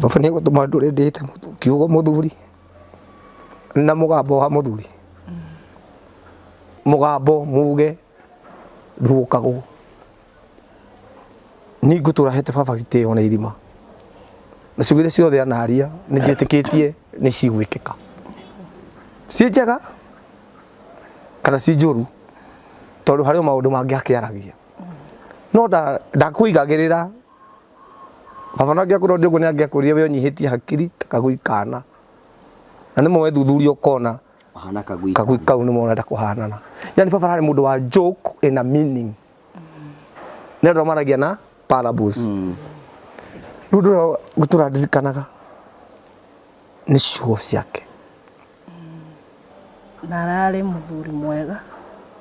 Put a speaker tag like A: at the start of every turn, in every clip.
A: Baba nĩ egũtũma ndũre ndĩte kiugo mũthuri na mũgambo wa mũthuri. Mũgambo muge ndũgũkagwo. Niĩ ngũtũra hete baba gĩtĩo na irima. Na ciugo iria ciothe anaria nĩ njĩtĩkĩtie nĩ cigwĩkĩka. Ciĩ njega kana ciĩ njũru tondũ harĩ o maũndũ mangĩ akĩaragia. No ndakũigagĩrĩra. Baba na angĩakorwo ndĩ ũguo nĩ angĩakwĩrire we ũnyihĩtie hakiri ta kagui kana. Na nĩ ma wethuthuria ũkona
B: Wahana kagui
A: kagui kau nĩ ũrenda kũhanana. Yani baba ararĩ mũndũ wa joke ĩna meaning. Nĩ andũ maragia na parables. Rĩu ũndũ ũrĩa ngũtũra ndirikanaga nĩ ciugo ciake.
C: Na ararĩ mũthuri mwega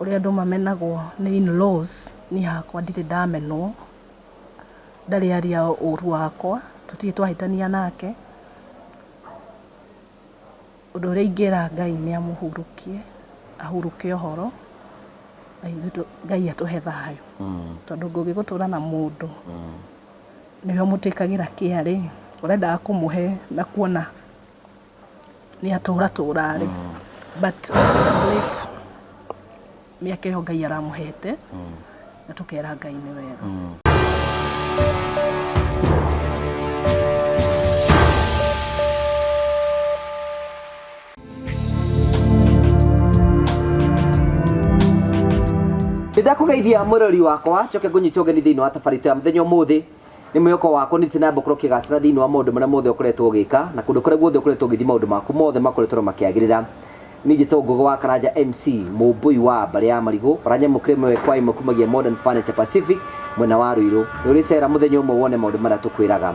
C: ũrĩa andũ mamenagwo nĩ in-laws, niĩ hakwa ndirĩ ndamenwo. Ndarĩ aria ũru wakwa, tũtirĩ twahĩtania nake. Ũndũ ũrĩa ingĩra Ngai nĩ amũhurũkie, ahurũke ũhoro, na ithuĩ Ngai atũhe thayũ. Tondũ ngũgĩgũtũra na mũndũ, nĩwe ũmũtĩkagĩra kĩa rĩ, ũrendaga kũmũhe na kuona nĩ atũra tũra rĩ, but late mĩaka ĩyo Ngai aramũhete na tũkera Ngai nĩ wega.
B: Nĩndakũgeithia mwĩrori wakwa njoke ngũnyite ũgeni thĩinĩ wa tabarĩto ya mũthenya ũmũthĩ. Nĩ mwĩhoko wakwa nĩ na ũkorwo ũkĩgacĩra thĩinĩ wa maũndũ marĩa mothe ũkoretwo ũgĩka na kũndũ kũrĩa guothe ũkoretwo ũgĩthiĩ maũndũ maku mothe makoretwo makĩagĩrĩra. Niĩ njĩtagwo Ngũgĩ wa Karanja MC, mũmbũi wa mbarĩ ya marigũ, ũranyamũkĩra ĩmwe kwa ĩmwe kumagia Modern Furniture Pacific mwena wa Ruiru. Nĩ ũrĩcera mũthenya ũmwe wone maũndũ marĩa tũkwĩraga.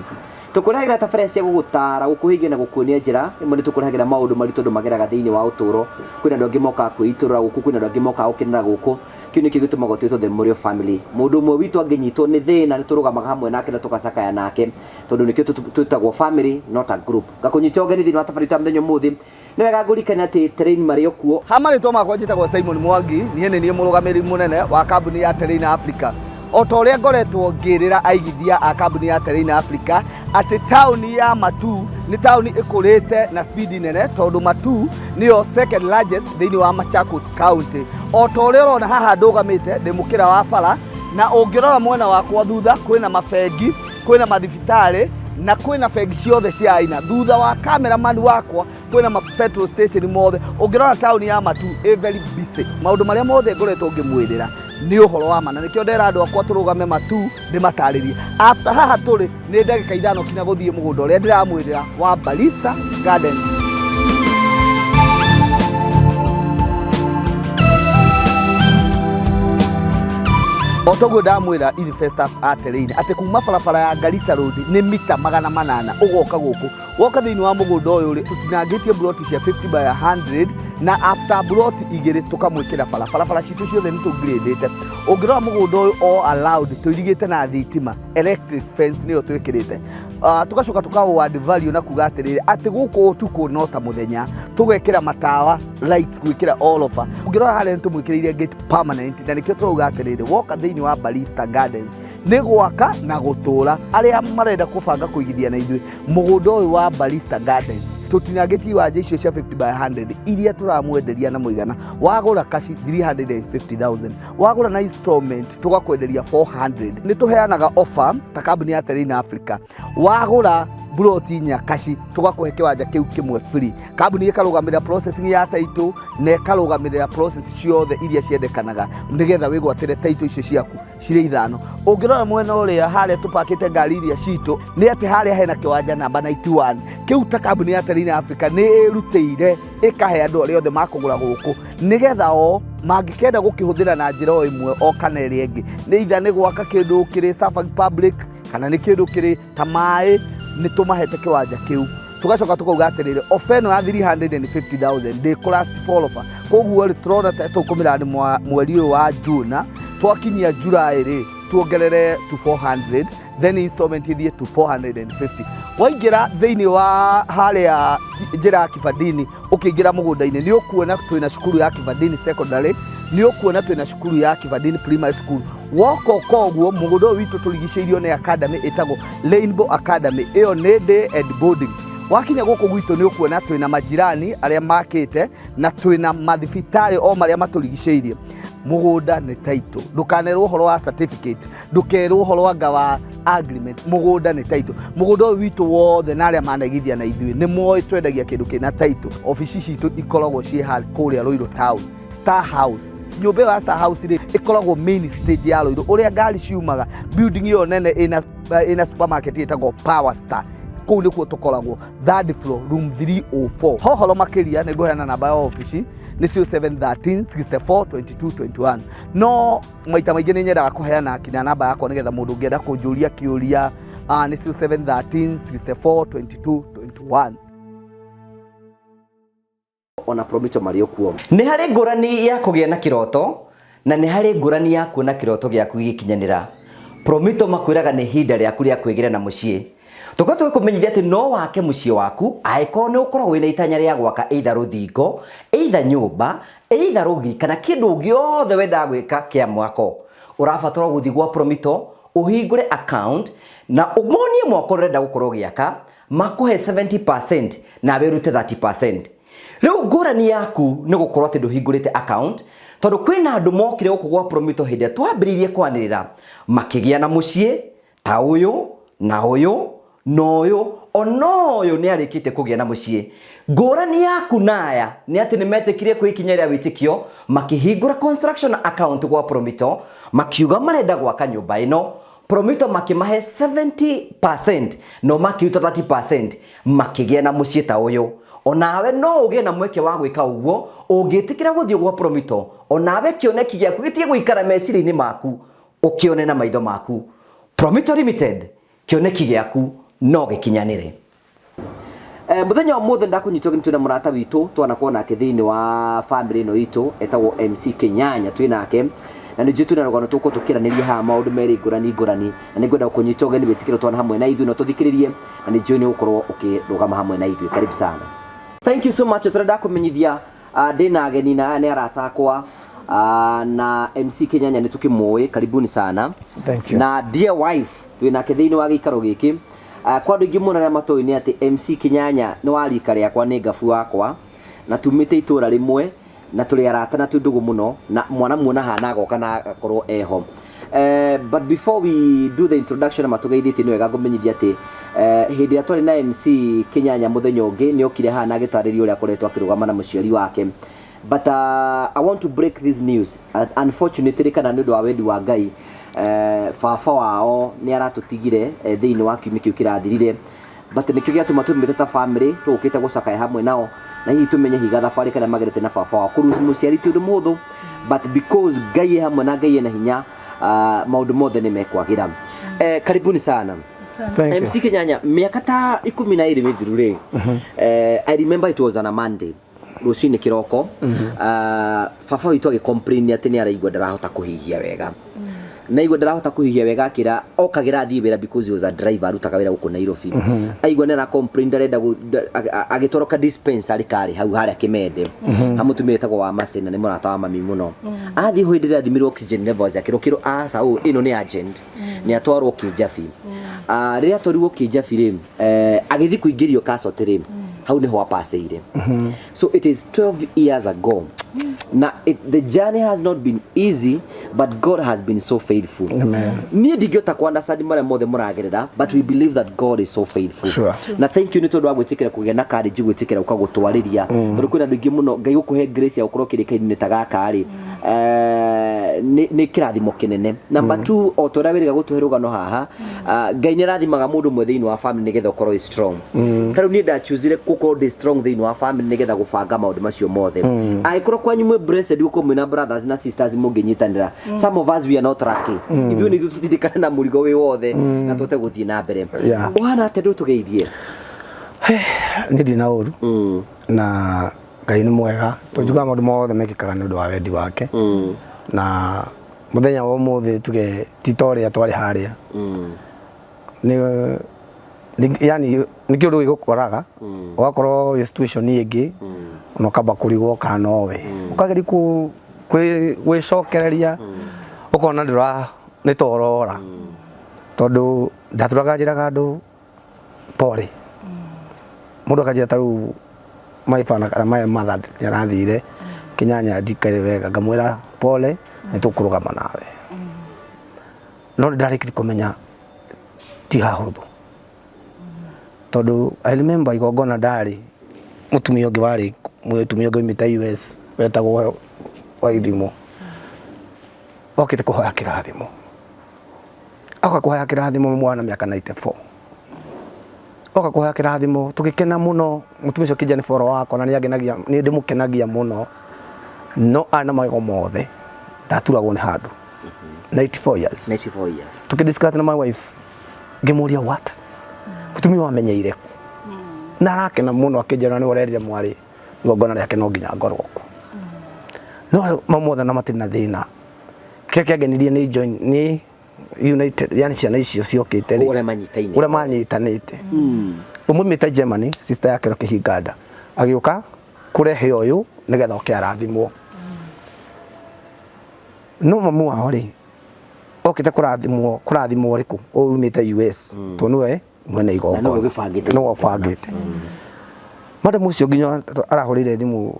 B: Tũkũrehagĩra tabarĩra cia gũgũtaara, gũkũhĩgia na gũkuonia njĩra. Rĩmwe nĩ tũkũrehagĩra maũndũ maritũ andũ mageraga thĩinĩ wa ũtũũro. Kwĩna andũ angĩ mokaga kwĩitũrũra gũkũ, kwĩna andũ angĩ mokaga gũkenera gũkũ. Kĩu nĩkĩo gĩtũmaga twĩtwo the Mũrĩo family. Mũndũ ũmwe witũ angĩnyitwo nĩ thĩna nĩ tũrũgamaga hamwe nake na tũgacakaya nake tondũ nĩkĩo twĩtagwo family not a group. Ngakũnyita ũgeni thĩinĩ wa tabarĩra itũ ya mũthenya ũmũthĩ. Nĩ wega ngũririkane atĩ Terrain marĩ o kuo.
D: Ha marĩtwa makwa njĩtagwo Simon Mwangi, niĩ nĩ niĩ mũrũgamĩrĩri mũnene wa kambuni ya Terrain Africa. O ta ũrĩa ngoretwo ngĩrĩra aigithia a kambuni ya Terrain Africa atĩ taũni ya Matuu nĩ taũni ĩkũrĩte na speed nene tondũ Matuu nĩyo second largest thĩinĩ wa Machakos County. O ta ũrĩa ũrona haha ndũgamĩte ndĩ mũkĩra wa bara na ũngĩrora mwena wakwa thutha kwĩna mabengi, kwĩna mathibitarĩ na kwĩna bengi ciothe cia aina. Thutha wa cameraman wakwa kwĩna ma petrol station mothe. Ũngĩrora taũni ya Matuu ĩ very busy. Maũndũ marĩa mothe ngoretwo ngĩmwĩrĩra nĩ ũhoro wa ma na nĩkĩo ndera andũ akwa tũrũgame Matuu ndĩmatarĩrie. After haha tũrĩ nĩ ndagĩka ithano kinya gũthiĩ mũgũnda ũrĩa ndĩramwĩrĩra wa Barista Gardens. O toguo ndamwĩra investors a Terrain atĩ kuma barabara ya Garissa Road nĩ mita 800 ũgoka gũkũ. Woka thĩinĩ wa mũgũnda ũyũ rĩ, tũtinangĩtie mburoti cia 50 by 100 na after mburoti igĩrĩ tũkamwĩkĩra bara. Barabara citũ ciothe nĩ tũngirĩndĩte. Ũngĩrora mũgũnda ũyũ all allowed tũirigĩte na thitima, electric fence nĩyo twĩkĩrĩte. Tũgacoka tũka add value na kuga atĩrĩrĩ, atĩ gũkũ ũtukũ no ta mũthenya, tũgekĩra matawa lights gwĩkĩra all over. Ũngĩrora harĩa nĩ tũmwĩkĩrĩire gate permanent na nĩkĩo tũrauga atĩrĩrĩ, woka thĩinĩ wa Barista Gardens nĩ gwaka na gũtũra. Arĩa marenda kũbanga kũigithia na ithuĩ mũgũnda ũyũ wa Barista Gardens tũtinangĩtie iwanja icio cia 50 by 100 iria tũramwenderia na mũigana wagũra kaci 350,000, wagũra na installment tũgakwenderia 400. Nĩ tũheanaga offer ta kambuni ya Terrain Africa, wagũra mburoti inya kaci tũgakũhe kĩwanja kĩu kĩmwe free. Kambuni ĩkarũgamĩrĩra processing ya title na ĩkarũgamĩrĩra process ciothe iria ciendekanaga nĩgetha wĩgwatĩre title icio ciaku cirĩ ithano. Ũngĩrora mwena ũrĩa harĩa tũpakĩte ngari iria citũ nĩ atĩ harĩa hena kĩwanja namba 91 kĩu ta kambuni ya Terrain Africa nĩ ĩrutĩire ĩkahe andũ arĩa othe makũgũra gũkũ nĩgetha o mangĩkenda gũkĩhũthĩra na njĩra o ĩmwe o kana ĩrĩa ĩngĩ, nĩ either nĩ gwaka kĩndũ kĩrĩ serving public kana nĩ kĩndũ kĩrĩ ta maĩ, nĩ tũmahete kĩwanja kĩu. Tũgacoka tũkauga atĩrĩrĩ, offer ĩno ya 350,000 ndĩkũ last for offer. Koguo rĩ, tũrona ta tũkũmĩrani mweri ũyũ wa June, twakinyia July rĩ, tuongerere to 400, then installment ithiĩ to 450. Waingĩra thĩinĩ wa harĩa njĩra ya Kibandini, ũkĩingĩra mũgũnda-inĩ nĩ ũkuona twĩna cukuru ya Kibandini Secondary. Nĩ ũkuona twĩna cukuru ya Kivandini Primary School. Woka ũka ũguo mũgũnda ũyũ witũ tũrigicĩirio nĩ academy ĩtagwo Rainbow Academy, ĩyo nĩ day and boarding. Wakinya gũkũ gwitũ nĩ ũkuona twĩna majirani arĩa makĩte na twĩna mathibitarĩ o marĩa matũrigicĩirie. Mũgũnda nĩ title, ndũkanerwo ũhoro wa certificate, ndũkerwo ũhoro anga wa agreement, mũgũnda nĩ title. Mũgũnda ũyũ witũ wothe na arĩa manaigithia na ithuĩ nĩ moĩ twendagia kĩndũ kĩna title. Obici citũ ikoragwo ciĩ kũrĩa Ruiru Town, Star House. Nyũmba ĩyo ya Star House rĩ, ĩkoragwo main stage ya Ruiru, ũrĩa ngari ciumaga. Building ĩyo nene ĩna supermarket ĩtagwo Power Star, kũu nĩkuo tũkoragwo, third floor, room 304. Hohoro makĩria nĩ ngũheana namba ya obici nĩ 0713 64 22 21, no maita maingĩ nĩ nyendaga kũheana kinya namba yakwa nĩgetha mũndũ ũngĩenda kũnjũria kĩũria, nĩ 0713 64 22 21.
B: Ona Promito marĩ okuo. Nĩ harĩ ngũrani ya kũgĩa na kĩroto na nĩ harĩ ngũrani ya kuona kĩroto gĩaku gĩgĩkinyanĩra. Promito makwĩraga nĩ ihinda rĩaku rĩa kwĩgĩra na mũciĩ. Tũkorwo tũgĩkũmenyithia atĩ no wake mũciĩ waku angĩkorwo nĩ ũkoragwo wĩna itanya rĩa gwaka either rũthingo, either nyũmba, either rũgiri kana kĩndũ gĩothe wendaga gwĩka kĩa mwako. Ũrabatara gũthiĩ gwa Promito ũhingũre account na ũmonie mwako ũrenda gũkorwo ũgĩaka, makũhe 70% nawe ũrute 30%. Rĩu ngũrani yaku nĩ gũkorwo atĩ ndũhingũrĩte account, tondũ kwĩna andũ mokire gũkũ gwa Promito hĩndĩ ĩrĩa twambĩrĩirie kwanĩrĩra makĩgĩa na mũciĩ ta ũyũ na ũyũ na ũyũ, ona ũyũ nĩ arĩkĩtie kũgĩa na mũciĩ. Ngũrani yaku na aya nĩ atĩ nĩ metĩkire kwĩ ikinya rĩa wĩtĩkio, makĩhingũra construction account gwa Promito, makiuga marenda gwaka nyũmba ĩno. Promito makĩmahe 70% no makĩruta 30%, makĩgĩa na mũciĩ ta ũyũ. Onawe no ũgĩe na mweke wa gwĩka ũguo ũngĩtĩkĩra gũthiĩ gwa Promito, onawe kĩoneki gĩaku gĩtige gũikara meciria-inĩ maku, ũkĩone na maitho maku. Promito Limited, kĩoneki gĩaku no gĩkinyanĩre. Mũthenya wa mũthĩ ndakunyitwo gĩtũ na mũrata witũ twanakorwo nake thĩinĩ wa family ĩno itũ etagwo MC Kenyanya, twĩ nake na nĩ njũĩ twĩna rũgano tũgũkorwo tũkĩaranĩria haha maũndũ merĩ ngũrani ngũrani, na nĩ ngwenda kũnyita ũgeni wĩtĩkĩre twana hamwe na ithuĩ na tũthikĩrĩrie, na nĩ njũĩ nĩ ũgũkorwo ũkĩrũgama hamwe na ithuĩ. Karibu sana, thank you so much. Tũrenda kũmenyithia ndĩna ageni na aya nĩ arata akwa, na MC Kenyanya nĩ tũkĩmũĩ, karibuni sana.
A: Thank you.
B: Na dear wife twĩ nake thĩinĩ wa gĩikaro gĩkĩ. Kwa andũ aingĩ mũno arĩa matoĩ nĩ atĩ MC Kenyanya nĩ wa rika rĩakwa, nĩ ngabu wakwa na tumĩte itũra rĩmwe na tũrĩ arata na twĩ ndũgũ mũno, na mwana muona hana agoka na agakorwo eho. But before we do the introduction matũgeithĩtie, nĩ wega ngũmenyithia atĩ hĩndĩ ĩrĩa twarĩ na MC Kenyanya mũthenya ũngĩ nĩ okire haha na agĩtarĩria ũrĩa akoretwo akĩrũgama na mũciari wake, but I want to break this news. Unfortunately kana nĩ ũndũ wa wendi wa Ngai, baba wao nĩ aratũtigire thĩinĩ wa kiumia kĩu kĩrathirire, but nĩkĩo gĩatũma tũmĩte ta family tũgũkĩte gũcakaya hamwe nao na hihi tũmenye higa thabarĩ karĩa magerete na baba wao. Kũruci mũciari ti ũndũ mũhũthũ, but because Ngai e hamwe na Ngai ena hinya, maũndũ mothe nĩ mekwagĩra. Karibuni sana.
A: Thank you.
B: MC Kenyanya, mĩaka ta 12 mĩthiru rĩ, I remember it was on a Monday rũcinĩ kĩroko, baba witũ agĩ-complain atĩ nĩ araigua ndarahota kũhihia wega, na igua ndarahota kũhihia wega, akĩra okagĩra athiĩ wĩra because he was a driver, arutaga wĩra gũkũ Nairobi. Aigua nĩ ara complain ndarenda agĩtwarwo ka dispensary karĩ hau harĩa Kĩmende ha mũtumia wĩtagwo wa Mercy, na nĩ mũrata wa mami mũno. Athiĩ hau hĩndĩ ĩrĩa athimirwo oxygen levels akĩrwo kĩrwo aca ũũ ĩno nĩ urgent, nĩ atwarwo Kĩnjabi. Rĩrĩa atwarirwo Kĩnjabi rĩ, agĩthiĩ kũingĩrio Kasoti rĩ, hau nĩho apacĩire. So it is 12 years ago na the journey has not been easy, but God has been so faithful.
A: Amen.
B: Niĩ ndingĩhota ku understand marĩa mothe mũragerera, but we believe that God is so faithful. Na thank you nĩ tondũ wa gwĩtĩkĩra kũgĩa na courage gwĩtĩkĩra gũka gũtwarĩria, tondũ kwĩna andũ aingĩ mũno Ngai gũkũhe grace ya gũkorwo kĩrĩka-inĩ ta gaka rĩ, nĩ kĩrathimo kĩnene. Number two, o ta ũrĩa wĩrĩga gũtũhe rũgano haha, Ngai nĩ arathimaga mũndũ ũmwe thĩinĩ wa family nĩgetha ũkorwo wĩ strong. Ta rĩu niĩ ndachuzire gũkorwo ndĩ strong thĩinĩ wa family nĩgetha gũbanga maũndũ macio mothe. Angĩkorwo kwanyu mwĩ blessed gũkorwo mwĩna brothers na sisters mũngĩnyitanĩra, some of us we are not lucky. Ithuĩ nĩ ithuĩ tũtindĩkane na mũrigo wĩ wothe na tũhote gũthiĩ na mbere. Ũhana atĩa ndũtũgeithie?
A: Niĩ ndina ũru na Ngai nĩ mwega. Tũnjugaga maũndũ mothe mekĩkaga nĩ ũndũ wa wendi wake, na mũthenya wa ũmũthĩ tuge ti ta ũrĩa twarĩ harĩa. Nĩ yani nĩ kĩũndũ gĩgũkoraga ũgakorwo wĩ situation ĩngĩ, ona ũkamba kũrigwo kana nowe ũkageria kũ Gwĩcokereria ũkona ndũra nĩ torora, tondũ ndatũraga njĩraga andũ pole. Mũndũ akanjĩra ta rĩu my father kana my mother nĩ arathire Kĩnyanya, ndikare wega, ngamwĩra pole, nĩ tũkũrũgama nawe. No nĩ ndarĩkirie kũmenya ti hahũthũ, tondũ I remember igongona ndarĩ mũtumia ũngĩ, warĩ mũtumia ũngĩ waumĩte US wetagwo Waithimũ, okĩte kũhoya kĩrathimo, oka kũhoya kĩrathimo mwana mĩaka 94, oka kũhoya kĩrathimo, tũgĩkena mũno. Mũtumia ũcio kĩnja nĩ boro wakwa na nĩ angenagia, nĩ ndĩmũkenagia mũno, no arĩ na magego mothe, ndaturagwo nĩ handũ, 94 years.
B: 94 years.
A: Tukidiscuss na my wife, ngĩmũria what mũtumia wamenyeire kũ na arakena mũno, akĩnjĩra nĩ ũrerire mwarĩ igongona rĩake no nginya ngorwo kuo, no mau mothe na matirĩ na thĩna. Kĩrĩa kĩangenirie nĩ join nĩ united, yani ciana icio ciokĩte rĩ,
B: ũrĩa manyitaine,
A: ũrĩa manyitanĩte. Ũmwe mĩte Germany, sister yake kĩhinga nda, agĩũka kũrehe ũyũ nĩgetha oke arathimwo. No mamu wao rĩ, okĩte kũrathimwo, kũrathimwo ũrĩkũ ũyũ umĩte US, tondũ nĩwe mwene igongona.
B: Na nĩwe ũgĩbangĩte.
A: Nĩwe ũbangĩte. Madam ũcio nginya arahũrĩire thimũ,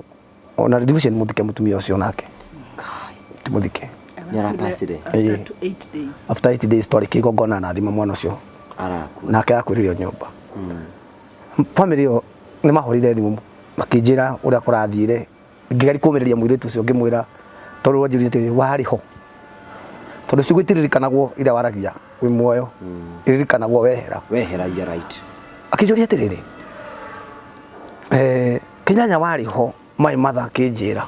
A: ona thimũ ũcio nĩ mũthike, mũtumia ũcio nake ti mũthike.
B: Nĩ arapacire.
C: After
A: Ĩĩ.
C: 8 days.
A: After 8 days twarĩkia igongona na thima mwana ũcio,
B: arakua.
A: Nake arakuĩrĩire o nyũmba. Family ĩyo nĩ mahũrĩire thimũ makĩnjĩra ũrĩa kũrathire. Ngĩgeria kũmĩrĩria mũirĩtu ũcio, ngĩmwĩra tondũ wanjĩrire atĩrĩrĩ, warĩ ho, tondũ ciugo itiririkanagwo iria waragia wĩ muoyo, iririkanagwo wehera.
B: Wehera, you are right.
A: Akĩnjũria atĩrĩrĩ, Kĩnyanya warĩ ho? My mother akĩnjĩra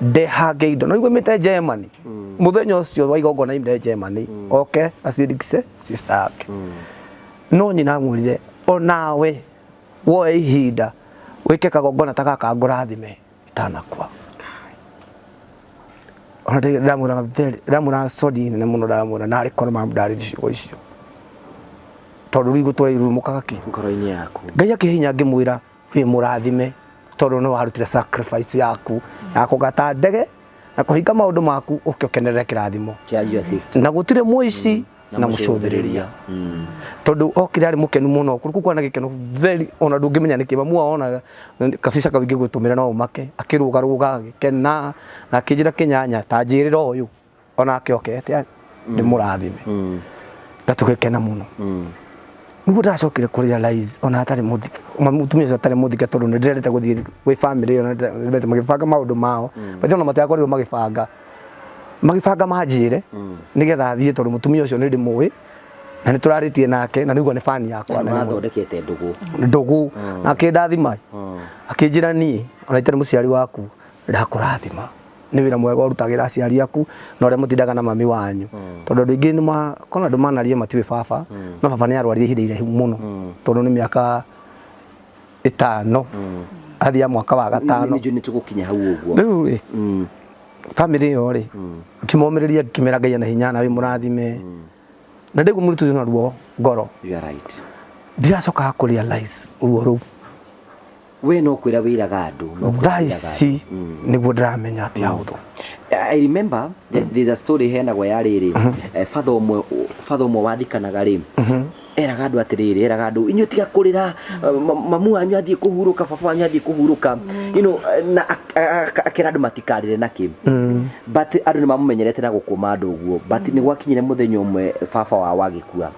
A: ndehange indo no igua mĩte Germany mũthenya ũcio wa igongona imire Germany oke acindikise sister yake, no nyina amwĩrire onawe woe ihinda wĩke kagongona ta gaka ngũrathime itanakua. Ona ndamwĩraga ndamwĩraga sorry nene mũno, ndamwĩra narĩ korwo mamu ndarĩ ciugo icio, tondũ rĩu igũtũra irurumũkaga kĩ
B: ngoro-inĩ yaku.
A: Ngai akĩhinya, ngĩmwĩra wĩ mũrathime tondũ nĩ warutire sacrifice yaku ya kũgata ndege na kũhinga maũndũ maku ũke ũkenerere kĩrathimo
B: kĩa your sister.
A: Na gũtirĩ mũici na mũcũthĩrĩria, tondũ okire arĩ mũkenu mũno kũu kwana gĩkeno very, ona ndũngĩmenya nĩkĩ mamu wao ona kabica kau ingĩgũtũmĩra no ũmake, akĩrũgarũga agĩkena na akĩnjĩra, "Kĩnyanya, ta njĩrĩra ũyũ onake oke atĩa ndĩmũrathime." Na tũgĩkena mũno. Nĩguo ndacokire kũ realize ona atarĩ mũtumia ũcio atarĩ mũthike, tondũ nĩ ndĩrendete gũthiĩ gwĩ family ĩyo, na ndĩrendete magĩbanga maũndũ mao. But ona matiakorirwo magĩbanga manjĩre nĩgetha thiĩ, tondũ mũtumia ũcio nĩ ndĩmũĩ na nĩ tũrarĩtie nake na nĩguo nĩ fan yakwa
B: na
A: na nĩ
B: mathondekete ndũgũ.
A: Ndũgũ na akĩndathima, akĩnjĩra niĩ ona itarĩ mũciari waku ndakũrathima nĩ wĩra mwega ũrutagĩra aciari aku na ũrĩa mũtindaga na mami wanyu, tondũ andũ aingĩ nĩ kona andũ manaria matiũĩ baba, no baba nĩ arwarire ihinda iraihu mũno, tondũ nĩ mĩaka 5 athiaga mwaka wa gatano.
B: Nĩ tũgũkinya hau ũguo.
A: Rĩu rĩ, family ĩyo rĩ, ngĩmomĩrĩria, ngĩmera Ngai ena hinya na wĩ mũrathime, na ndĩguo mũritũ ũcio na ruo ngoro.
B: You are right.
A: Ndiracokaga kũ realize ruo rũu.
B: We no kwĩra wĩraga andũ, no kwĩra
A: Thaa
B: wĩraga
A: ici nĩguo ndĩramenya atĩ ahũthũ.
B: I remember there's a story heanagwo ya rĩrĩ, father ũmwe wathikanaga rĩ, eraga andũ atĩrĩrĩ, eraga andũ, "Inyuĩ tiga kũrĩra, mamu wanyu athiĩ kũhurũka, baba wanyu athiĩ kũhurũka," na akĩra andũ matikarĩre nakĩ, but andũ nĩ mamũmenyerete na gũkũma andũ ũguo. But nĩ gwakinyire mũthenya ũmwe baba wao agĩkua,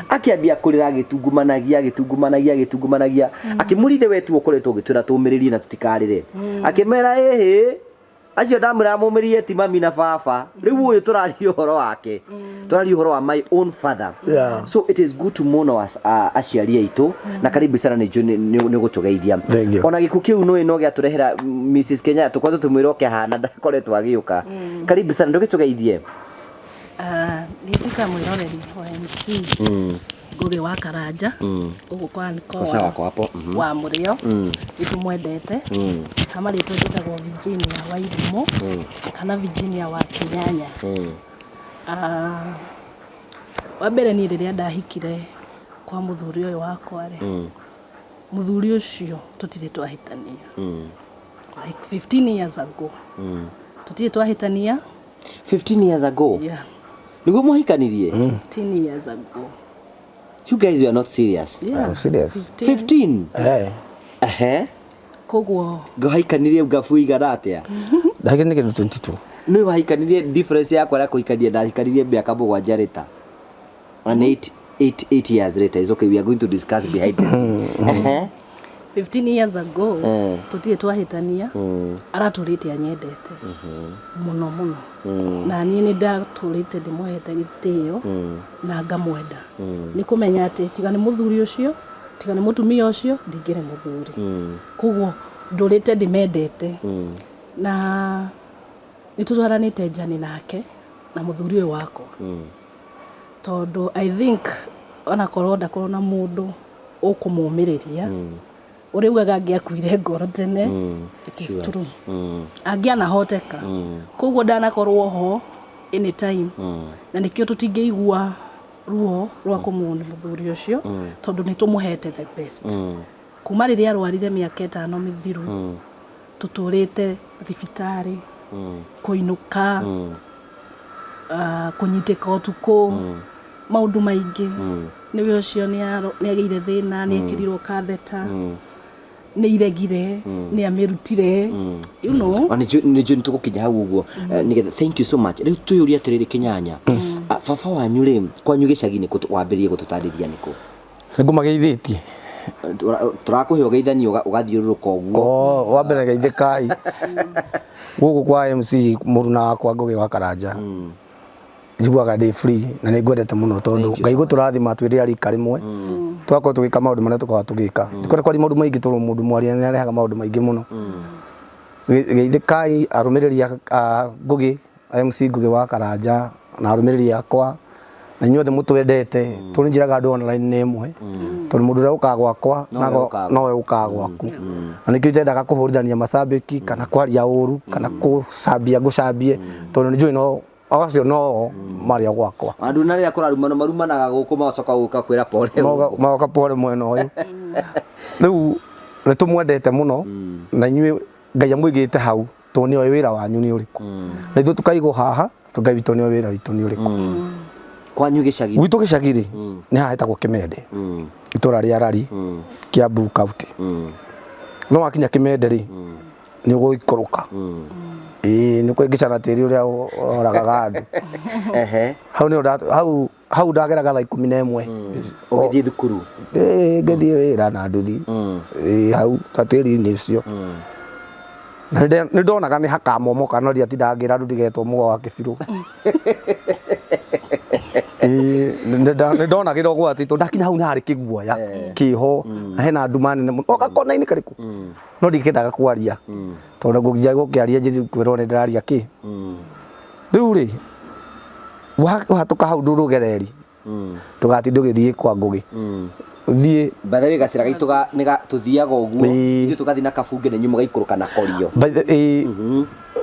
B: akĩambia kũrĩra, agĩtungumanagia, agĩtungumanagia, agĩtungumanagia, akĩmũrithe, "We tu ũkoretwo ũgĩtwĩra tũmĩrĩrie na tũtikarĩre." Akĩmera, "Ĩhĩ, acio ndamwĩra mũmĩrie ti mami na baba, rĩu ũyũ tũraria ũhoro wake, tũraria ũhoro wa my own father." So it is good to mourn aciari aitũ, na karibu sana, nĩ nĩ gũtũgeithia.
A: Thank you.
B: Ona gĩkuũ kĩu nĩ no gĩatũrehera Mrs Kenya, tũkoretwo tũmwĩra oke hana, ndakoretwo agĩũka. Karibu sana, ndũgĩtũgeithie.
C: Ah, nĩ mwĩroreri wa MC Ngũgĩ wa Karanja gũkũ kwa
B: Kwa sawa kwa hapo.
C: Wa mũrĩo, nĩ tũmwendete. Hama rĩtwa njĩtagwo Virginia wa Irimũ kana Virginia wa Kĩnyanya. Ah, wa mbere niĩ rĩrĩa ndahikire kwa mũthuri ũyũ wakwa rĩ, mũthuri ũcio tũtirĩ twahĩtania. Like 15 years ago. Tũtirĩ twahĩtania.
B: 15 years ago?
C: Yeah.
B: Nĩguo mwahikanirie?
C: 15 years ago.
B: You guys, you are not serious.
C: Yeah.
A: I'm serious.
B: 15?
A: Eh.
B: Ehe.
C: Koguo
B: Ngahikanirie ngabu igana atĩa?
A: Ndahikire nĩ kĩndũ 22.
B: Nĩ wahikanirie difference yakwa ya kũhikania, ndahikanirie mĩaka 7 later. And 8 years later is okay, we are going to discuss behind the scene. Ehe.
C: 15 years ago tũtirĩ twahĩtania, aratũrĩte anyendete mũno mũno, na niĩ nĩ ndatũrĩte ndĩmũhete gĩtĩo na ngamwenda, nĩ kũmenya atĩ tiga nĩ mũthuri ũcio, tiga nĩ mũtumia ũcio, ndingĩrĩ mũthuri. Koguo ndũrĩte ndĩmendete na nĩ tũtwaranĩte njani nake na mũthuri ũyũ wakwa, tondũ I think onakorwo ndakorwo na mũndũ ũkũmũmĩrĩria ũrĩa ugaga angĩakuire ngoro tene, it is true, angĩanahoteka. Koguo ndanakorwo ho anytime, na nĩkĩo tũtingĩigua ruo rwa kũmuona mũthuri ũcio, tondũ nĩ tũmũhete the best. Kuma rĩrĩa arwarire mĩaka 5 mĩthiru, tũtũrĩte thibitarĩ, kũinũka, kũnyitĩka ũtukũ, maũndũ maingĩ. Nĩwe ũcio nĩ agĩire thĩna, nĩ ekĩrirwo katheta, nĩ iregire, nĩ amĩrutire, you know.
B: Nĩ njũĩ tũgũkinya hau ũguo. Nĩgetha, thank you so much. Rĩu twĩyũrie atĩrĩrĩ, Kĩnyanya, baba wanyu rĩ, kwanyu gĩcagi nĩkũ? Wambĩrĩrie gũtũtarĩria nĩkũ?
A: Nĩ ngũmageithĩtie.
B: Tũrakũhe ũgeithani ũgathiũrũrũka ũguo.
A: Oh, wa mbere geithĩkai gũkũ kwa MC mũruna wakwa Ngũgĩ wa Karanja. Njiguaga ndĩ free na nĩ ngwendete mũno, tondũ Ngai gũtũrathima twĩrĩ rika rĩmwe, tũgakorwo tũgĩka maũndũ marĩa tũkoragwo tũgĩka. Tikwenda kwaria maũndũ maingĩ, tondũ mũndũ mwaria nĩ arehaga maũndũ maingĩ mũno. Geithĩkai arũmĩrĩri a Ngũgĩ, MC Ngũgĩ wa Karanja, na arũmĩrĩri akwa na inyuothe mũtwendete, tondũ njĩraga andũ online nĩ ĩmwe, tondũ mũndũ ũrĩa ũkaga gwakwa nowe ũkaga gwaku, na nĩkĩo itendaga kũhũrithania macambĩki kana kwaria ũru kana kũcambia ngũcambie, tondũ nĩ njũĩ no acio no marĩa gwakwa.
B: Andũ na rĩrĩa kũrarumana marumanaga gũkũ, magacoka gũka kwĩra pole.
A: Magoka pole mwena ũyũ. Rĩu nĩ tũmwendete mũno, na inyuĩ Ngai amũigĩte hau, tondũ nĩoĩ wĩra wanyu nĩ ũrĩkũ, na ithuĩ tũkaigwo haha tondũ Ngai witũ nĩoĩ wĩra witũ nĩ ũrĩkũ.
B: Kwanyu gĩcagi?
A: Gwitũ gĩcagi rĩ, nĩ haha hetagwo Kĩmende, itũra rĩa Rari, Kiambu County. No wakinya Kĩmende rĩ, nĩ ũgũikũrũka, ĩĩ, nĩ kwĩngĩcana tĩri ũrĩa ũragaga andũ. Hau nĩho hau ndageraga thaa 11.
B: Ũgĩthiĩ thukuru?
A: Ĩĩ, ngĩthiĩ wĩra na nduthi. Ĩĩ, hau ta tĩri-inĩ ũcio. Na nĩ ndonaga nĩ hakamomoka, no ndiatindaga ngĩra andũ ndigetwo mũgo wa kĩbirũ. Ĩĩ, nĩ ndonagĩra ũgwati, tondũ ndakinya hau nĩ harĩ kĩguoya kĩho, na hena nduma nene mũno, o gakona-inĩ karĩkũ. No ndingĩendaga kwaria, tondũ ngũngia gũkĩaria njĩthi kwĩrwo nĩ ndĩraria kĩ. Rĩu rĩ, wahatũka hau ndũrũgereri, ndũgatinde ũgĩthiĩ kwa Ngũgĩ. Thiĩ.
B: By the way, gacĩra gaitũ tũthiaga ũguo, ithuĩ tũgathiĩ na kabunge na inyuĩ mũgaikũrũka na korio.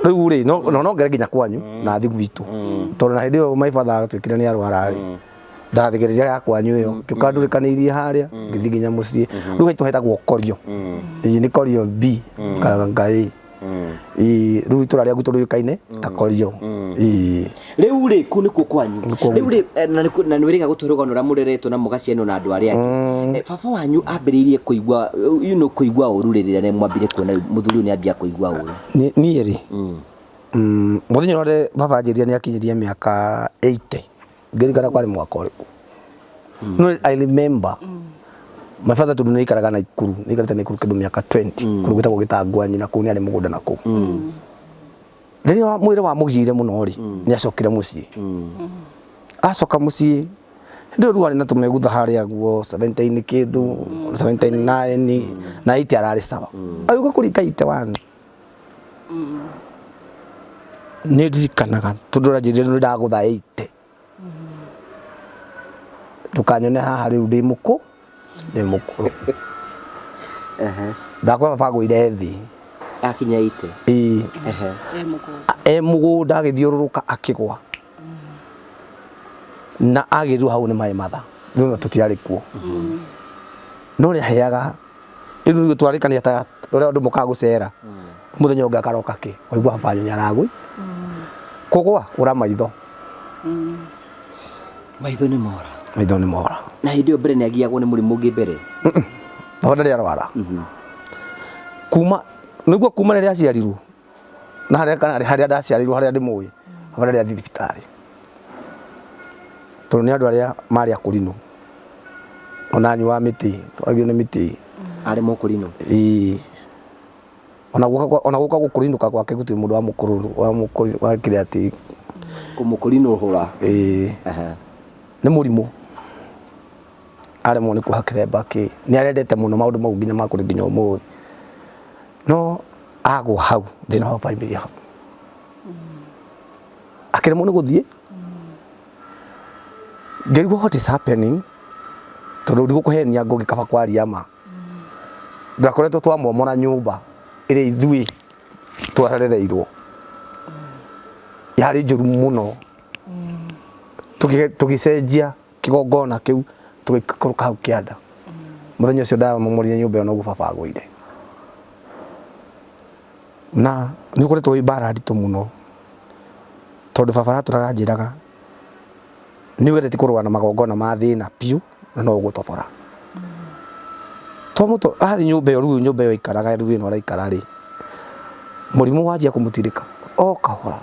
A: Rĩu rĩ, no ngere nginya kwanyu na thiĩ gwitũ, tondũ na hĩndĩ ĩyo my father atuĩkire nĩ arwara rĩ, ndathikĩrĩria ya kwanyu ĩyo, ngĩũka ndũrĩkanĩirie harĩa, ngĩthiĩ nginya mũciĩ. Rĩu gaitũ hetagwo Korio. Ĩĩ, nĩ Korio B kana A. Ĩĩ, rĩu itũra rĩa gwitũ rĩũĩkaine ta Korio. Ĩĩ.
B: Rĩu rĩ, kũu nĩkuo kwanyu. Rĩu rĩ, na nĩ wĩrĩga gũtũhe rũgano rũrĩa mũreretwo na mũgaciarwo na andũ arĩa angĩ. Baba wanyu ambĩrĩirie kũigua, you know, kũigua ũru rĩrĩa nĩ mwambire kuona mũthuri ũyũ nĩ ambia kũigua ũru?
A: Niĩ rĩ, mũthenya ũrĩa baba anjĩrire nĩ akinyirie mĩaka 80, ngĩririkana kwarĩ mwaka ũrĩkũ. No I remember my father, tondũ nĩ aikaraga Naikuru, nĩ aikarĩte Naikuru kĩndũ mĩaka 20, kũndũ gwĩtagwo Gĩtangwa na kũu nĩ arĩ mũgũnda na kũu. Rĩrĩa mwĩrĩ wamũgiire mũno rĩ, nĩ acokire mũciĩ. Acoka mũciĩ, hĩndĩ ĩyo rĩu arĩ na tũmegutha harĩa guo 17 kĩndũ, 79 na 80 ararĩ sawa. Agĩũka kũringa 81. Nĩ ndirikanaga tondũ ũranjĩrire nĩ ndagũtha 80. Ndũkanyone haha rĩu ndĩ mũkũ, ndĩ mũkũrũ. Ndakora baba agũire thĩ.
B: Akinya 80?
A: Ĩĩ. E mũgũnda agĩthiũrũrũka akĩgwa. Na agĩrwo hau nĩ maĩ matha. Rĩu tũtiarĩ kuo. No nĩ aheaga, rĩu twarĩkania ta ũrĩa andũ mokaga gũcera. Mũthenya ũngĩ akaroka kĩ waigua baba wanyu nĩaragũi kũgwa ũra maitho.
B: Maitho nĩ mora.
A: Maitho nĩ mora.
B: Na hĩndĩ ĩyo mbere nĩ agiagwo nĩ mũrimũ ũngĩ mbere?
A: Baba ndarĩ arwara kuma nĩguo kuma rĩrĩa aciarirwo na harĩa kana harĩa ndaciarirwo harĩa ndĩmũĩ, baba ndarĩ athiĩ thibitarĩ tondũ nĩ andũ arĩa marĩ akũrinũ ona anyua mĩtĩ twaragio nĩ mĩtĩ.
B: Arĩ mũkũrinũ?
A: Ĩĩ, ona guka ona guka gũkũrinũka gwake gũtirĩ mũndũ wa mũkũrũ wa mũkũrũ wakire atĩ
B: Kũmũkũrinũ hũra.
A: Ĩĩ. Nĩ mũrimũ aremwo nĩ kuoha kĩremba kĩ nĩ arendete mũno maũndũ mau nginya makũrĩ nginya ũmũthĩ no agwa hau thĩna wa family hau akĩremwo nĩ gũthiĩ. Ngĩrigwo what is happening tondũ ndigũkũhenia ngũgĩ kaba kwaria ma ndakoretwo twamomora nyũmba ĩrĩa ithuĩ twarereirwo yarĩ njũru mũno. Tũgĩcenjia kĩgongona kĩu tũgĩikũrũka hau kĩanda. Mũthenya ũcio ndamomorire nyũmba ĩyo noguo baba agũire na nĩ ũkoretwo wĩ mbara nditũ mũno tondũ baba aratũraga njĩraga nĩ ũgeretie kũrũa na magongona ma thĩna biũ na no ũgũtobora. Twamũtũ athiĩ nyũmba ĩyo rĩu nyũmba ĩyo aikaraga rĩu ĩno araikara rĩ mũrimũ wanjia kũmũtirĩka o kahora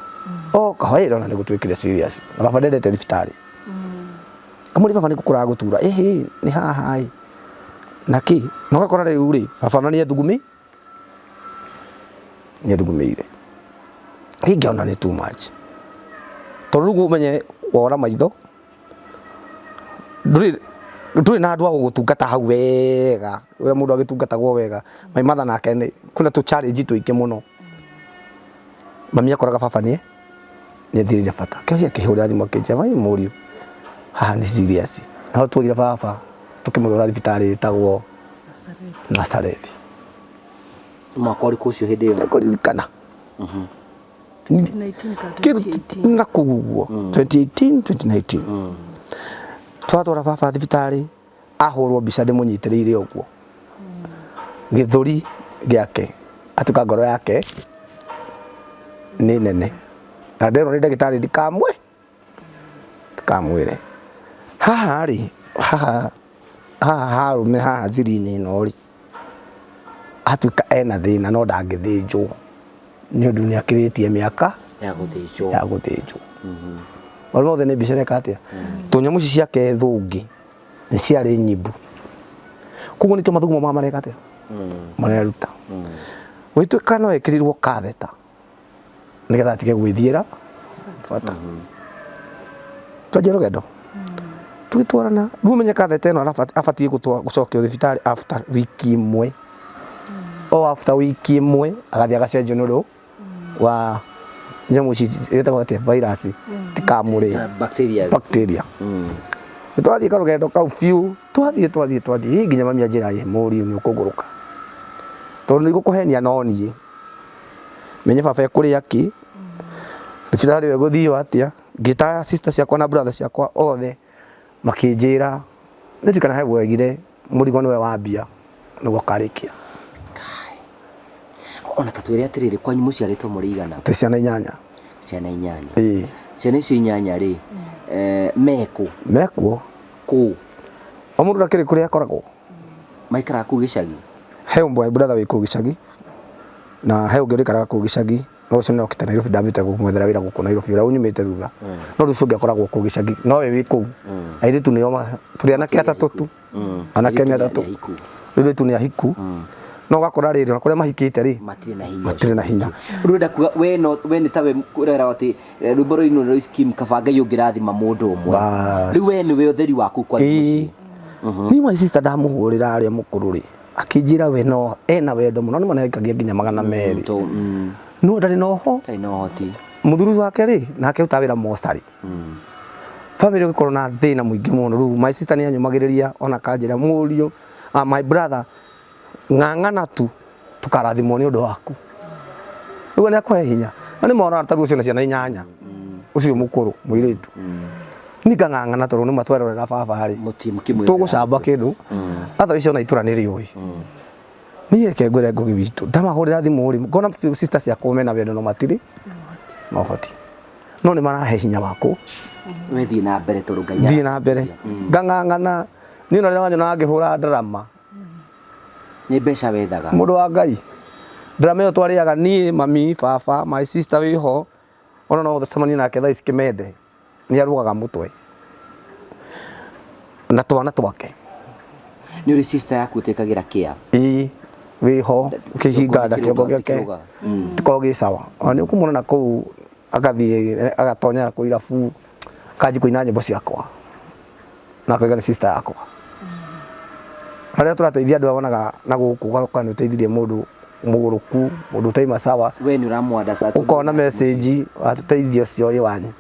A: o kahora ĩrona nĩ gũtuĩkire serious na baba ndendete thibitarĩ. Kamũri baba nĩ kũkũraga gũtura ĩhĩ nĩ haha ĩ na kĩ na ũgakora rĩu rĩ baba ona nĩ ethugumi nĩ ethugumĩire ingĩona nĩ too much tondũ rĩu ũmenye wora maitho ndũrĩ ndũrĩ na andũ a gũgũtungata hau wega ũrĩa mũndũ agĩtungatagwo wega. My mother nake nĩ kwĩna tũ challenge tũingĩ mũno. Mami akoraga baba nĩ nĩethirĩire bata kĩohia akĩhũrĩra thimũ akĩnjĩra mai mũriũ haha nĩ serious no tuoire baba tũkĩmũtwara thibitarĩ ĩtagwo Nazarethi.
B: Mwaka ũrĩkũ ũcio hĩndĩ ĩyo?
A: Nĩngũririkana
C: 2019 kana 2018?
A: Na kũu ũguo 2018 2019 twatwara baba thibitarĩ ahũrwo mbica ndĩmũnyitĩrĩire ũguo gĩthũri gĩake atuĩka ngoro yake nĩ nene na nderwo nĩ ndagĩtarĩ ndikamwĩre haha rĩ haha haha harũme haha thiri-inĩ ĩno rĩ atuĩka ena thĩna no ndangĩthĩnjwo nĩ ũndũ nĩ akĩrĩtie mĩaka
B: ya gũthĩnjwo.
A: Ya gũthĩnjwo. Maũndũ mothe nĩ mbica ĩreka atĩa tũnyamũ ici ciake thũngĩ nĩ ciarĩ nyimbu koguo nĩkĩo mathugumo maya mareka atĩa mareruta gũgĩtuĩka no ekĩrirwo katheta nĩgetha atige gwĩthiĩra bata. Twanjia rũgendo tũgĩtwarana rĩu ũmenye katheta ĩno abatiĩ gũcokio thibitarĩ after wiki ĩmwe o after wiki ĩmwe agathiĩ agacenjio nĩ ũndũ wa nyamũ ici ĩtagwo atĩa virus tikamũrĩe.
B: Bacteria.
A: Bacteria. Nĩ twathiĩ karũgendo kau biũ twathiĩ twathiĩ twathiĩ nginya mami anjĩra ĩ mũriũ nĩ ũkũgũrũka tondũ nĩ igũkũhenia no niĩ menye baba ekũrĩa kĩ thibitarĩ ĩyo ĩgũthio atĩa. Ngĩta sister ciakwa na brother ciakwa othe makĩnjĩra nĩndirikana he wegire mũrigo nĩwe wambia nĩguo ũkarĩkia.
B: Ona ta twĩre atĩrĩrĩ kwanyu mũciarĩtwo mũrĩ igana?
A: Twĩ ciana 8.
B: Ciana 8.
A: Ĩĩ.
B: Ciana icio 8 rĩ mekũ?
A: Mekuo.
B: Kũ?
A: O mũndũ ndakĩrĩ kũrĩa akoragwo.
B: Maikaraga kũu gĩcagi?
A: He ũmwe brother wĩ kũu gĩcagi na he ũngĩ ũrĩikaraga kũu gĩcagi no ũcio nĩ okĩte Nairobi ndambĩte kũmwethera wĩra gũkũ Nairobi ũrĩa ũnyumĩte thutha no rĩu ũcio ũngĩ akoragwo kũu gĩcagi no we wĩ kũu. Airĩtu nĩo tũrĩ anake atatũ tu. Anake nĩ atatũ. Rĩu airĩtu nĩ ahiku no ũgakora rĩrĩ ona kũrĩa mahikĩte rĩ
B: matirĩ na hinya.
A: Matirĩ na hinya.
B: Rĩu ũrenda kuga we no we nĩ tawe ũrera atĩ rwĩmbo rũinwo nĩ Kim kaba Ngai ũngĩrathima mũndũ ũmwe. Rĩu we nĩwe ũtheri waku kwa mũciĩ.
A: Niĩ my sister ndamũhũrĩra arĩa mũkũrũ rĩ akĩnjĩra we no ena wendo mũno nĩ manekagia nginya 200 no ndarĩ na ũho.
B: Ndarĩ na ũhoti.
A: Mũthuri wake rĩ nake arutaga wĩra mocarĩ. Family ĩgĩkorwo na thĩna mũingĩ mũno rĩu my sister nĩ anyũmagĩrĩria ona kanjĩra mũriũ my brother ng'ang'ana tu tukarathimwo nĩ ũndũ waku. Rĩu nĩ akũhe hinya na nĩ mona ta rĩu ũcio na ciana 8 ũcio mũkũrũ mũirĩtu niĩ ngang'ang'ana tondũ nĩ matwerorera baba rĩ tũgũcamba kĩndũ atha icio na itũra nĩ rĩũĩ. Niĩ reke ngwĩre Ngũgĩ witũ, ndamahũrĩra thimũ rĩ, ngona sister ciakwa mena wendo no matirĩ na ũhoti. No nĩ marahe hinya wakũ
B: We thiĩ na mbere tondũ Ngai
A: thiĩ na mbere. Ngang'ang'ana, niĩ ona rĩrĩa wanyona ngĩhũra ndarama,
B: Nĩ mbeca wethaga.
A: Mũndũ wa Ngai, ndarama ĩyo twarĩaga niĩ, mami, baba, my sister wĩho, ona no ũcemanie nake thaa ici Kĩmende, nĩ arũgaga mũtwe na twana twake.
B: Nĩ ũrĩ sister yaku ũtĩkagĩra kĩa?
A: Ĩĩ, wĩho ũkĩhinga nda kĩongo gĩake tikoragwo gĩ sawa. Ona nĩ ũkũmuona na kũu agathiĩ agatonya kũu irabu akanjia kũina nyĩmbo ciakwa na akauga nĩ sister yakwa. Harĩa tũrateithia andũ aya wonaga na gũkũ ũgakora nĩ ũteithirie mũndũ mũgũrũku, mũndũ ũtaima sawa,
B: We nĩ ũramũ understand.
A: Ũkona message watũteithia ũcio wĩ wanyu.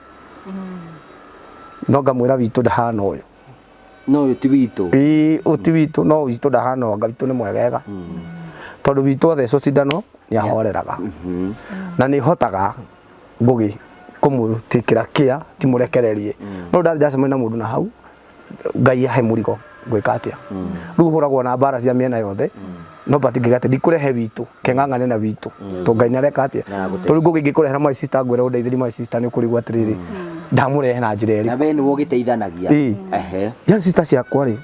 A: No ngamwĩra witũ ndahana ũyũ.
B: No ũyũ ti witũ.
A: Ĩĩ ũyũ ti witũ no witũ ndahana ũyũ anga witũ nĩ mwegega. Tondũ witũ athecwo cindano nĩ ahoreraga. Na nĩ hotaga Ngũgĩ kũmũtĩkĩra kĩa ti mũrekererie. No ndathiĩ ndacemania na mũndũ na hau Ngai ahe mũrigo ngwĩka atĩa. Rĩu hũragwo na mbara cia mĩena yothe no but ngĩga atĩ ndikũrehe witũ keng'ang'ane na witũ tondũ Ngai nĩareka atĩa.
B: Nĩaragũteithia.
A: Tondũ Ngũgĩ ingĩkũrehera my sister ngwĩre ũndeithĩrie my sister nĩ ũkũrigwo atĩrĩrĩ ndamũrehe na njĩra ĩrĩkũ.
B: Na we nĩwe ũgĩteithanagia.
A: Ĩĩ.
B: Ehe.
A: Yani sister ciakwa rĩ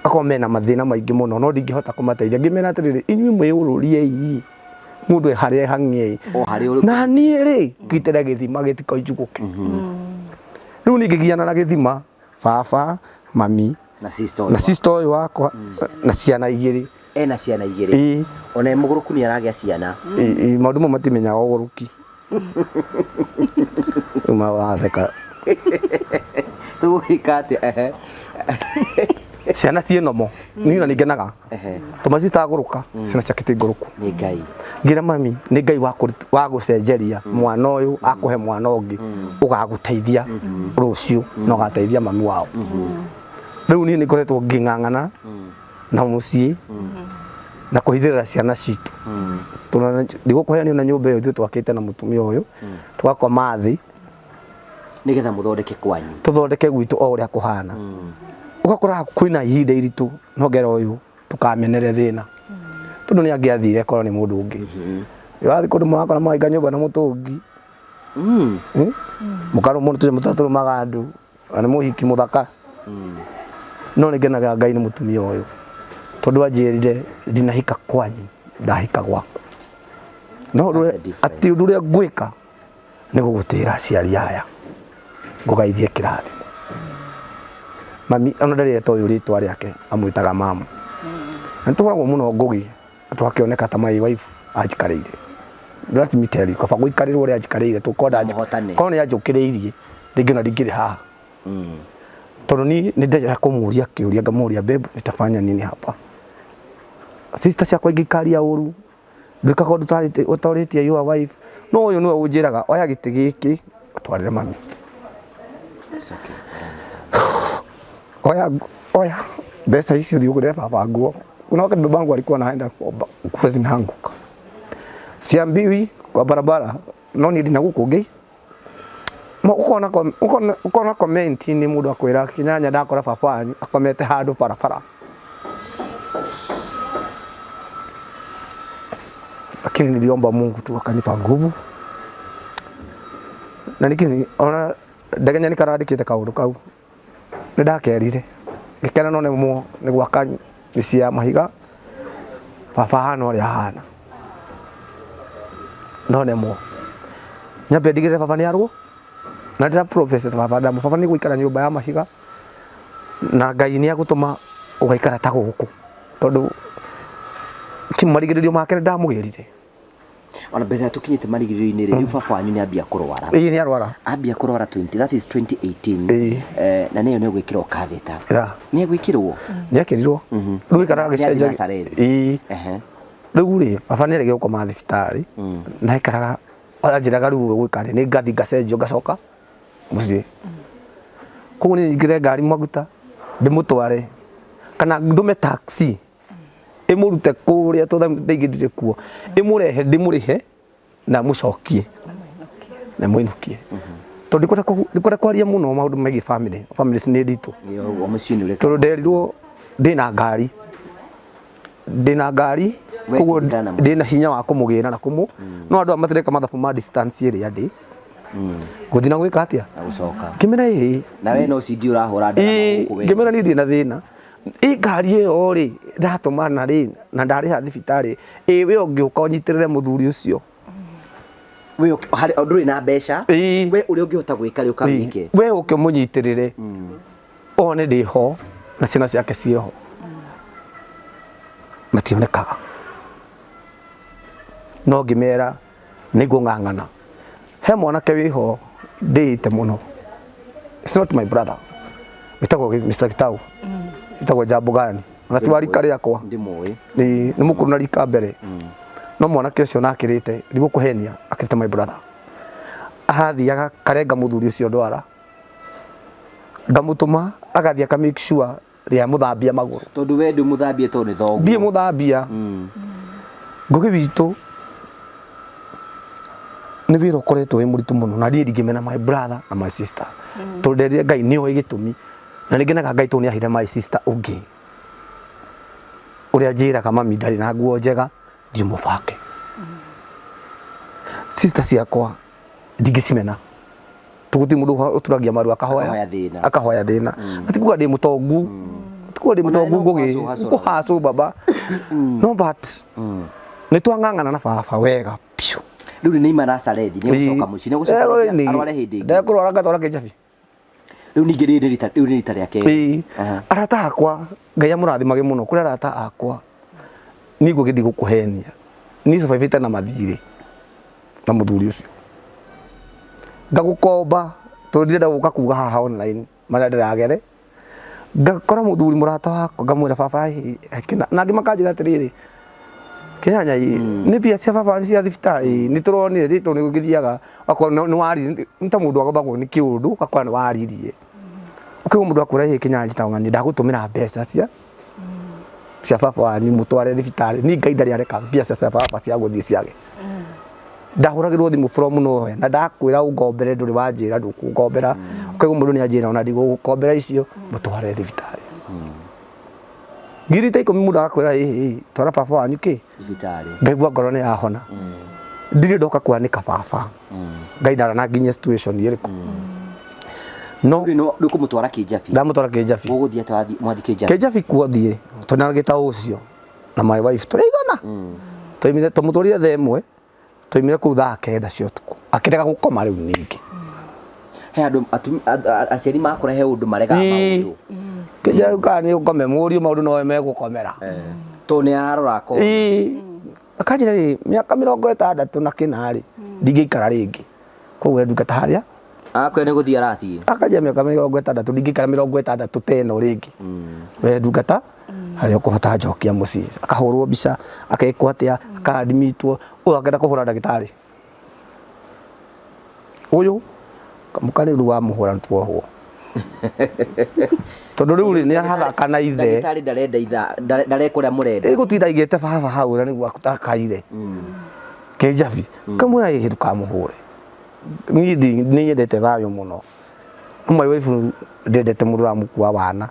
A: akorwo mena mathĩna maingĩ mũno no ndingĩhota kũmateithia ngĩmera atĩrĩrĩ inyuĩ mwĩyũrũriei mũndũ e harĩa hang'ei
B: O harĩa ũrĩ.
A: Na niĩ rĩ ngitĩre gĩthima gĩtikoinjugũke. Rĩu niĩ ngĩgiana na gĩthima baba mami
B: Na sister ũyũ.
A: Na sister ũyũ wakwa na ciana igĩrĩ.
B: Ena ciana igĩrĩ.
A: Ĩĩ.
B: Ona e mũgũrũku nĩ aragĩa ciana.
A: Ĩĩ, ĩĩ, maũndũ mau matimenyaga ũgũrũki. Rĩu watheka.
B: Tũgũgĩka atĩa? Ehe.
A: Ciana ciĩ nomo niĩ na nĩngenaga tondũ my sister agũrũka ciana ciake ti ngũrũku.
B: Nĩ Ngai.
A: Ngĩra mami nĩ Ngai wa gũcenjeria mwana ũyũ akũhe mwana ũngĩ ũgagũteithia rũciũ na ũgateithia mami wao. Rĩu niĩ nĩ ngoretwo ngĩng'ang'ana na mũciĩ na kũhithĩrĩra ciana citũ. Ndigũkũhe niĩ na nyũmba ĩyo ithuĩ twakĩte na mũtumia ũyũ tũgakoma thĩ
B: Nĩgetha mũthondeke kwanyu.
A: Tũthondeke gwitũ o ũrĩa kũhana. Ũgakora kwĩna ihinda iritũ no ngera ũyũ ndũkamenere thĩna tondũ nĩ angĩathire korwo nĩ mũndũ ũngĩ. Wathiĩ kũndũ mũrakora mũrainga nyũmba na mũtũngi, mũkarũmwo nĩ tũnyamũ tũrĩa tũrũmaga andũ na nĩ mũhiki mũthaka. No nĩ ngenaga Ngai nĩ mũtumia ũyũ tondũ anjĩrire ndinahika kwanyu ndahika gwaku. No
B: That's the difference.
A: atĩ ũndũ ũrĩa ngwĩka nĩ gũgũtĩra aciari aya ngũgaithie kĩrathimo. Mami ona ndarĩ etwo ũyũ rĩtwa rĩake amwĩtaga mamu. Na nĩ tũhũragwo mũno Ngũgĩ twakĩoneka ta my wife anjikarĩire. Let me tell you, kaba gũikarĩrwo ũrĩa anjikarĩire tũkonda
B: Mũhotane.
A: korwo nĩ anjũkĩrĩirie rĩngĩ ona ndingĩrĩ haha. Tondũ niĩ nĩ ndendaga kũmũria kĩũria ngamũria babe nitafanya nini hapa. Sister ciakwa ingĩkaria ũru ndwĩkaga ũndũ ũtarĩtie your wife no ũyũ nĩwe ũnjĩraga oya gĩtĩ gĩkĩ ũtwarĩre mami.
B: It's okay.
A: Oya oya mbeca icio thiĩ ũgũrĩre baba nguo. Kuna wakati babangu alikuwa anaenda kuomba nguo zinaanguka. Siambiwi kwa barabara no niĩ ndina gũkũ ngĩ ũkona comment nĩ mũndũ akwĩra Kĩnyanya ndakora baba wanyu akomete handũ barabara. Lakini niliomba Mungu tu akanipa nguvu. Na niki ona ndegenya nĩ karandĩkĩte kaũndũ kau. Nĩ ndakerire. Ngĩkena no nemwo nĩ gwaka mĩciĩ ya mahiga. Baba ahana ũrĩa ahana. No nemwo. Nyambe ndigĩrĩre baba nĩ arwo. Na ndĩra prophesy baba ndamũ baba nĩ gũikara nyũmba ya mahiga. Na Ngai nĩ agũtũma ũgaikara ta gũkũ. Tondũ marigĩrĩrio make nĩ ndamũgĩrire.
B: Ona mbere ya tũkinyĩte marigĩrĩrio-inĩ rĩ, rĩu baba wanyu nĩ ambia kũrwara.
A: Ĩĩ nĩ arwara.
B: Ambia kũrwara 20, that is 2018.
A: Ĩĩ.
B: Na nĩyo nĩ egwĩkĩrwo catheter.
A: Yeah.
B: Nĩ egwĩkĩrwo?
A: Nĩ ekĩrirwo. Rĩu aikaraga
B: Nĩ athiĩ
A: gĩcenjia.
B: Nazarethi.
A: Ĩĩ.
B: Ehe.
A: Rĩu rĩ, baba nĩ aregire gũkoma thibitarĩ. Na aikaraga anjĩraga rĩu gwĩka rĩ, nĩ ngathi ngacenjio ngacoka mũciĩ. Koguo niĩ nyingĩre ngari maguta ndĩmũtware kana ndũme taxi ĩmũrute kũrĩa tondũ thaa ingĩ ndirĩ kuo ĩmũrehe ndĩmũrĩhe na mũcokie na mũinũkie tondũ ndikwenda kwaria mũno maũndũ megiĩ family families nĩ nditũ.
B: O mũciĩ nĩ ũreka.
A: Tondũ nderirwo ndĩna ngari ndĩna ngari
B: We
A: Koguo
B: kũringana na
A: ndĩna hinya wa kũmũgĩra na kũmũ no andũ aya matireka mathabu ma distance ĩrĩa ndĩ gũthiĩ na gwĩka atĩa
B: Na gũcoka.
A: ngĩmera ĩĩ
B: Na we no cindi ũrahũra ndarama
A: Ĩĩ,
B: gũkũ we.
A: ngĩmera niĩ ndirĩ na thĩna ĩ ngari ĩyo rĩ ndatũmana rĩ na ndarĩha thibitarĩ ĩ we ũngĩũka ũnyitĩrĩre mũthuri ũcio
B: We harĩ ndũrĩ na mbeca.
A: Ĩĩ.
B: We ũrĩa ũngĩhota gwĩka rĩ ũkawĩke.
A: we ũke ũmũnyitĩrĩre one ndĩ ho na ciana ciake ciĩ ho mationekaga no ngĩmera nĩ ngũng'ang'ana he mwanake wĩho ndĩĩte mũno. It's not my brother, wĩtagwo Mr. Gitau, wĩtagwo Jambugani, ona ti wa rika rĩakwa.
B: Ndimũĩ.
A: Nĩ mũkũrũ na rika mbere, no mwanake ũcio nakĩrĩte ndigũkũhenia akĩrĩte my brother, arathiaga karenga mũthuri ũcio ndwara, ngamũtũma agathiĩ aka make sure rĩa mũthambia magũrũ.
B: Tondũ we ndũ mũthambie tondũ nĩ thoguo.
A: Ndiĩ mũthambia. Ngũgĩ witũ nĩ wĩra ũkoretwo wĩ mũritũ mũno, na niĩ ndingĩmena my brother na my sister, tondũ nderire Ngai nĩ oĩ gĩtũmi, na nĩ ngenaga Ngai tondũ nĩ aheire my sister ũngĩ ũrĩa njĩraga mami ndarĩ na nguo njega thiĩ mũbange. Sister ciakwa ndingĩcimena, tũgũtirĩ mũndũ ũturagia maru akahoya
B: Akahoya thĩna.
A: Akahoya thĩna, na ti kuga ndĩ mũtongu, ti kuga ndĩ
B: Ona
A: mũtongu
B: no
A: Ngũgĩ
B: kũhacũ-hacũraga.
A: kũhacũ baba, no but nĩ twang'ang'ana na baba wega biũ.
B: Rĩu nĩ ima Nazarethi nĩ gũcoka mũciĩ, nĩ gũcoka rĩngĩ arware hĩndĩ ĩngĩ.
A: Ndekũrwara ngatwara kĩnjabi.
B: Rĩu ningĩ rĩrĩ nĩ rita, rĩu nĩ rita rĩa kerĩ.
A: Ĩĩ.
B: Aha.
A: Arata akwa Ngai amũrathimage mũno, kũrĩ arata akwa niĩ Ngũgĩ ndigũkũhenia, niĩ survivĩte na mathirĩ na mũthuri ũcio, ngagũkomba tondũ ndirenda gũka kuga haha online marĩa ndĩragere, ngakora mũthuri mũrata wakwa ngamwĩra baba ĩ, kĩna, na angĩ makanjĩra atĩrĩrĩ, kĩnyanya ĩ, nĩ mbia cia baba cia thibitarĩ nĩ tũronire rĩ, tondũ nĩ gũgĩthiaga akorwo nĩ waririe, nĩ ta mũndũ agũthagwo nĩ kĩũndũ ũgakora nĩ waririe, ũkaigua mũndũ akwĩra ĩ kĩnyanya njĩtagwo ng'ania ndagũtũmĩra mbeca cia baba wanyu mũtware thibitarĩ. Niĩ Ngai ndarĩ areka mbia cia baba cia gũthiĩ ciage. Ndahũragĩrwo thimũ from nowhere na ndakwĩra ũngombere ndũrĩ wanjĩra ndũkũngombera, ũkaigua mũndũ nĩ anjĩra ona ndigũgũkombera icio mũtware thibitarĩ. Ngiri ta 10 mũndũ agakwĩra ĩ ĩ twara baba wanyu kĩ
B: Thibitarĩ.
A: Ngaigua ngoro nĩ yahona. Ndirĩ ndoka kwanĩka baba, Ngai ndarananginyia situation ĩrĩkũ, no
B: Rĩu nĩ ũkũmũtwara Kĩnjabi.
A: Ndamũtwara Kĩnjabi.
B: Ũgũthiĩ atĩa mwathiĩ Kĩnjabi?
A: Kĩnjabi kuo thiĩ tondũ gĩta ũcio na my wife tũrĩ igana twaimire, tũmũtwarire thaa 1, twaimire kũu thaa 9 cia ũtukũ, akĩrega gũkoma rĩu ningĩ.
B: He andũ aciari makũra he ũndũ maregaga maũndũ.
A: Kĩnjabi kana nĩ ũkome mũriũ maũndũ nowe megũkomera.
B: Tondũ nĩ ararora akona.
A: Ĩĩ, akanjĩra ĩ mĩaka 64 rĩ ndingĩikara rĩngĩ, koguo we ndungata harĩa
B: Akwĩra nĩ gũthiĩ arathiĩ.
A: Akanjĩra mĩaka 60 ndingĩikara 60 ta ĩno rĩngĩ, we ndungata harĩa ũkũhota njokia mũciĩ, akahũrwo mbica akekwo atĩa, akaadimitwo, ũyũ akenda kũhũra ndagĩtarĩ ũyũ kamũka rĩu wamũhũra tuohwo, tondũ rĩu rĩ nĩ arathaka na ithe.
B: Ndagĩtarĩ ndarenda ithaa, ndareka ũrĩa mũrenda.
A: Ĩgũtinda aigĩte baba hau ũrĩa nĩguo akaire kĩnjabi, kamwĩra ĩ ndũkamũhũre, niĩ nĩ nyendete thayũ mũno, no my wife ndendete mũndũ ũramũkua wana,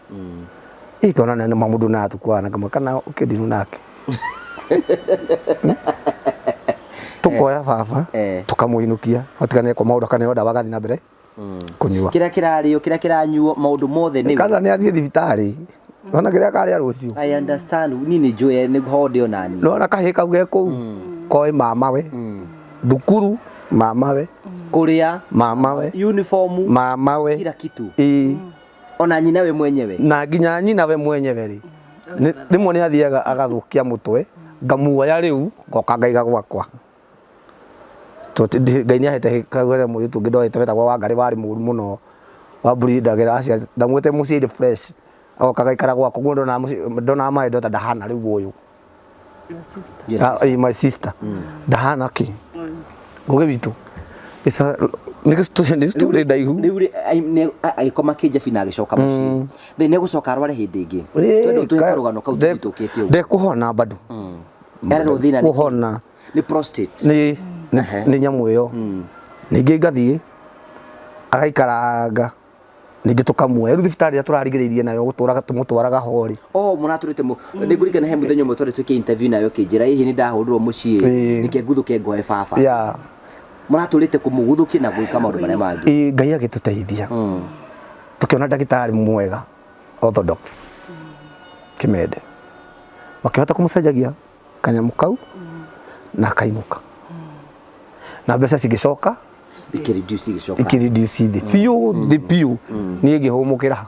A: ĩ twana nĩ mũndũ na atukua wana kamwe kana ũkĩndirũ nake tukoya baba tukamũinũkia atigane kwa maũndũ, akaneo ndawa agathiĩ na mbere kũnyua.
B: Kĩrĩa kĩrarĩo, kĩrĩa kĩranyuo, maũndũ mothe nĩwe.
A: Kana nĩ athiĩ thibitarĩ ona kĩrĩa karĩa rũciũ.
B: I understand, niĩ nĩ njũĩ nĩ ho ndĩ ona niĩ.
A: Nona kahĩĩ kau ge kũu koĩ mamawe, thukuru mamawe,
B: Kũrĩa,
A: mamawe,
B: uniform,
A: mamawe,
B: kila kitu.
A: Ĩĩ.
B: Ona nyina we mwenyewe.
A: Na nginya nyina we mwenyewe rĩ, rĩmwe nĩ athiaga agathũkia mũtwe, ngamuoya rĩu ngoka ngaiga gwakwa. Ngai nĩ ahete kau harĩa mũirĩtu ũngĩ ndoete wetagwo Wangarĩ, warĩ mũru mũno, wamburindagĩra acia ndamwĩte mũciĩ fresh, agoka agaikara gwakwa, koguo ndonaga my daughter ndahana rĩu ũyũ.
C: Your sister.
B: Yes.
A: Ah, my sister ndahana kĩ Ngũgĩ witũ nĩ story ndaihu.
B: Rĩu rĩ, agĩkoma Kĩnjabi na agĩcoka mũciĩ. Then nĩ egũcoka arware hĩndĩ ĩngĩ. Twende ũtũhe karũgano kau tũhĩtũkĩte ũguo.
A: Ndekũhona bado.
B: Arerwo thĩna nĩ kĩ?
A: Kũhona.
B: Nĩ prostate.
A: Nĩ nyamũ ĩyo, ningĩ ngathiĩ agaikaranga Ningĩ tũkamuoya rĩu thibitarĩ ĩrĩa tũrarigĩrĩirie nayo gũtũraga tũmũtwaraga ho rĩ.
B: Oh, mũratũrĩte mũ nĩ ngũririkana he mũthenya ũmwe twarĩ twĩke interview nayo ũkĩnjĩra hihi nĩ ndahũrirwo mũciĩ
A: Ĩĩ.
B: nĩke nguthũke ngoe baba.
A: Ya.
B: Mũratũrĩte kũmũguthũkia na gwĩka maũndũ marĩa mangĩ.
A: Ĩĩ, Ngai agĩtũteithia tũkĩona ndagĩtarĩ mwega orthodox Kĩmende, makĩhota kũmũcenjagia kanyamũ kau na akainũka na mbeca cigĩcoka
B: Ikĩreduce igĩcoka.
A: Ikĩreduce thĩ biũ, thĩ biũ. Niĩ ngĩhũmũkĩra ha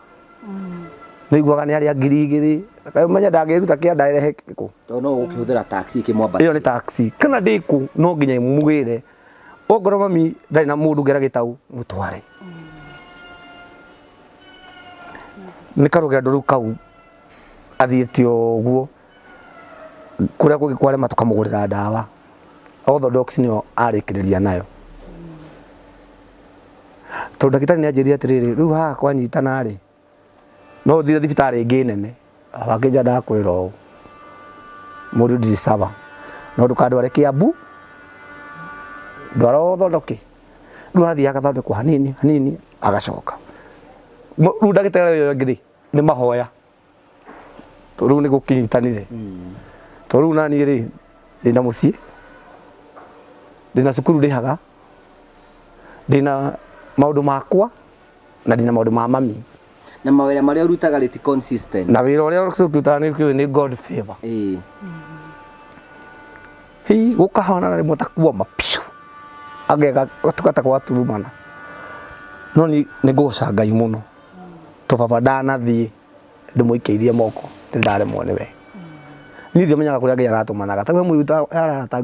A: nĩiguaga nĩ arĩa 2000 ũmenye ndangĩruta kĩanda ĩrehe kũ.
B: Tondũ no ũkĩhũthĩra taxi ĩkĩmwambatia.
A: Ĩyo nĩ taxi kana ndĩkũ no nginya mũgĩre ongorwo mami ndarĩ na mũndũ ũngĩ gĩtau mũtware nĩ karũgendo rĩu kau athiĩte ũguo kũrĩa kũngĩ kwarema tũkamũgũrĩra ndawa orthodox nĩyo arĩkĩrĩria nayo tondũ ndagĩtarĩ nĩ anjĩrire atĩrĩrĩ rĩu haha kwanyitana rĩ no ũthire thibitarĩ ĩngĩ nene wakĩnja ndakwĩra ũũ mũndũ ndirĩ sawa no ndũkandware Kĩambu ndwara ũthondoke rĩu athiĩ agathondekwo hanini hanini agacoka. Rĩu ndagĩtarĩ ũyũ ũngĩ rĩ nĩ mahoya tondũ rĩu nĩ gũkĩnyitanire tondũ rĩu naniĩ rĩ ndĩna mũciĩ ndĩna cukuru ndĩhaga ndĩna maũndũ makwa na ndĩna maũndũ ma mami.
B: Na mawĩra marĩa ũrutaga rĩ ti consistent.
A: Na wĩra ũrĩa ũrutaga nĩ kĩũĩ nĩ God favor.
B: Ĩĩ.
A: Hii gũkahana na rĩmwe ta kuoma piũ ageka gatuka ta gwaturumana no ni nĩ ngũgoca Ngai mũno to baba ndanathiĩ ndĩmũikĩirie moko nĩ ndaremwo nĩwe. Niĩ ndiamenyaga kũrĩa Ngai aratũmanaga ta we mũirũ ararata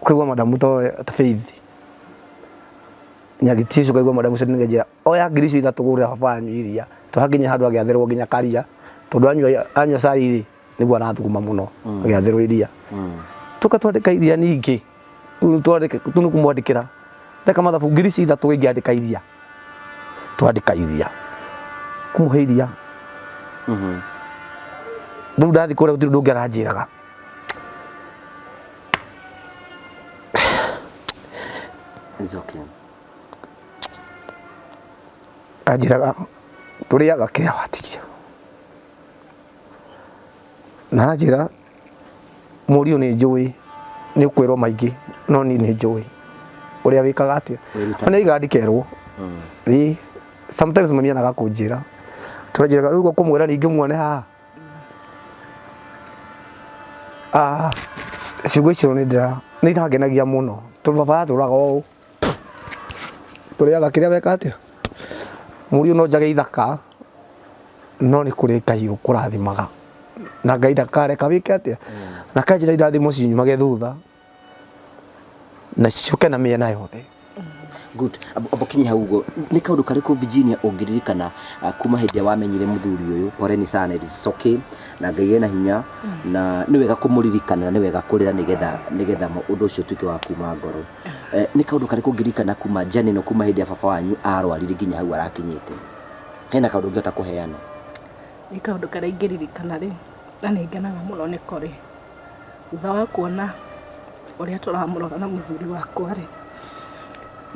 A: ũkaigua madamu ta Faith nyagiti ũcio ũkaigua madamu ũcio nĩngenjera oya ngiri icio ithatũ gũrĩra baba wanyu iria tũhakinya handũ agĩathĩrwo nginya karia tondũ anyua cai rĩ nĩguo arathuguma mũno agĩathĩrwo iria tũka twandĩka iria ningĩ rĩu twandĩke tu nĩ kũmwandĩkĩra ndeka mathabu ngiri ici ithatũ ingĩandĩka iria twandĩka iria kũmũhe iria rĩu ndathiĩ kũrĩa gũtirĩ ũndũ ũngĩ aranjĩraga.
B: It's okay.
A: Anjĩraga tũrĩaga kĩrĩa watigia na aranjĩra mũriũ nĩ njũĩ nĩ ũkwĩrwo maingĩ no niĩ nĩ njũĩ ũrĩa wĩkaga atĩa.
B: Wĩrutaga.
A: Nĩ aigaga ndikerwo. Ĩĩ sometimes mami anaga kũnjĩra tũranjĩraga rĩu kũmwĩra ningĩ muone haha. Ah, ciugo icio nĩ ndĩra nĩ irangenagia mũno tondũ baba atũraga ũũ tũrĩaga kĩrĩa weka atĩa mũriũ no njage ithaka no nĩ kũrĩ Ngai ũkũrathimaga na Ngai ndakareka wĩke atĩa na kanjĩra irathimo cinyumage thutha na ciũke na mĩena yothe.
B: Good. Abo kinyi hau uguo nĩ kaũndũ karĩkũ Virginia ũngĩririkana kuma hĩndĩ ĩrĩa wamenyire mũthuri ũyũ? Poleni sana, it is okay na Ngai ena hinya na nĩ wega kũmũririkana na nĩ wega kũrĩra nĩgetha ũndũ ũcio ũtuĩke wa kuma ngoro. Nĩ kaũndũ karĩkũ ũngĩririkana kuma journey ĩno kuma hĩndĩ ya baba wanyu arwarire nginya hau arakinyĩte? Hena kaũndũ ũngĩhota kũheana?
C: Nĩ kaũndũ karĩa ingĩririkana rĩ, na nĩ ngenaga mũno nĩko rĩ, thutha wa kuona ũrĩa tũramũrora na mũthuri wakwa rĩ,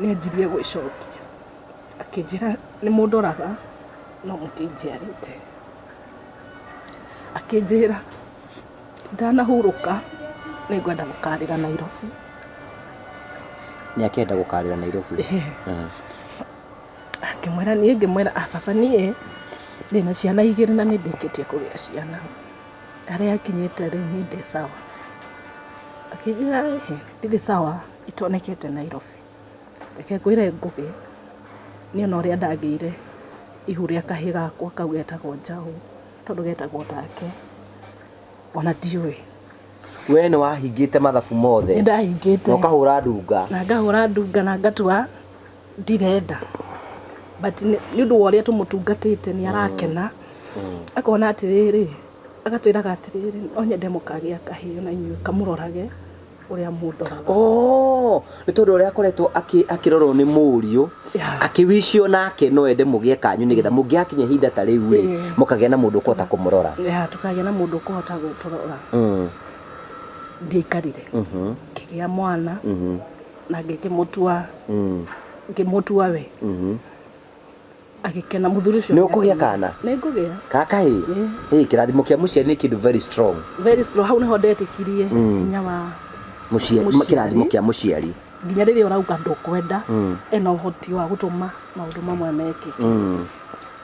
C: nĩ anjirie gwĩcokia akĩnjĩra nĩ mũndoraga no mũtinjiarĩte. Akĩnjĩra ndanahurũka nĩ ngwenda gũkarĩra Nairobi.
B: Nĩ akĩenda gũkarĩra Nairobi?
C: Akĩmwĩra niĩ ngĩmwĩra ah baba niĩ ndĩna ciana igĩrĩ na nĩ ndĩkĩtie kũgĩa ciana harĩa akinyĩte rĩ niĩ ndĩ sawa. Akĩnjĩra ĩhĩ ndirĩ sawa itonekete Nairobi. Reke ngwĩre Ngũgĩ niĩ ona ũrĩa ndagĩire ihu rĩa kahĩĩ gakwa kau getagwo Njaũ tondũ getagwo take ona ndiũĩ.
B: We nĩ wahingĩte mathabu mothe?
C: Nĩ ndahingĩte.
B: Na ũkahũra ndunga?
C: Na ngahũra ndunga na ngatua ndirenda but nĩ ũndũ wa ũrĩa tũmũtungatĩte nĩ arakena akona atĩrĩrĩ agatwĩraga atĩrĩrĩ no nyende mũkagĩa kahĩĩ na inyuĩ kamũrorage ũrĩa mũndoraga.
B: Oh, nĩ tondũ ũrĩa akoretwo akĩrorwo nĩ mũriũ akĩwicio nake no ende mũgĩe kanyu nĩgetha mũngĩgakinya ihinda ta rĩu rĩ mũkagĩa na mũndũ ũkũhota kũmũrora.
C: Yeah, tũkagĩa na mũndũ ũkũhota gũtũrora. Ndiaikarire ngĩgĩa mwana na ngĩkĩmũtua ngĩmũtua we. Agĩkena mũthuri ũcio.
B: Nĩ ũkũgĩa kana?
C: Nĩ ngũgĩa.
B: Kaka ĩ. Ĩ kĩrathimo kĩa mũciari nĩ kĩndũ very strong.
C: Very strong. Hau nĩho ndetĩkirie hinya wa
B: Mũciari,
C: Mũciari.
B: kĩrathimo kĩa mũciari.
C: Nginya rĩrĩa ũrauga ndũkwenda, ena ũhoti wa gũtũma maũndũ mamwe mekĩke.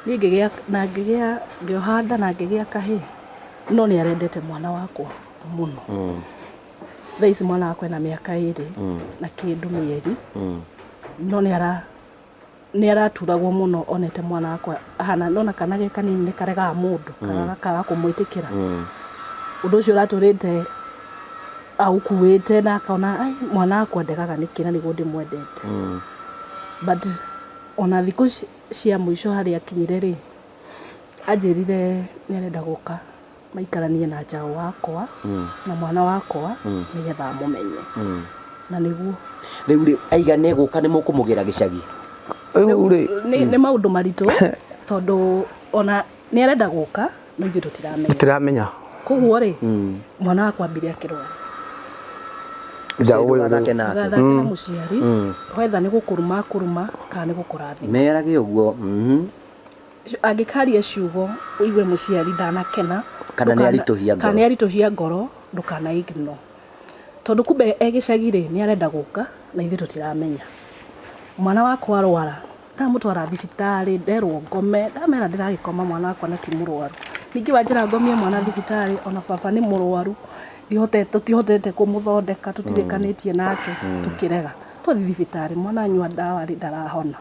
C: Niĩ ngĩgĩa na ngĩgĩa ngĩoha nda na ngĩgĩa kahĩĩ, no nĩ arendete mwana wakwa mũno. Thaa ici mwana wakwa ena mĩaka 2 na kĩndũ mĩeri, no nĩ ara nĩ araturagwo mũno onete mwana wakwa ahana nona kana ge kanini nĩ karegaga mũndũ, kaga kũmwĩtĩkĩra. Ũndũ ũcio ũratũrĩte aũkuĩte na akona ai mwana wakwa ndegaga nĩkĩ na nĩguo ndĩmwendete. But ona thikũ cia mũico harĩa akinyire rĩ, anjĩrire nĩ arenda gũka maikaranie na njaũ wakwa na mwana wakwa nĩgetha amũmenye. Na nĩguo
B: Rĩu rĩ aiga nĩ egũka nĩ mũkũmũgĩra gĩcagi.
A: Rĩu rĩ
C: nĩ maũndũ maritũ tondũ ona nĩ arenda gũka no ithuĩ tũtiramenya.
A: Tũtiramenya.
C: Koguo rĩ mwana wakwa ambire akĩrwara.
A: Njaũ ũyũ
B: Ndũgathake
A: rĩu.
B: nake.
C: Ndũgathake na mũciari, wetha nĩ gũkũruma akũruma kana nĩ gũkũrathima.
B: Merage ũguo.
C: Angĩkaria ciugo ũigue mũciari ndanakena
B: Kana nĩ aritũhia ngoro.
C: Kana nĩ aritũhia ngoro ndũkana ignore. Tondũ kumbe e gĩcagi rĩ nĩ arenda gũka na ithuĩ tũtiramenya. Mwana wakwa arwara ndamũtwara thibitarĩ nderwo ngome ndamera ndĩragĩkoma mwana wakwa na ti mũrwaru. Ningĩ wanjĩra ngomie mwana thibitarĩ ona baba nĩ mũrwaru tũtihotete kũmũthondeka tũtirĩkanĩtie nake tũkĩrega. Twathiĩ thibitarĩ mwana anyua ndawa rĩ ndarahona.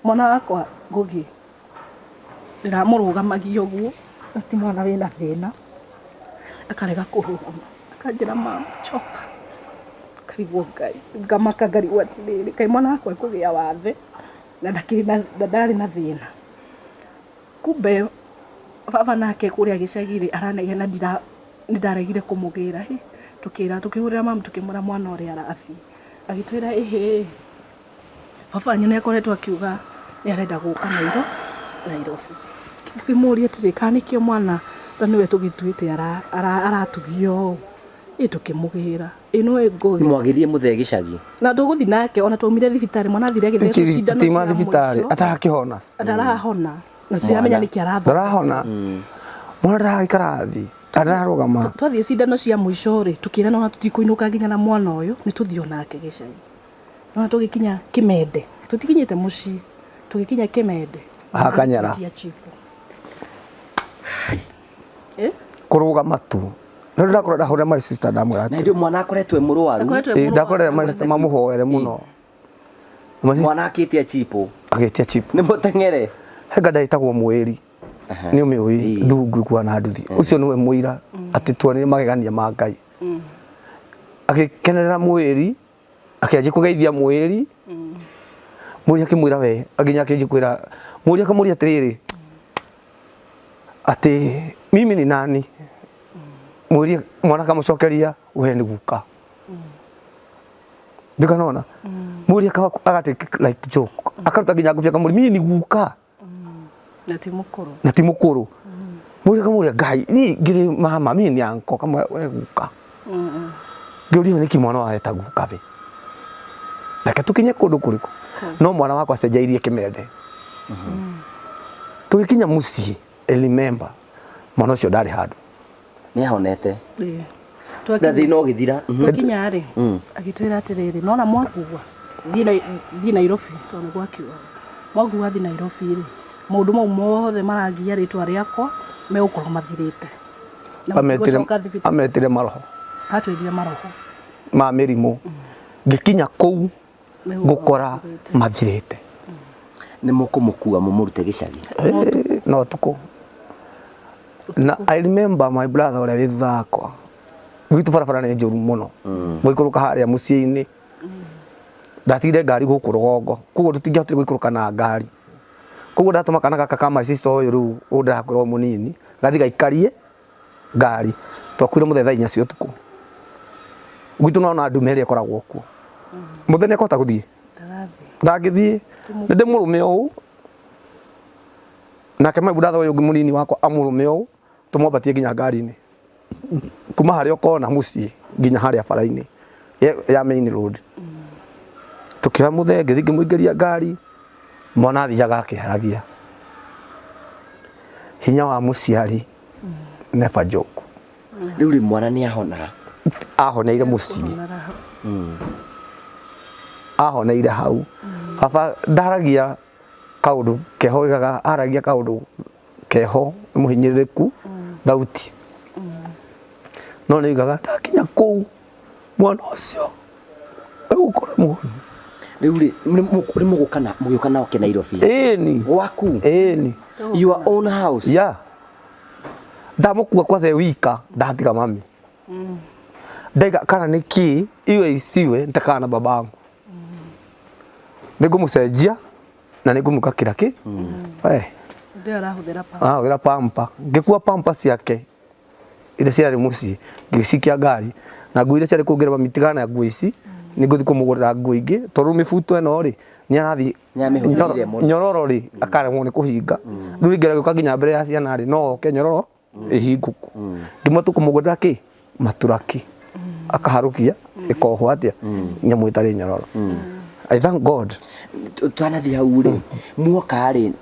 C: Mwana wakwa Ngũgĩ ndĩramũrũgamagia ũguo na ti mwana wĩna thĩna akarega kũrũgama akanjĩra mama coka ngarigwo Ngai ngamaka ngarigwo atĩrĩrĩ kaĩ mwana wakwa ekũgĩa wathe na ndakĩrĩ na ndarĩ na thĩna. Kumbe baba nake kũrĩa gĩcagi rĩ aranegena nĩ ndaregire kũmũgĩra hĩ tũkĩra tũkĩhũrĩra mamu tũkĩmwĩra mwana ũrĩa arathiĩ agĩtwĩra ĩhĩ baba wanyu nĩ akoretwo akiuga nĩ arenda gũka Nairobi. Tũkĩmũria atĩrĩ kana nĩkĩo mwana na nĩwe tũgĩtuĩte aratugio ũũ ĩ tũkĩmũgĩra ĩ no Ngũgĩ
B: Mwagĩrire mũthee gĩcagi.
C: Na tũgũthiĩ nake ona twaumire thibitarĩ mwana athire agĩthecwo cindano
A: Tima
C: cia
A: thibitarĩ
C: mũico.
A: atarakĩhona.
C: Ndarahona na tũtiramenya nĩkĩ arathondeka.
A: Ndarahona. Mwana ndaragĩikara thĩ ndararũgama.
C: Twathiĩ cindano cia mũico rĩ tũkĩrana ona tũtikũinũka nginya na mwana ũyũ nĩ tũthiĩ onake gĩcagi. Nona tũgĩkinya Kĩmende tũtikinyĩte mũciĩ tũgĩkinya Kĩmende
A: Hakanyara.
C: Tia chifu.
A: Kũrũgama tu. No ndakora ndahũrĩra my sister ndamwĩra
B: Na
A: atĩrĩ.
B: hĩndĩ ĩyo mwana akoretwo e mũrwaru.
C: Akoretwo e
A: Ĩ ndakora my sister mamũhoere mũno. My sister
B: Mwana akĩtia chipo.
A: agĩtia chip.
B: Nĩ mũteng'ere.
A: He nganda ĩtagwo mwĩri. Nĩ ũmĩũĩ ndungu ikuana na nduthi. Ũcio nĩwe mũira atĩ tuonire magegania ma Ngai. Agĩkenerera mwĩri akĩanjia kũgeithia mwĩri. Mwĩri akĩmwĩra we nginya akĩanjia kwĩra mwĩri akamũria atĩrĩrĩ atĩ mimi ni nani? Mwĩri mwana akamũcokeria we nĩ guka. Ndikanona. Mwĩri agatake like joke. Akaruta nginya ngũbia akamũria mimi ni guka.
C: Na ti mũkũrũ.
A: Na ti mũkũrũ. Mwĩri akamũria Ngai niĩ ngĩrĩ mama mimi ni anko akamwĩra we guka. Ngĩũria nĩkĩ mwana wa eta guka we. Reke tũkinye kũndũ kũrĩkũ. No mwana wakwa acenjeirie Kĩmende. Tũgĩkinya mũciĩ I remember mwana ũcio ndarĩ handũ.
B: Nĩ ahonete.
C: Ĩ.
B: Na thĩna ũgĩthira.
C: Twakinya rĩ agĩtwĩra atĩrĩrĩ nona mwakua thiĩ Nairobi tondũ nĩguo akiugaga mwakua thiĩ Nairobi rĩ maũndũ mau mothe maragia rĩtwa rĩakwa megũkorwo mathirĩte. Na mũtigũcoka thibitarĩ.
A: Ametire maroho.
C: Atwĩrire maroho.
A: Ma mĩrimũ. Ngĩkinya kũu ngũkora mathirĩte.
B: Nĩ mũkũmũkua mũmũrute gĩcagi.
A: No ũtukũ. Na I remember my brother ũrĩa wĩ thutha wakwa. Gwitũ barabara nĩ njũru mũno. Gũikũrũka harĩa mũciĩ-inĩ. Ndatigire ngari gũkũ rũgongo. Koguo tũtingĩahotire gũikũrũka na ngari. Koguo ndatũma kana gaka ka my sister ũyũ rĩu ũyũ ndĩrakwĩra ũyũ mũnini gathiĩ gaikarie ngari. Twakuire mũthee thaa inya cia ũtukũ. Gwitũ nona ndume ĩrĩa ĩkoragwo kuo. Mũthee nĩ ekũhota gũthiĩ? Ndangĩthiĩ. Nĩ ndĩmũrũme ũũ. Nake my brother ũyũ ũngĩ mũnini wakwa amũrũme ũũ tũmwambatie nginya ngari-inĩ. Kuma harĩa ũkona mũciĩ nginya harĩa bara-inĩ ya main road. Tũkĩoya mũthee ngĩthiĩ ngĩmũingĩria ngari mwana athiaga akĩheragia. Hinya wa mũciari never joke.
B: Rĩu rĩ mwana nĩ ahona.
A: Ahoneire mũciĩ. Ahoneire hau. Baba ndaragia kaundu keho igaga aragia kaundu keho nĩ mũhinyĩrĩrĩku thauti. No nĩ igaga ndakinya kũu mwana ũcio egũkorwo mũhonu.
B: Rĩu rĩ nĩ mũgũka na mũgĩũka nake Nairobi.
A: Ĩni.
B: Gwaku.
A: Ĩni.
B: Your own house.
A: Yeah. Ndamũkua kwanza wika ndatiga mami. Ndaiga kana nĩ kĩ iwe isiwe nitakaa na babangu. Nĩngũmũcenjia na nĩngũmũka kĩra kĩ. Eh.
C: Ndio arahũthĩra pamper.
A: Arahũthĩra pamper. Ngĩkua pamper ciake iria ciarĩ mũciĩ ngĩcikia ngari na nguo iria ciarĩ kũu ngĩra mami tigana na nguo ici nĩngũthiĩ kũmũgũrĩra nguo ingĩ tondũ mĩbuto ĩno rĩ nĩarathiĩ
B: Nĩamĩhũthĩrire mũno.
A: nyororo rĩ akaremwo nĩ kũhinga. Rĩu ingĩenda gũka nginya mbere ya ciana rĩ no oke nyororo ĩhingũku. Ngĩmwe tũkũmũgũrĩra kĩ maturaki akaharũkia ĩkohwo atĩa nyamũ ĩtarĩ nyororo. I thank God.
B: Twanathiĩ hau rĩ muoka rĩ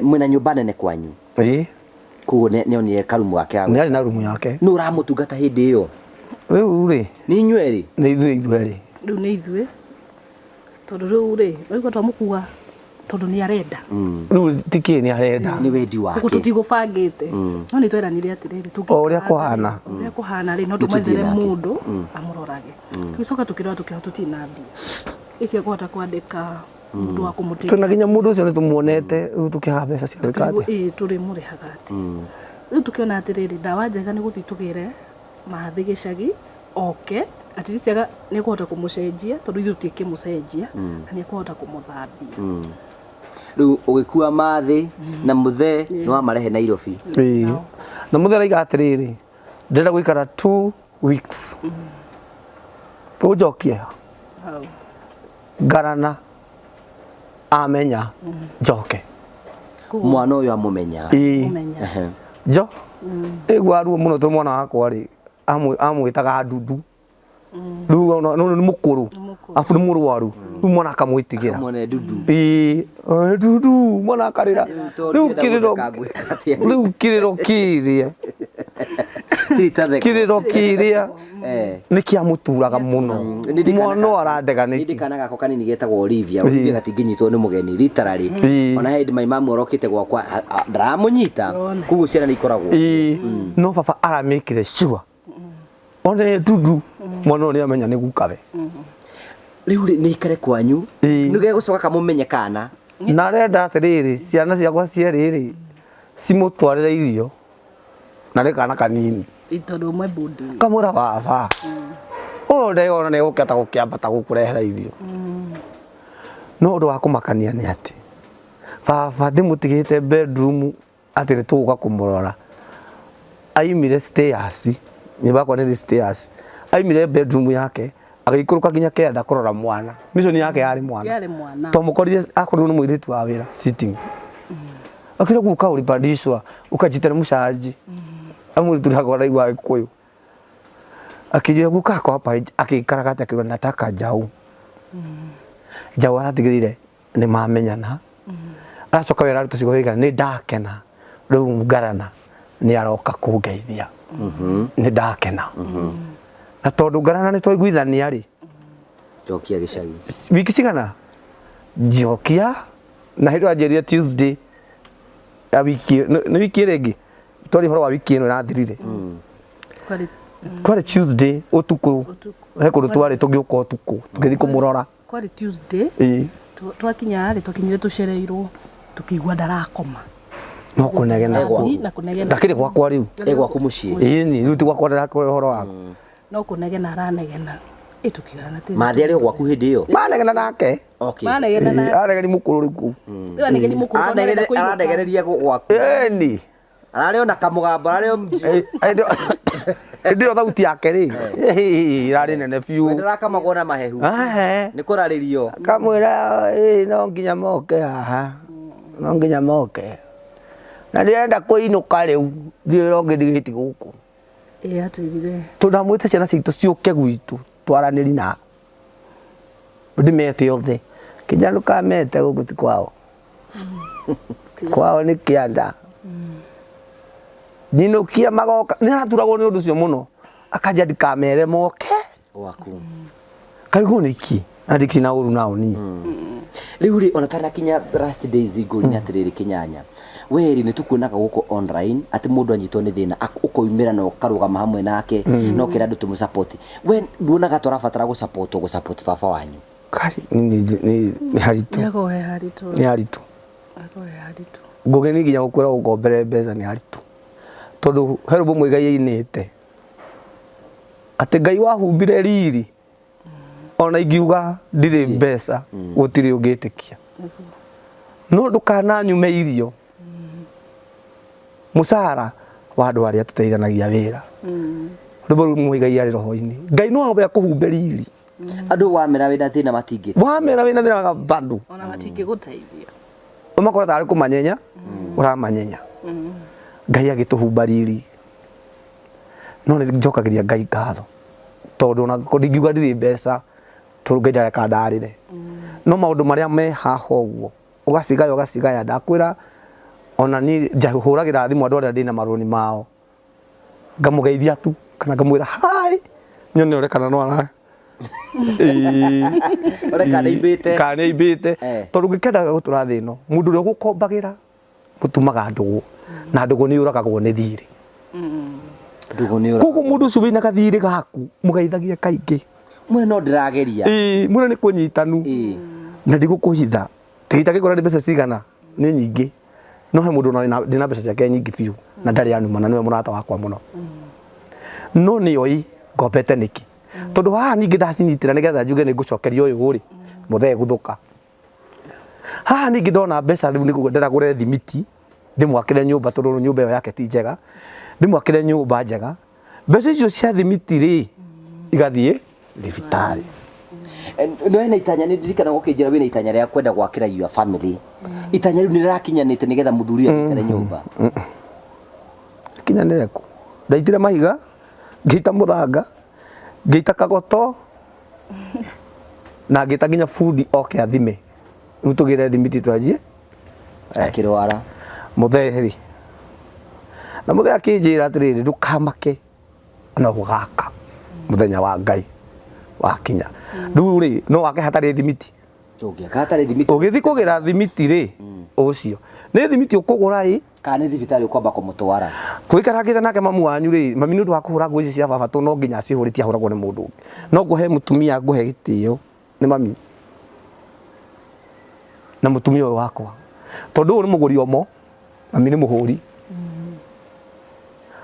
B: mwĩna nyũmba nene kwanyu.
A: Ĩĩ.
B: Koguo nĩonire karumu gake ga
A: Nĩ arĩ na rumu yake.
B: Nũ ũramũtungata hĩndĩ ĩyo?
A: Rĩu rĩ
B: Nĩ inyuĩ erĩ?
A: Nĩ ithuĩ ithuerĩ.
C: Rĩu nĩ ithuĩ tondũ rĩu rĩ rĩu twamũkua tondũ nĩ arenda.
A: Rĩu ti kĩ nĩ arenda.
B: Nĩ wendi wake.
C: Ũguo tũtigũbangĩte. No nĩ tweranire atĩrĩrĩ, tũngĩikara
A: O ũrĩa kũhana.
C: O ũrĩa kũhana rĩ, no
B: Nĩ tũthiĩ
C: tũmwethere
B: nake.
C: mũndũ amũrorage. Tũgĩcoka tũkĩrora tũkĩona tũtirĩ na mbia icio kũhota kwandĩka mũndũ wa kũmũteithia.
A: Twĩna nginya mũndũ ũcio nĩ tũmuonete rĩu tũkĩaga mbeca cia gwĩka atĩa.
C: Ĩĩ tũrĩmũrĩhaga atĩa. Rĩu tũkĩona atĩrĩrĩ, ndawa njega nĩ gũthiĩ tũgĩre Mathĩ gĩcagi oke at least aga nĩ ekũhota kũmũcenjia tondũ ithuĩ tũtingĩmũcenjia na nĩ ekũhota kũmũthambia.
B: Rĩu ũgĩkua Mathĩ na mũthee nĩ wamarehe Nairobi.
A: Ĩĩ. Na mũthee araiga atĩrĩrĩ ndĩrenda gũikara 2 weeks. Ũnjokie
C: Hau.
A: ngarana amenya njoke.
B: Mwana ũyũ amũmenya.
A: Ĩĩ.
C: Mũmenya.
A: Jo. Ĩgua ruo mũno tondũ mwana wakwa rĩ amwĩtaga ndundu. Rĩu ona no nĩ mũkũrũ. Afu nĩ mũrwaru. Rĩu mwana akamwĩtigĩra.
B: Akamwona ndundu.
A: Ĩĩ, ndundu mwana akarĩra. Rĩu kĩrĩro rĩu kĩrĩro kĩrĩa. Kĩrĩro kĩrĩa nĩ kĩamũturaga mũno. Mwana ũyũ arandega nĩkĩ?
B: Nĩ kana gakwa kanini getagwo Olivia. Olivia gatingĩnyitwo nĩ mũgeni literally. Ona hĩndĩ mai mamu arokĩte gwakwa ndaramũnyita. Koguo ciana nĩ ikoragwo.
A: Ĩĩ. No baba aramĩkire sure. One ndundu mwana ũyũ nĩ amenya nĩ gukawe.
B: Rĩu rĩ nĩ ikare kwanyu. Nĩ gegũcoka kamũmenye kana.
A: Na arenda atĩrĩrĩ ciana ciakwa cierĩ rĩ cimũtwarĩre irio na nĩ kana kanini.
C: Tondũ ũmwe boarding.
A: Kamwĩra baba. Ũyũ ndeyona nĩ egũkĩhota gũkĩambata gũkũrehera irio. No ũndũ wa kũmakania nĩ atĩ baba ndĩmũtigĩte bedroom atĩ nĩ tũgũka kũmũrora. Aimire stairs, nyũmba yakwa nĩ stairs. Aimire bedroom yake agĩikũrũka nginya kĩanda kũrora mwana. Mission yake yarĩ mwana.
C: Yarĩ mwana.
A: Twamũkorire akorirwo nĩ mũirĩtu wa wĩra sitting. Akĩra guka ulipandishwa ukajiteremsha aje. Amũirĩtu ndakwa araigua Gĩkũyũ. Akĩnjĩra guka akwa hapa akĩikara gata akĩuga nataka njaũ. Njaũ aratigĩrĩire nĩ mamenyana. Aracoka wĩra aruta ciugo igana nĩ ndakena rĩu ngarana nĩ aroka kũngeithia. Nĩ ndakena. Na tondũ ngarana nĩ twaiguithania rĩ.
B: Njokia gĩcagi.
A: Wiki cigana? Njokia na hĩndĩ wanjĩrire Tuesday ya wiki nĩ wiki ĩrĩa ĩngĩ twarĩ ũhoro wa wiki ĩno ĩrathirire. Kwarĩ Tuesday ũtukũ. He kũndũ twarĩ tũgĩũka ũtukũ tũgĩthiĩ kũmũrora.
C: Kwarĩ Tuesday.
A: Ĩĩ.
C: Twakinya rĩ twakinyire tũcereirwo tũkĩigua ndarakoma.
A: No kũnegena kũu.
C: Na kũnegena.
A: Ndakĩrĩ gwakwa rĩu.
B: Ĩ gwaku mũciĩ.
A: Ĩni rĩu ti gwakwa ndĩrakũhe ũhoro waku.
C: No kũnegena aranegena. Ĩ tũkiugana atĩrĩ.
B: Mathĩ arĩ o gwaku hĩndĩ ĩyo?
A: Manegena nake.
B: Okay.
C: Manegena nake.
A: Aranegeni mũkũrũ rĩu kũu.
C: Rĩu anegeni mũkũrũ tondũ nĩarenda kũinũka.
B: Aranegereria gwaku.
A: Ĩni.
B: Ararĩ ona kamũgambo ararĩ o
A: Hĩndĩ ĩyo thauti yake rĩ ĩrarĩ nene biũ.
B: Ndĩrakamagwo na mahehu. Nĩ kũrarĩrio.
A: Kamwĩra ĩ no nginya moke haha. No nginya moke. Na ndĩrenda kũinũka rĩu ndiũĩ ũngĩ ndigĩti gũkũ.
C: Ĩ atwĩrire.
A: Tondũ ndamwĩte ciana citũ ciũke gwitũ twaranĩri na ndĩmete othe. Kinya ndũkamete gũkũ ti kwao. Kwao nĩ kĩanda. Nyinũkia magoka nĩ araturagwo nĩ ũndũ ũcio mũno akanjia ndikamere moke
B: Gwaku.
A: Karigwo nĩ iki na ndikĩ na ũru nao niĩ.
B: Rĩu rĩ, ona tanakinya last days ngũria atĩrĩrĩ, Kĩnyanya, we rĩ, nĩ tũkuonaga gũkũ online atĩ mũndũ anyitwo nĩ thĩna ũkoimĩra na ũkarũgama hamwe nake na ũkĩra andũ tũmũ-support. We nduonaga tũrabatara gũ-support gũ-support baba wanyu?
A: Kari nĩ haritũ.
C: Nĩakorwo he haritũ.
A: Nĩ haritũ.
C: Akorwo he haritũ.
A: Ngũgĩ nĩ nginya gũkwĩra ũngombere mbeca nĩ haritũ, tondũ he rwĩmbo Mũigai ainĩte atĩ Ngai wahumbire riri, ona ingiuga ndirĩ mbeca gũtirĩ ũngĩtĩkia, no ndũkananyume irio mũcara wa andũ arĩa tũteithanagia wĩra. Rwĩmbo rũu Mũigai arĩ roho-inĩ, Ngai no ahote akũhumbe riri.
B: Andũ wamera wĩna thĩna matingĩ
A: Wamera wĩna thĩna bado
C: Ona matingĩgũteithia.
A: Ũmakora tarĩ kũmanyenya ũramanyenya. Ngai agĩtũhumba riri, no nĩ njokagĩria Ngai ngatho, tondũ ona angĩkorwo ndingiuga ndirĩ mbeca, tondũ Ngai ndareka ndarĩre, no maũndũ marĩa me haha ũguo ũgacigaya ũgacigaya. Ndakwĩra ona niĩ njahũragĩra thimũ andũ arĩa ndĩna marũni mao, ngamũgeithia tu kana ngamwĩra hi, nyone ũrĩa kana no ara
B: Ũrĩa kana nĩaimbĩte.
A: Kana nĩaimbĩte.
B: Eh.
A: Tondũ ũngĩkenda gũtũra thĩ ĩno, mũndũ ũrĩa ũgũkombagĩra mũtumaga ndũgũ, na ndũgũ nĩ yũragagwo nĩ thirĩ.
B: Ndũgũ nĩ
A: Koguo mũndũ ũcio wĩna gathirĩ gaku mũgeithagie kaingĩ.
B: Mwene no ndĩrageria.
A: Ĩĩ, mwene nĩ kũnyitanu. Na ndigũkũhitha tigita gĩkora nĩ mbeca cigana nĩ nyingĩ, no he mũndũ ona ndĩna mbeca ciake nyingĩ biũ na ndarĩ anuma, na nĩwe mũrata wakwa mũno, no nĩ oĩ ngombete nĩkĩ, tondũ haha ningĩ ndacinyitĩra nĩgetha njuge nĩ ngũcokeria ũyũ rĩ, mũthee gũthũka. Haha ningĩ ndona mbeca rĩu nĩguo ndĩragũre thimiti ndĩmwakĩre nyũmba, tondũ nyũmba ĩyo yake ti njega, ndĩmwakĩre nyũmba njega. Mbeca icio cia thimiti rĩ, igathiĩ thibitarĩ.
B: No hena itanya, nĩ ndirikana gũkĩnjĩra wĩna itanya rĩa kwenda gwakĩra your family. Itanya rĩu nĩ rĩrakinyanĩte nĩgetha mũthuri ũyũ aikare nyũmba?
A: Kinyanĩre kũ? Ndaitire mahiga, ngĩita mũthanga, ngĩita kagoto na ngĩta nginya bundi oke athime, rĩu tũgĩre thimiti twanjie.
B: Akĩrwara.
A: Mũthee rĩ, na mũthee akĩnjĩra atĩrĩrĩ, ndũkamake ona gũgaka mũthenya wa Ngai wakinya. Rĩu rĩ, no wake hatarĩ thimiti?
B: Tũngĩaka hatarĩ thimiti.
A: Ũgĩthiĩ kũgĩra thimiti rĩ, ũcio nĩ thimiti ũkũgũra ĩ?
B: Kana nĩ thibitarĩ ũkwamba kũmũtwara?
A: Kũikarangĩte nake mamu wanyu rĩ, mami nĩ ũndũ wa kũhũra nguo ici cia baba, tondũ no nginya acihũre, tiahũragwo nĩ mũndũ ũngĩ. No ngũhe mũtumia, ngũhe gĩtĩo nĩ mami na mũtumia ũyũ wakwa, tondũ ũyũ nĩ mũgũri omo, mami nĩ mũhũri.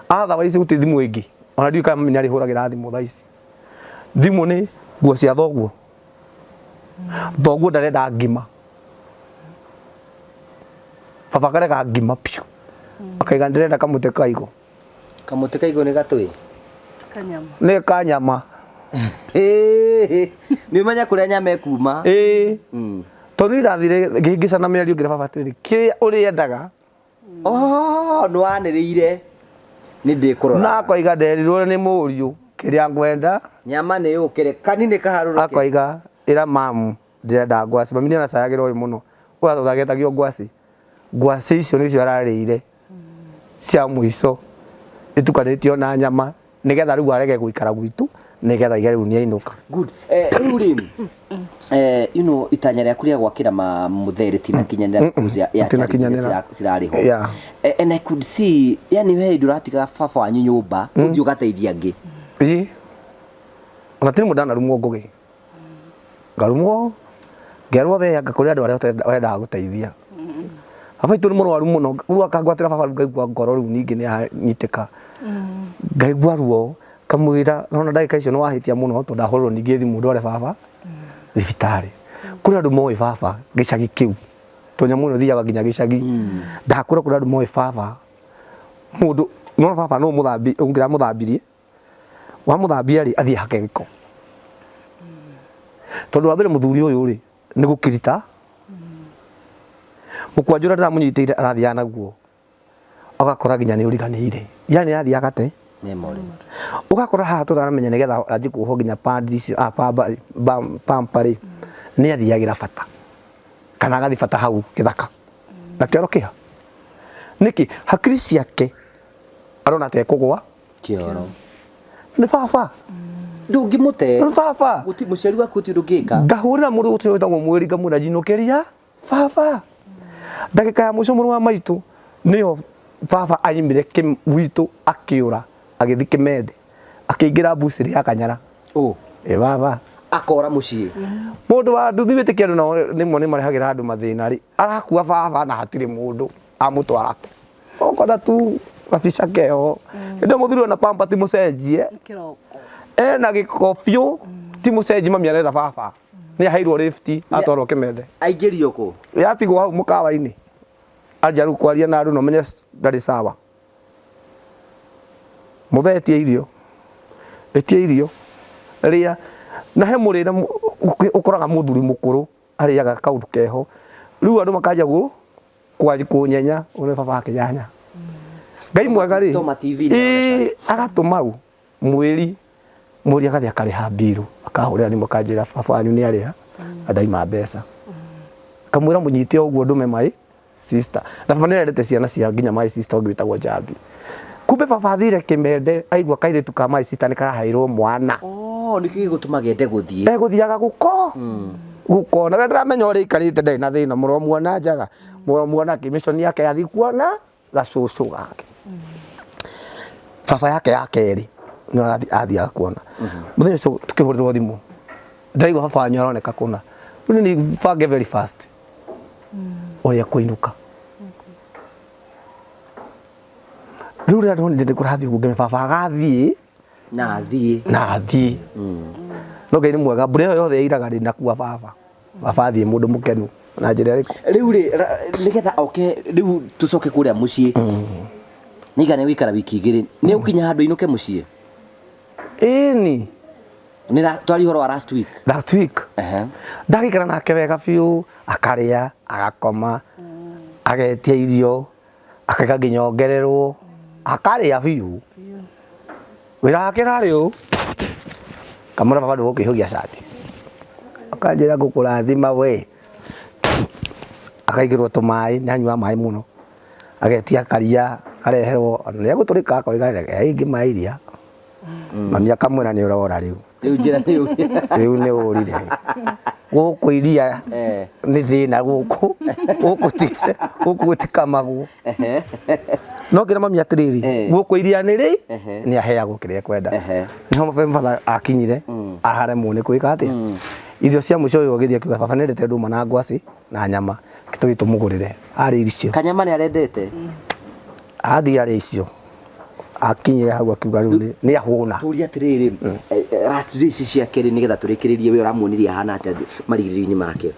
A: Otherwise gũtirĩ thimũ ĩngĩ, ona ndiũĩ kana mami nĩ arĩhũragĩra thimũ thaa ici. Thimũ nĩ nguo cia thoguo, thoguo ndarenda ngima, baba akarega ngima biũ, akaiga ndĩrenda kamũtĩ ka igũ.
B: Kamũtĩ ka igũ nĩ gatũĩ?
C: Kanyama.
A: Nĩ kanyama.
B: Nĩ ũmenya kũrĩa nyama ĩkuma.
A: Ĩĩ, tondũ niĩ ndathire ngĩhĩngĩcana mĩario, ngĩra baba atĩrĩrĩ, kĩrĩa ũrĩendaga.
B: Oh, nĩ wanĩrĩire nĩ ndĩkũrora.
A: Na akoiga nderirwo nĩ mũriũ kĩrĩa ngwenda.
B: Nyama nĩ yũkĩre kani nĩ kaharũrũke.
A: Akoiga ĩra mamu ndĩrenda ngwacĩ. Mami nĩ aracayagĩra ũyũ mũno, ũyũ atũgetagio ngwacĩ. Ngwacĩ icio nĩcio ararĩire cia mũico itukanĩtio na nyama, nĩgetha rĩu arege gũikara gwitũ, nĩgetha aige rĩu nĩainũka.
B: Good. Rĩu rĩ, itanya rĩaku rĩa gwakĩra ma mũthee rĩtinakinyanĩra because ya
A: Rĩtinakinyanĩra.
B: challenges cirarĩ ho.
A: Yeah.
B: And I could see, yani we ndũratiga baba wanyu nyũmba ũthiĩ ũgateithia angĩ.
A: Ĩĩ, ona ti rĩmwe ndanarumwo Ngũgĩ, ngarumwo ngerwo we anga kũrĩ andũ arĩa wendaga gũteithia. Baba witũ nĩ mũrwaru mũno, rĩu akangwatĩra baba, rĩu ngaigua ngoro rĩu ningĩ nĩ yanyitĩka, ngaigua ruo, kamwĩra nona ndagĩka icio nĩ wahĩtia mũno, tondũ ndahũrĩrwo ningĩ thimũ ndware baba thibitarĩ. Kũrĩ andũ moĩ baba gĩcagi kĩu, tondũ nyamũ ĩno ĩthiaga nginya gĩcagi. Ndakwĩra kũrĩ andũ moĩ baba, mũndũ no baba no mũthambi, ũngĩramũthambirie wamũthambia rĩ, athiĩ hake gĩko, tondũ wa mbere mũthuri ũyũ rĩ nĩ gũkirita mũkwanjũ ũrĩa ndĩramũnyitĩire arathiaga naguo, ũgakora nginya nĩ ũriganĩire, yani athiaga gate
B: Memory.
A: Ũgakora haha tũtaramenya nĩgetha anjie kuohwo nginya pad icio, pamba pampa rĩ, nĩ athiagĩra bata kana agathiĩ bata hau gĩthaka na kĩoro kĩha nĩkĩ hakiri ciake. Arona ta ekũgwa.
B: Kĩoro.
A: Nĩ baba.
B: Ndũngĩmũte.
A: Nĩ baba.
B: Gũti mũciari waku gũtirĩ ũndũ ũngĩka.
A: Ngahũrĩra mũndũ ũcio wĩtagwo mwĩri ngamwĩra njinũkĩria baba. Ndagĩka ya mũico mũrũ wa maitũ nĩyo baba aimire gwitũ akĩũra agĩthiĩ Kĩmende akĩingĩra mbucĩrĩ ya Kanyara.
B: Ũ.
A: Ĩ baba.
B: Akora mũciĩ.
A: Mũndũ wa nduthi wĩtĩkia andũ nao rĩmwe nĩ marehagĩra andũ mathĩna rĩ, arakua baba na hatirĩ mũndũ amũtwara kũ. Ũkona tu gabica keho. Hĩndĩ ĩyo mũthuri ona pamba ti mũcenjie.
C: Kĩroko.
A: Ena gĩko biũ ti mũcenji mami aretha baba. Nĩ aheirwo lift atwarwo Kĩmende.
B: Aingĩrio kũ?
A: Yatigwo hau mũkawa-inĩ. Anjia rĩu kwaria na andũ na ũmenye ndarĩ sawa. Mũthee etia irio. Etia irio. Rĩa. Na he mũrĩre ũkoraga mũthuri mũkũrũ arĩaga kaũndũ keho. Rĩu andũ makanjia kũnyenya ũrĩa baba akĩnyanya. Ngai mwega rĩ.
B: Toma TV nĩ
A: Ĩĩ, agatũma u mwĩri mwĩri agathiĩ akarĩha mbiru akahũrĩra thimũ akanjĩra baba wanyu nĩ arĩha na ndaima mbeca. Kamwĩra mũnyite ũguo ndũme my sister. Na baba nĩ arendete ciana cia nginya my sister ũngĩ wĩtagwo Njambi. Kumbe baba athire Kĩmende aigua kairĩtu ka my sister nĩ karaheirwo mwana.
B: Oh, nĩkĩo gĩgũtũma gende gũthiĩ.
A: Egũthiaga gũko gũkona we ndĩramenya ũrĩa aikarĩte ndarĩ na thĩna mũro muona njaga mũro muona kĩmĩconi yake yathiĩ kuona gacũcũ gake. Baba yake ya kerĩ nĩ athiaga kuona. Mũthenya ũcio tũkĩhũrĩrwo thimũ ndĩraigua baba wanyu aroneka kũna. Rĩu nĩ bange very fast ũrĩa kũinũka. Rĩu rĩrĩa ndonire nĩ kũrathiĩ ũguo ngĩmenya baba agathiĩ
B: Na athiĩ.
A: Na athiĩ. No Ngai nĩ mwega mbura ĩyo yothe yairaga rĩ ndakua baba. Baba athiĩ mũndũ mũkenu na njĩra ĩrĩkũ?
B: Rĩu rĩ nĩgetha oke rĩu tũcoke kũrĩa mũciĩ. Nĩigana gũikara wiki igĩrĩ. Nĩ ũkinya handũ ainũke mũciĩ?
A: Ĩni.
B: Nĩ twari ũhoro wa last week.
A: Last week. Ndagĩikara nake wega biũ, akarĩa, agakoma, agetia irio, akaiga nginya ongererwo, akarĩa biũ. Wĩra wake narĩ ũũ, kamwĩra baba ndũgũkĩihũgia cati. Akanjĩra ngũkũrathima we. Akaigĩrwo tũmaĩ, nĩ anyuaga maĩ mũno. Agetia karia, akareherwo, ona nĩ egũtũrĩka akoiga reke ingĩ maĩ iria. Mami akamwĩra nĩ ũrora rĩu.
B: Rĩu njĩra nĩ
A: Rĩu nĩ ũrire. Gũkũ iria nĩ thĩna gũkũ. Gũkũ ti gũkũ gũtikamagwo. No ngĩra mami atĩrĩrĩ, gũkũ iria nĩ rĩ nĩ aheagwo kĩrĩa ekwenda. Nĩho batha akinyire aharemwo nĩ gwĩka atĩa. Irio cia mũico ũyũ agĩthiĩ akiuga baba nĩendete ndũma na ngwacĩ na nyama tũthiĩ tũmũgũrĩre. Arĩa icio.
B: Kanyama nĩ arendete?
A: Athiĩ arĩa icio. Akinyire hau akiuga rĩu nĩ ahũna.
B: Tũrie atĩrĩrĩ, last days ciake rĩ nĩgetha tũrĩkĩrĩrie we ũramuonirie ahana atĩa marigĩrĩrio-inĩ make?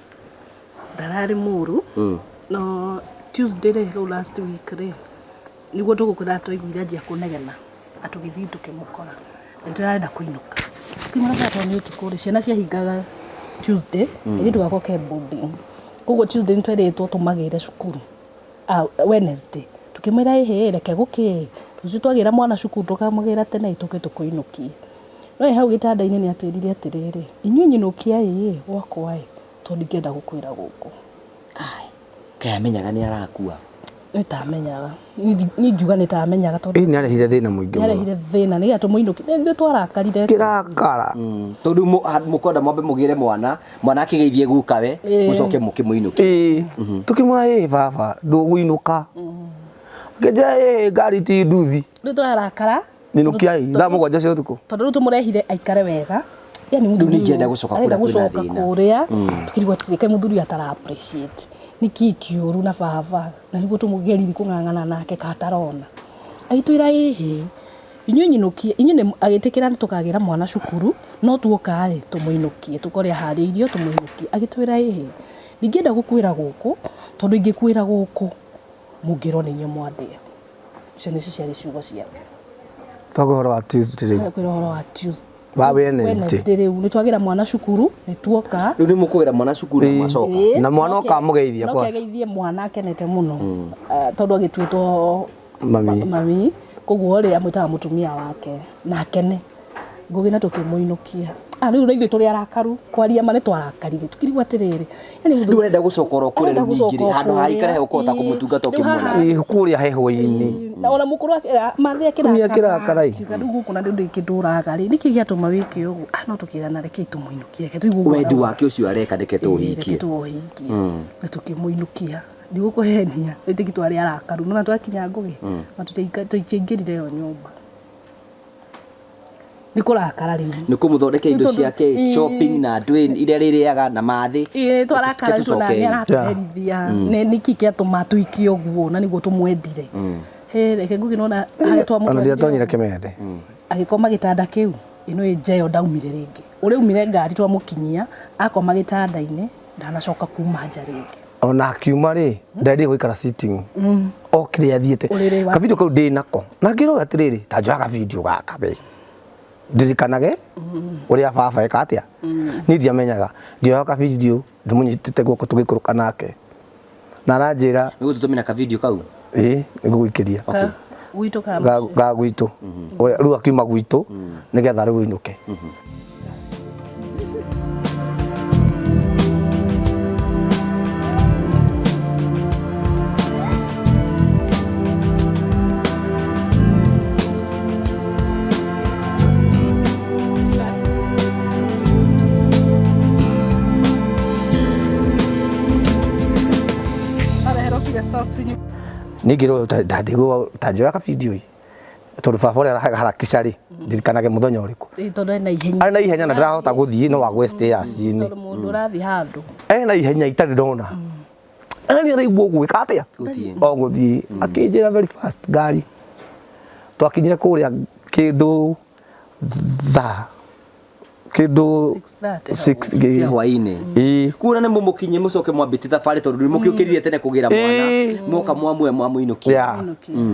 C: Ndararĩ mũru. No Tuesday rĩ, rĩu last week rĩ, nĩguo tũgũkwĩra twaiguire anjia kũnegena na tũgĩthiĩ tũkĩmũkora. Na tũrarenda kũinũka. Tũkiuma na tondũ nĩ ũtukũ rĩ, ciana ciahingaga Tuesday, kairĩtu gakwa ke boarding. Koguo Tuesday nĩ twerĩtwo tũmagĩre cukuru. Wednesday. Tũkĩmwĩra ĩhĩ reke gũkĩe. Rũciũ twagĩra mwana cukuru tũkamũgĩra tene tũke tũkũinũkie. No ĩ hau gĩtanda-inĩ nĩ atwĩrire atĩrĩrĩ, inyuĩ nyinũkiai ĩ gwakwa ĩ, tondũ ndingĩenda gũkwĩra gũkũ.
B: Kai, kaĩ amenyaga nĩ arakua?
C: Nĩ Niĩ ngiuga nĩ tamenyaga tondũ
A: Ĩ nĩ arehire thĩna mũingĩ mũno.
C: Nĩ arehire thĩna nĩgetha tũmũinũkie. Nĩ ithuĩ twarakarire.
A: Kĩrakara.
B: Tondũ mũkwenda mwambe mũgĩre mwana, mwana akĩgeithie gukawe, mũcoke mũkĩmũinũkie.
A: Ĩĩ. Tũkĩmwĩra ĩ baba ndũgũinũka. Akĩnjĩra ĩ ngari ti nduthi.
C: Rĩu tũrarakara.
A: Nyinũkiai thaa mũgwanja cia ũtukũ.
C: Tondũ rĩu tũmũrehire aikare wega. Yani
B: Rĩu ningĩ enda gũcoka
C: arenda
B: kũrĩa kwĩna
C: gũcoka
B: thĩna.
C: kũrĩa. Tũkĩrigwo atĩrĩ kaĩ mũthuri atara appreciate. Nĩkĩ kĩũru na baba na nĩguo tũmũgeririe kũng'ang'ana nake katarona. Agĩtwĩra ĩhĩ inyuĩ nyinũkie inyuĩ nĩ agĩtĩkĩra nĩ tũkagĩra mwana cukuru no tuoka rĩ tũmũinũkie tũkore aharĩirio tũmũinũkie. Agĩtwĩra ĩhĩ ndingĩenda gũkwĩra gũkũ tondũ ingĩkwĩra gũkũ mũngĩrwo nĩ inyuĩ mwandĩa. Icio nĩcio ciarĩ ciugo ciake.
A: Twaga ũhoro wa Tuesday rĩu.
C: Kwĩra ũhoro wa Tuesday.
A: Wa Wednesday.
C: Wednesday rĩu nĩ twagĩra mwana cukuru nĩ tuoka.
B: Rĩu nĩ mũkũgĩra mwana cukuru na mwacoka.
A: Na mwana oka amũgeithia
C: Noke
A: kwanza.
C: ageithie mwana akenete mũno. Tondũ agĩtuĩtwo
A: Mami.
C: Mami. Koguo rĩ amwĩtaga mũtumia wake na akene. Ngũgĩ na tũkĩmũinũkia. Ah, rĩu na ithuĩ tũrĩ arakaru kwaria ma nĩ twarakarire tukirigwo atĩrĩrĩ yani
B: Rĩu ũrenda gũcoka oro kũrĩa
C: Arenda
B: rĩu ningĩ
C: gũcoka o
B: handũ ha ikare
C: kũrĩa.
B: ũkũhota
C: Ĩĩ.
B: kũmũtungata
C: Rĩu
B: ũkĩmuona.
C: haha-
A: Ĩ, kũrĩa heho-inĩ
C: na ona mũkũrũ mathĩ
A: Tumia akĩrakara ĩ.
C: Kiuga rĩu gũkũ na rĩu ndĩkĩndũraga rĩ nĩkĩ gĩatũma wĩke ũguo ah no tũkĩrana rekei tũmũinũkie reke tũigue ũguo
B: Wendi
C: arauga.
B: wake ũcio areka reke
C: Ĩĩ,
B: tũũhingie.
C: reke tũũhingie na tũkĩmũinũkia ndigũkũhenia wĩtĩki twarĩ arakaru nona twakinya ngũgĩ ma tũtiaingĩrire yo nyũmba nĩ kũrakara rĩu
B: Nĩ kũmũthondekera indo
C: Nĩ tondũ-
B: ciake
C: Ĩĩ.
B: shopping na ndwĩ iria rĩrĩaga na mathĩ.
C: Ĩĩ, twarakara
B: Reke
C: tũna nĩ
B: tũcoke.
C: aratũherithia nĩ nĩkĩ kĩatũma tũikie ũguo na nĩguo tũmwendire Hĩ, reke ngũgĩ nona harĩa
A: Ona
C: twamũtwarire
A: ndiatonyire kĩmende.
C: agĩkoma gĩtanda kĩu ĩno ĩ njeyo ndaumire rĩngĩ ũrĩa umire ngari twamũkinyia akoma gĩtanda-inĩ ndanacoka kuma nja rĩngĩ
A: Ona akiuma rĩ, ndendire gũikara sitting. Okire athiĩte.
C: Ũrĩrĩ wa-
A: Kavideo kau ndĩ nako. Na ngĩrwo atĩrĩrĩ, ta njoya kavideo gaka we. Ndirikanage ũrĩa baba eka atĩa. Niĩ ndiamenyaga. Ngĩoya kavideo ndĩmũnyitĩte guoko tũgĩikũrũka nake. Na aranjĩra,
B: Nĩ gũtũtũmĩra kavideo kau.
A: ĩĩ nĩngũgũikĩria.
B: Okay.
C: Gwitũ ka
A: Ga ga gwitũ. Ũrĩa- Rĩu akiuma gwitũ nĩgetha rĩu ainũke.
C: Areherokire socks nyũ-
A: Ningĩ ndandigwo ta njoya kavideo ĩ. Tondũ baba ũrĩa araharakisha rĩ, ndirikanage mũthenya ũrĩkũ.
C: Ĩĩ, tondũ ena ihenya
A: Arĩ na ihenya na ndarahota gũthiĩ no agwe stairs-inĩ.
C: tondũ mũndũ ũrathiĩ handũ
A: Ena ihenya itarĩ ndona. Ani araigua ũgwĩka atĩa?
B: Gũthiĩ.
A: O gũthiĩ. Akĩnjĩra very fast ngari. Twakinyire kũrĩa kĩndũ thaa kĩndũ
C: 6:30
A: 6
B: Cia hwaĩ-inĩ.
A: Ĩĩ.
B: Kuona nĩ mũmũkinyie mũcoke mwambĩtie thabarĩ tondũ nĩ mũkĩũkĩrire tene kũgĩra mwana.
A: Ĩĩ.
B: Mwoka mwamwe mwamũinũkia.
A: Yeah.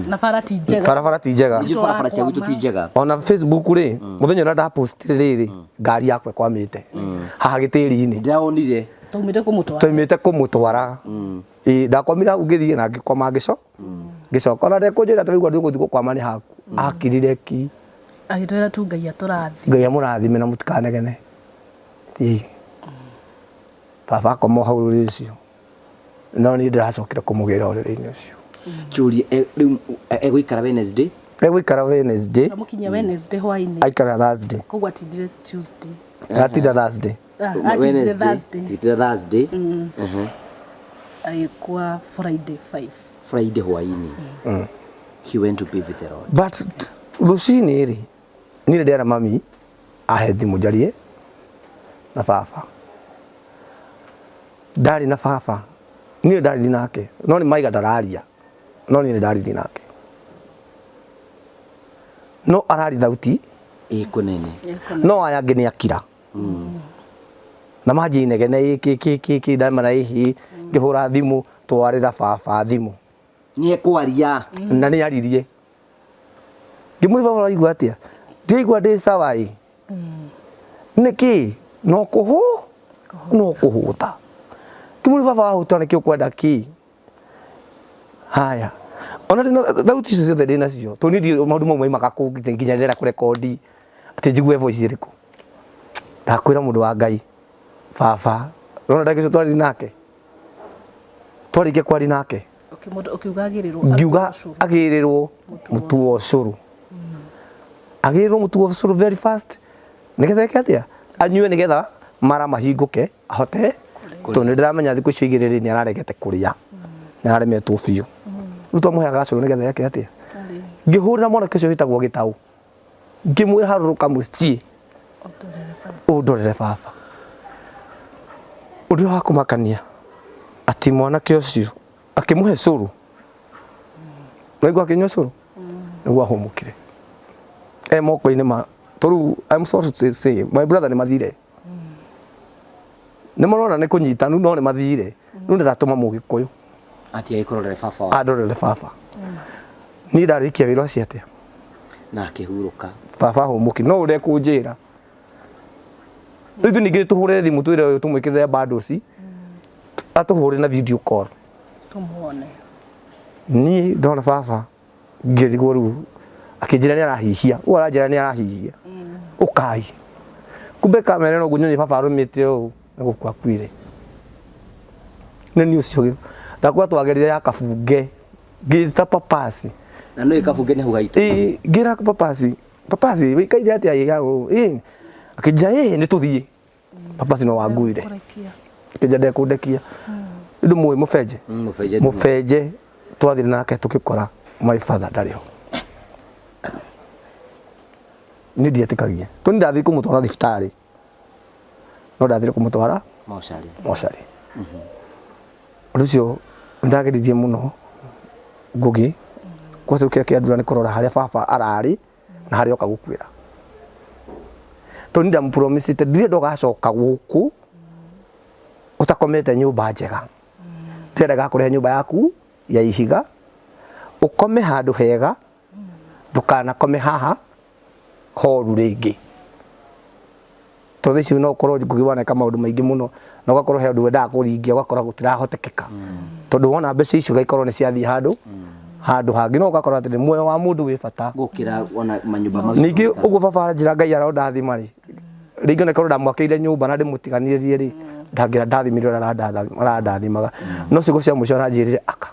C: na bara ti njega
A: Barabara ti njega.
B: Ithuĩ barabara cia gwitũ ti njega.
A: Ona Facebook rĩ, mũthenya ũrĩa ndapostire rĩrĩ, ngari yakwa ĩkwamĩte haha gĩtĩri-inĩ.
B: Ndĩraonire.
C: twaumĩte kũmũtwara
A: Twaimĩte kũmũtwara. Ĩĩ ndakwamire hau ngĩthiĩ na ngĩkwama ngĩco. Ngĩcoka ona ndekũnjĩra tũraigua ndũgũthiĩ gũkwama nĩ haku. Akirire ki.
C: agĩtwĩra tu Ngai atũrathime
A: Ngai amũrathime na mũtikanegene. Ĩĩ. Baba akoma o hau rũrĩrĩ ũcio. No niĩ ndĩracokire kũmũgĩra ũrĩrĩ-inĩ ũcio.
B: Njũrie rĩu egũikara Wednesday.
A: Egũikara Wednesday,
C: twamũkinyia Wednesday hwaĩ-inĩ
A: aikara Thursday.
C: koguo atindire Tuesday
A: Atinda Thursday.
C: Ah, atindire
B: Wednesday.
C: Thursday
B: Tindire Thursday. Mhm.
C: agĩkua Friday 5
B: Friday hwaĩ-inĩ. He went to be with the Lord.
A: But rũcinĩ rĩ, niĩ nĩ ndera mami ahe thimũ njarie na baba. Ndarĩ na baba, niĩ ndarĩ nake, no nĩ maiga ndararia, no niĩ nĩ ndaririe nake. No arari thauti,
B: Ĩĩ kũnene.
A: no aya angĩ nĩ akira. Na manjia inegene ĩ kĩ kĩ kĩ kĩ ndamera ĩhĩ, ngĩhũra thimũ, twarĩra baba thimũ.
B: Nĩ ekwaria.
A: Na nĩ aririe. Ngĩmũria baba ũraigua atĩa? Ndiraigua ndĩ sawa ĩ. Nĩkĩ? No kũhũ? No kũhũta. Ngĩmũria baba wahũta nĩkĩ ũkwenda kĩ? Haya. Ona ndĩna thauti icio ciothe ndĩnacio. Tondũ niĩ ndiũĩ maũndũ mau maimaga kũ nginya ndĩrenda kũrekondi atĩ njigue voice ĩrĩkũ. Ndakwĩra mũndũ wa Ngai, baba, ũrona ndagĩka icio twaririe nake? Twarĩkia kwaria nake,
C: Ũkiuga agĩrĩrwo
A: ngiuga agĩrĩrwo mũtu wa ũcũrũ. Agĩrĩrwo mũtu wa ũcũrũ very fast nĩgetha eke atĩa? Anyue nĩgetha mara mahingũke ahote tondũ nĩ ndĩramenya thikũ icio igĩrĩ rĩ nĩ araregete kũrĩa. Nĩ araremetwo biũ. Rĩu twamũheaga gacũrũ nĩgetha eke atĩa? Ngĩhũrĩra mwanake ũcio wĩtagwo Gĩtaũ. Ngĩmwĩra harũrũka mũciĩ ũndorere baba. Ũndũ ũrĩa wa kũmakania atĩ mwanake ũcio akĩmũhe cũrũ. Waigua akĩnyua cũrũ? Nĩguo ahũmũkire. E moko-inĩ ma tondũ I'm sorry to say my brother nĩ mathire. Nĩ marona nĩ kũnyitanu no nĩ mathire. Rĩu ndĩratũma Mũgĩkũyũ
B: Athiĩ agĩkũrorere baba wao.
A: andorere baba. Niĩ ndarĩkia wĩra ũcio atĩa?
B: Na akĩhurũka.
A: Baba ahũmũki no ũrĩa kũnjĩra. Rĩu ithuĩ ningĩ tũhũre thimũ twĩre ũyũ tũmwĩkĩrĩre bundles atũhũre na video call.
C: Tũmuone.
A: Niĩ ndona baba ngĩrigwo rĩu akĩnjĩra nĩ arahihia. Ũguo aranjĩra nĩ arahihia. Ũkai. Kumbe kamera ĩno ũguo nyoni baba arũmĩte ũũ nĩ gũkua akuire. Nĩ niĩ ũcio ndakwa twagerire ya kabunge ngĩta papasi.
B: Na nä kabunge nä hau haitå.
A: Ĩĩ ngĩra papasi, papasi wĩikaire atĩa ĩ hau ĩ akĩnjĩra ĩ nĩ tũthiĩ. Papasi no wanguire.
C: Kũrekia.
A: Akĩnjĩra ndekũndekia. Ndũ mũĩ mũbenje.
B: Mũbenje.
A: Mũbenje twathire nake tũgĩkora my father ndarĩ ho. Niĩ ndietĩkagia. Tondũ ndathiĩ kũmũtwara thibitarĩ. No ndathire kũmũtwara
B: Mocarĩ.
A: mocarĩ. Ũndũ ũcio nĩndageririe mũno Ngugi kwaca kĩrĩa kĩandura nĩ kũrora harĩa baba ararĩ na harĩa oka gũkuĩra. Tondũ niĩ ndamũpromisĩte ndirenda ũgacoka gũkũ ũtakomete nyũmba njega. Ndĩrenda ngakũrehe nyũmba yaku ya ihiga ũkome handũ hega ndũkanakome haha horu rĩngĩ. Tondũ ici no ũkorwo Ngugi waneka maũndũ maingĩ mũno na ũgakorwo he ũndũ wendaga kũringia ũgakora gũtirahotekeka. Tondũ wona mbeca icio ũgaikorwo nĩ ciathiĩ handũ handũ hangĩ no ũgakora atĩ muoyo wa mũndũ wĩ bata.
B: Gũkĩra ona manyũmba macio.
A: Ningĩ ũguo baba aranjĩra Ngai arondathima rĩ, rĩngĩ ona korwo ndamwakĩire nyũmba na ndĩmũtiganĩrie rĩ, ndangĩra ndathimire ũrĩa arandathimaga. No ciugo cia mũico aranjĩrire aka.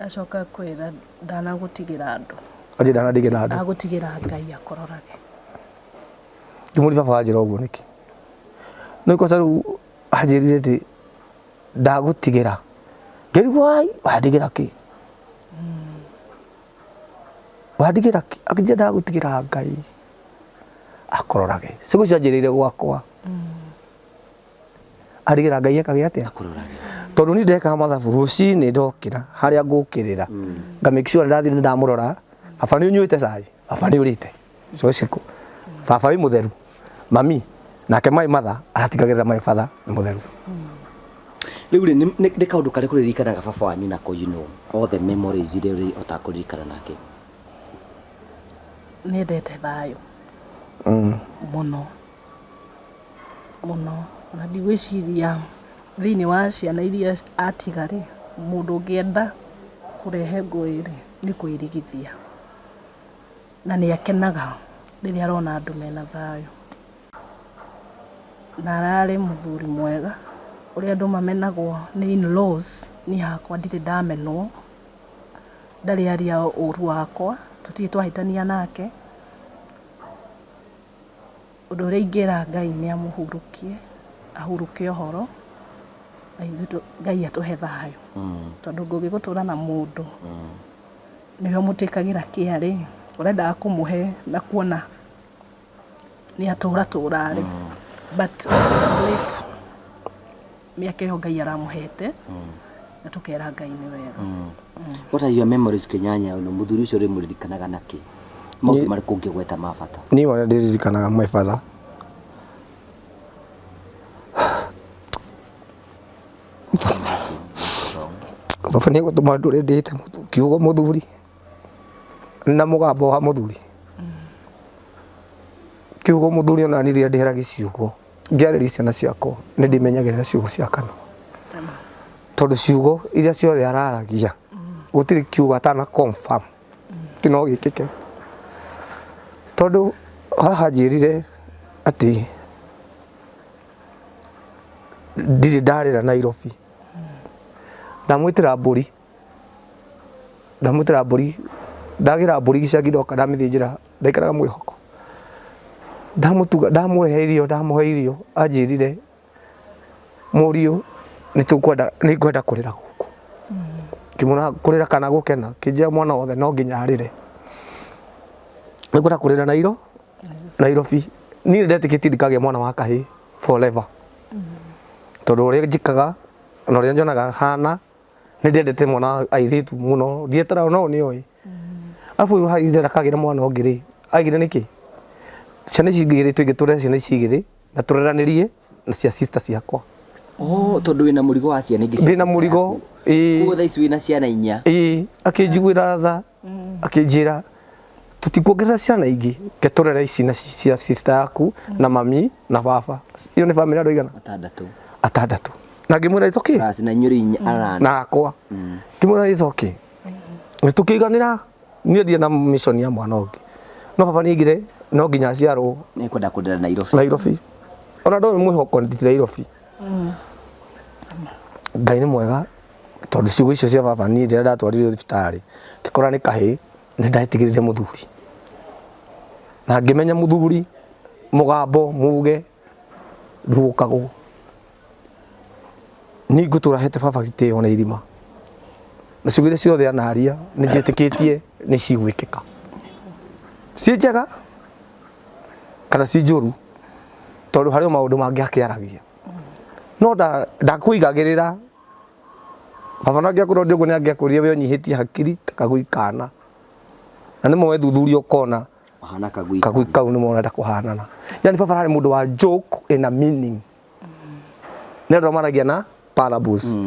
C: Acoka kwĩra ndanagũtigĩra andũ.
A: Anjĩra ndanandigĩra andũ.
C: Agũtigĩra Ngai akũrorage.
A: Ngĩmũria baba wanjĩra ũguo nĩkĩ. No ikosa rĩu anjĩrire atĩ ndagũtigĩra. Ngĩrigwo ai wandigĩra kĩ? Wandigĩra kĩ? Akĩnjĩra ndagũtigĩra Ngai akũrorage. Ciugo icio anjĩrĩire gwakwa. Andigĩra Ngai ekage atĩa?
B: Akũrorage.
A: Tondũ niĩ ndekaga mathabu rũcinĩ ndokĩra harĩa ngũkĩrĩra nga make sure ndathiĩ nĩ ndamũrora baba nĩ ũnyuĩte cai, baba nĩ ũrĩte icio cikũ, baba wĩ mũtheru, mami nake my mother aratigagĩrĩra my father nĩ mũtheru.
B: Rĩu rĩ nĩ kaũndũ karĩkũ ũririkanaga baba wanyu nako, you know all the memories iria ũrĩhotaga kũririkana nake?
C: Nĩendete thayũ mũno mũno na ndigwĩciria thĩinĩ wa ciana iria atiga rĩ, mũndũ ũngĩenda kũrehe ngũĩ rĩ, nĩ kwĩrigithia. Na nĩ akenaga rĩrĩa arona andũ mena thayũ. Na ararĩ mũthuri mwega ũrĩa andũ mamenagwo nĩ in-laws, niĩ hakwa ndirĩ ndamenwo, ndarĩ aria ũru wakwa, tũtirĩ twahĩtania nake. Ũndũ ũrĩa ingĩra Ngai nĩ amũhurũkie, ahurũke ũhoro, na ithuĩ Ngai atũhe thayũ. Tondũ Ngugi gũtũra na mũndũ nĩwe ũmũtĩkagĩra kĩa rĩ, ũrendaga kũmũhe na kuona nĩ atũra tũra rĩ, but late mĩaka ĩyo Ngai aramũhete na tũkera Ngai nĩ wega.
B: What are your memories Kĩnyanya ũno mũthuri ũcio ũrĩmũririkanaga nakĩ? Maũndũ marĩkũ ũngĩgweta ma bata?
A: Niĩ marĩa ndĩririkanaga my father baba nĩ egũtũma ndũre ndĩte kiugo mũthuri na mũgambo wa mũthuri. Kiugo mũthuri ona niĩ rĩrĩa ndĩheragia ciugo ngĩarĩria ciana ciakwa nĩ ndĩmenyagĩrĩra ciugo cia kanua. Tondũ ciugo iria ciothe araragia gũtirĩ kiugo atana confirm atĩ no gĩkĩke. Tondũ haha anjĩrire atĩ ndirĩ ndarĩra Nairobi. Ndamwĩtĩra mbũri, ndamwĩtĩra mbũri, ndagĩra mbũri gĩcagi ndoka ndamĩthĩnjĩra ndaikaraga mwĩhoko. Ndamũtuga ndamũhe irio ndamũhe irio anjĩrire mũriũ nĩtũkwenda nĩngwenda kũrĩra gũkũ. Ngĩmwĩra kũrĩra kana gũkena, kĩnjĩra mwana wothe no nginya arĩre. Nĩngwenda kũrĩra Nairobi. Niĩ ndetĩkĩtie ndikagĩa mwana wa kahĩĩ forever. Tondũ ũrĩa njĩkaga na ũrĩa nyonaga hana nĩ ndendete mwana wa airĩtu mũno ndietara no nĩ oĩ. Arabu ũyũ haigire ndakagĩre mwana ũngĩ rĩ, aigire nĩkĩ? Ciana ici igĩrĩ tũingĩ ciana ici igĩrĩ na tũreranĩrie na cia sister ciakwa.
B: Oh, tondũ wĩna mũrigo wa ciana ingĩ cia
A: Ndĩna
B: sister
A: mũrigo,
B: yaku.
A: ĩĩ.
B: Koguo thaa ici wĩna ciana inya.
A: Ĩĩ, akĩnjiguĩra tha, akĩnjĩra tũtikuongerera ciana ingĩ, reke tũrere ici na cia sister yaku na mami na baba. Iyo nĩ bamĩrĩ andũ aigana?
B: Atandatũ.
A: Atandatũ. Na ngĩmwĩra it's okay.
B: Plus na inyuĩ inya arana.
A: Na akwa. Ngĩmwĩra it's okay. Nĩ tũkĩiganĩra niĩ ndirĩ na mission ya mwana ũngĩ. No baba nĩ aigire No nginya aciarwo
B: Nĩ kwenda kũndera Nairobi.
A: Nairobi. Ona ndoĩ mwĩhoko nditire Nairobi. Ngai nĩ mwega tondũ ciugo icio cia baba niĩ rĩrĩa ndatwarirwo thibitarĩ ngĩkora nĩ kahĩĩ nĩ ndetigĩrire mũthuri na ngĩmenya mũthuri mũgambo muge ndũũkagwo. Niĩ ngũtũra hete baba gĩtĩo na irima na ciugo iria ciothe anaria nĩ njĩtĩkĩtie nĩ cigwĩkĩka, ciĩ njega kana ci njũru, tondũ harĩ o maũndũ mangĩ akĩaragia no ndakũigagĩrĩra. Baba no angĩakwĩra ũndũ ũguo nĩ angĩakwĩrire we ũnyihĩtie hakiri ta kagui kana na nĩ moe thuthuria ũkona
B: Wahana kagui.
A: Kagui kau nĩ mona kũhanana. Yani baba ararĩ mũndũ wa joke ina meaning, nĩ andũ maragia na parables.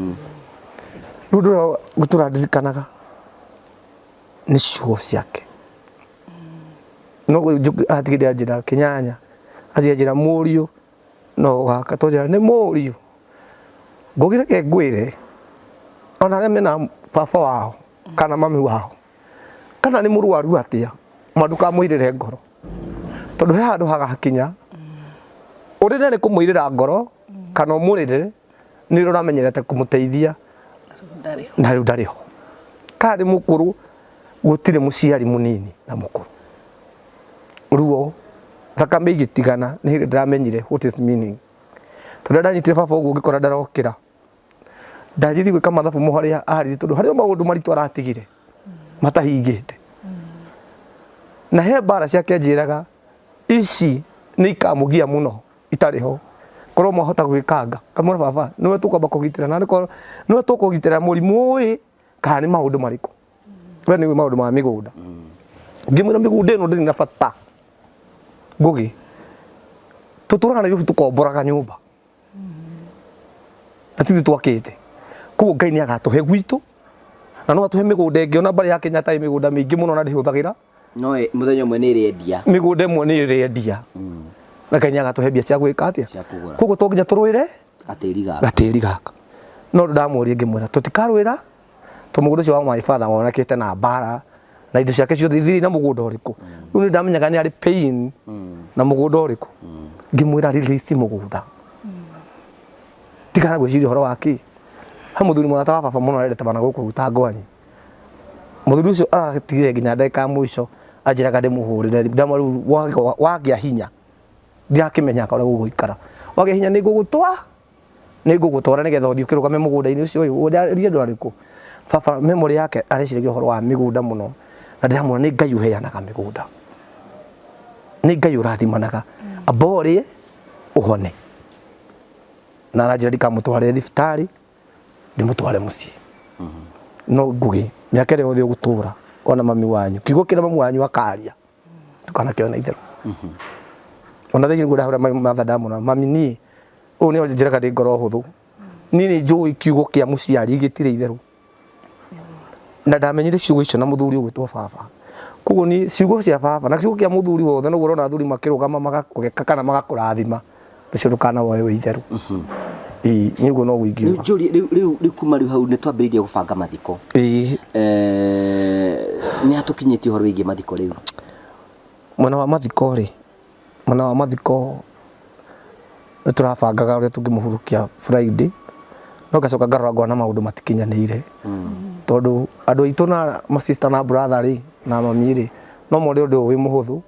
A: Rĩu ũndũ ũrĩa ngũtũra ndirikanaga nĩ ciugo ciake no atigire anjĩra kĩnyanya athiĩ anjĩra mũriũ no gaka tũnjĩra nĩ mũriũ ngũgĩ reke ngwĩre ona arĩa mena baba wao kana mami wao kana nĩ mũrwaru atĩa ma ndũkamũirĩre ngoro tondũ he handũ hagakinya ũrĩre nĩ kũmũirĩra ngoro kana ũmũrĩre nĩ ũrĩa ũramenyerete kũmũteithia
C: ndarĩ ho.
A: Na rĩu ndarĩ ho kana nĩ mũkũrũ gũtirĩ mũciari mũnini na mũkũrũ ruo thakame igĩtigana nĩ hĩndĩ ndĩramenyire what is meaning tondũ rĩrĩa ndanyitire baba ũguo ngĩkora ndarokĩra ndanjirie gwĩka mathabu mo harĩa arĩ tondũ harĩ o maũndũ maritũ aratigire matahingĩte na he mbara ciake njĩraga ici nĩ ikamũgia mũno itarĩ ho korwo mwahota gwĩkanga kamwĩra baba nĩwe tũkwamba kũgitĩra na nĩkorwo nĩwe tũkũgitĩra mũrimũ ũyũ kana nĩ maũndũ marĩkũ we nĩũĩ maũndũ ma mĩgũnda ngĩmwĩra mĩgũnda ĩno ndĩrĩ na bata ngũgĩ tũtũraga Nairobi tũkomboraga nyũmba na tithuĩ twakĩte koguo Ngai nĩ agatũhe gwitũ na no atũhe mĩgũnda ĩngĩ ona mbarĩ ya Kenyatta ĩ mĩgũnda mĩingĩ mũno na ndĩhũthagĩra.
B: No mũthenya ũmwe nĩ ĩrĩendia.
A: Mĩgũnda ĩmwe nĩ ĩrĩendia na Ngai nĩ agatũhe mbia cia gwĩka atĩa?
B: Cia kũgũra.
A: Koguo to nginya tũrũĩre
B: gatĩri gaka.
A: Gatĩri gaka no ndamũria ngĩmwĩra tũtikarũĩra to mũgũnda ũcio wa my father wonekete na mbara na indo ciake ciothe ithirĩ na mũgũnda ũrĩkũ rĩu nĩ ndamenyaga nĩ arĩ pain na mũgũnda ũrĩkũ ngĩmwĩra release mũgũnda tigana gwĩciria ũhoro wa kĩ he mũthuri mũrata wa baba mũno arendete bana gũkũ ta ngwanyi mũthuri ũcio aratigire nginya ndagĩka ya mũico anjĩraga ndĩmũhũrĩre thimũ ndamwĩra rĩu wagĩa hinya ndirakĩmenya ũrĩa gũgũikara wagĩa hinya nĩ ngũgũtwara nĩ ngũgũtwara nĩgetha ũthiĩ ũkĩrũgame mũgũnda-inĩ ũcio ũyũ ũrĩa andũ arĩkũ baba memory yake areciragia ũhoro wa mĩgũnda mũno na ndĩramwĩra nĩ Ngai ũheanaga mĩgũnda nĩ Ngai ũrathimanaga amba ũrĩe ũhone na aranjĩra ndikamũtware thibitarĩ ndĩmũtware mũciĩ no Ngũgĩ mĩaka ĩrĩa yothe ũgũtũra ona mami wanyu kiugo kĩrĩa mami wanyu akaria ndũkanakĩone itherũ ona thaa ici nĩguo ndahũra matha ndamwĩra mami niĩ ũũ nĩo njĩraga ndĩ ngoro hũthũ niĩ nĩ njũĩ kiugo kĩa mũciari gĩtirĩ itherũ na ndamenyire ciugo icio na mũthuri ũgwĩtwo baba koguo ni ciugo cia baba na kiugo kĩa mũthuri wothe noguo ũrona athuri makĩrũgama magakũgeka kana magakũrathima ũcio ndũkanawoe wĩ itherũ ĩĩ nĩ ũguo noguo
B: Rĩu
A: ingiuga.
B: njũrie rĩu rĩu rĩu kuma rĩu hau nĩ twambĩrĩirie gũbanga mathiko.
A: Ĩĩ.
B: Nĩ hatũkinyĩtie ũhoro wĩgiĩ mathiko rĩu?
A: Mwena wa mathiko rĩ, mwena wa mathiko nĩ tũrabangaga ũrĩa tũngĩmũhurukia Friday no ngacoka ngarora ngona maũndũ matikinyanĩire tondũ andũ aitũ na ma sister na brother rĩ na mami rĩ no mone ũndũ ũyũ wĩ mũhũthũ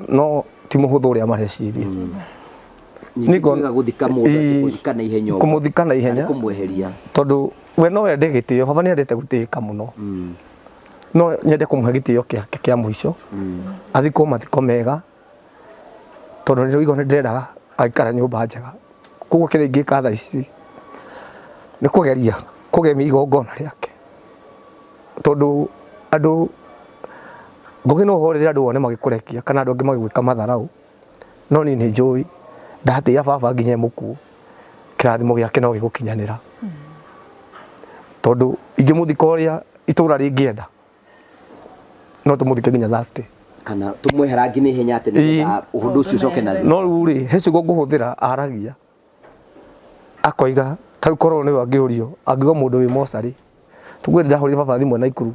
A: no ti mũhũthũ ũrĩa mareciria.
B: Ningĩ ti wega gũthika mũndũ atĩ kũmũthika na ihenya ũguo.
A: Kũmũthika na ihenya.
B: Kana kũmweheria.
A: Tondũ we no ende gĩtĩo, baba nĩ endete gũtĩĩka mũno. No nyende kũmũhe gĩtĩo gĩake kĩa mũico, athikwo mathiko mega, tondũ nĩ ndĩraigua nĩ ndĩrendaga aikare nyũmba njega. Koguo kĩrĩa ingĩka thaa ici nĩ kũgeria kũgemia igongona rĩake. Tondũ andũ, Ngũgĩ no ũhorere andũ wone magĩkũrekia kana andũ angĩ magĩgwĩka matharaũ. No niĩ nĩ njũĩ ndatĩĩa baba nginya e mũkuũ kĩrathimo gĩake no gĩgũkinyanĩra tondũ ingĩmũthika ũrĩa itũra rĩngĩenda no tũmũthike nginya Thursday.
B: Kana tũmweherangie na ihenya atĩ nĩgetha ũndũ ũcio ũcoke na thutha.
A: No rĩu rĩ, he ciugo ngũhũthĩra aragia akoiga ta rĩu korwo nĩwe angĩũrio angiuga mũndũ wĩ mocarĩ Tuge ndahũrire baba thimũ e Naikuru,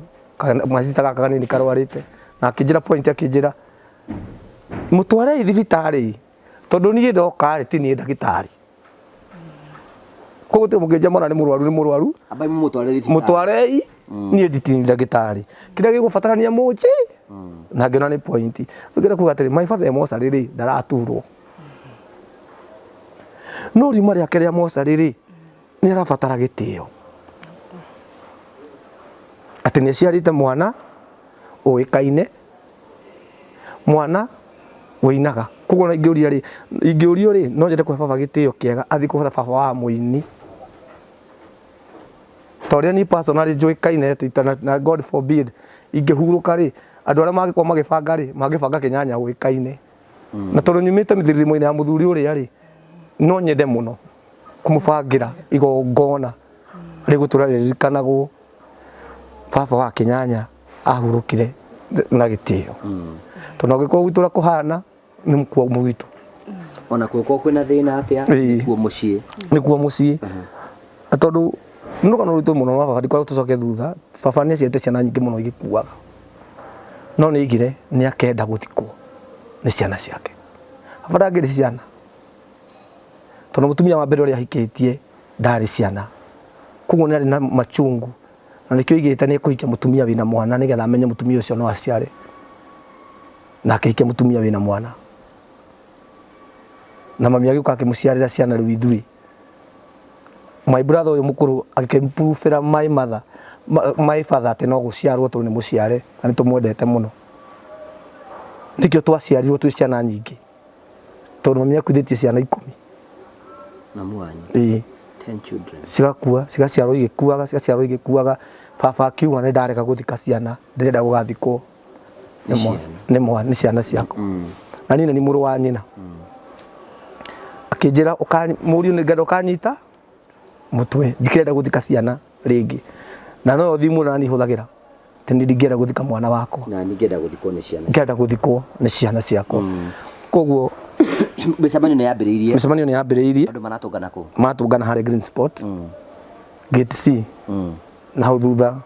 A: my sister gaka kanini karwarĩte, na akĩnjĩra point akĩnjĩra Mũtwarei thibitarĩ tondũ niĩ ndoka rĩ ti niĩ ndagĩtarĩ. Koguo gũtirĩ mũngĩnjia mwana nĩ mũrwaru nĩ mũrwaru.
B: Ambai mũmũtware thibitarĩ.
A: Mũtwarei niĩ nditini ndagĩtarĩ. Kĩrĩa gĩgũbatarania mũnjĩ na ngĩona nĩ point. Rĩu ngĩenda kuga atĩrĩ my father e mocarĩ rĩ ndaraturwo. No riuma rĩake rĩa mocarĩ rĩ nĩ arabatara gĩtĩo. Atĩ nĩ aciarĩte mwana ũĩkaine, mwana ũinaga. Koguo ona ingĩũria rĩ, ingĩũrio rĩ, no nyende kũhe baba gĩtĩo kĩega athiĩ kũhe baba wa mũini. Ta ũrĩa niĩ personally njũĩkaine atĩ na God forbid ingĩhurũka rĩ, andũ arĩa mangĩkorwo magĩbanga rĩ, mangĩbanga kĩnyanya ũĩkaine. Na tondũ nyumĩte mĩthirimo-inĩ ya mũthuri ũrĩa rĩ, no nyende mũno kũmũbangĩra igongona rĩgũtũra rĩririkanagwo baba wa kĩnyanya ahurũkire na gĩtĩo. Tondũ angĩkorwo gwitũ ũrĩa kũhana nĩ mũkuo gwitũ.
B: Ona kũngĩkorwo kwĩna thĩna atĩa, nĩkuo mũciĩ.
A: Nĩkuo mũciĩ. Na tondũ nĩ rũgano rũritũ mũno rwa baba, ndikwenda tũcoke thutha, baba nĩ aciarĩte ciana nyingĩ mũno igĩkuaga. No nĩ aigire nĩ akenda gũthikwo nĩ ciana ciake. Baba ndangĩrĩ ciana. Tondũ mũtumia wa mbere ũrĩa ahikĩtie ndarĩ ciana. Koguo nĩ arĩ na machungu. Na nĩkĩo aigĩte nĩ ekũhikia mũtumia wĩna mwana nĩgetha amenye mũtumia ũcio no aciare. Na akĩhikia mũtumia wĩna mwana. Na mami agĩũka akĩmũciarĩra ciana rĩu ithuĩ. My brother ũyũ mũkũrũ akĩmpruvĩra my mother, my father atĩ no gũciarwo tondũ nĩ mũciare na nĩ tũmwendete mũno. Nĩkĩo twaciarirwo twĩ ciana nyingĩ. Tondũ mami akuithĩtie ciana 10.
B: Mamu wanyu?
A: Ĩĩ.
B: 10 children.
A: Cigakua, cigaciarwo igĩkuaga, cigaciarwo igĩkuaga. Baba akiuga nĩ ndarega gũthika ciana, ndĩrenda gũgathikwo nĩ ciana ciakwa. Na niĩ nĩ mũrũ wa nyina. Akĩnjĩra mũriũ nĩ ngenda ũkanyita mũtwe, ndikĩrenda gũthika ciana rĩngĩ. Na no thimũ na niĩ hũthagĩra. Atĩ niĩ ndingĩenda gũthika mwana wakwa.
B: Na ningĩenda gũthikwo nĩ ciana.
A: Ngĩenda gũthikwo nĩ ciana ciakwa. Koguo
B: mĩcemanio nĩ yambĩrĩirie.
A: Mĩcemanio nĩ yambĩrĩirie.
B: Andũ maratũngana kũ?
A: Maratũngana harĩa Green Spot. Gate C. Na hau thutha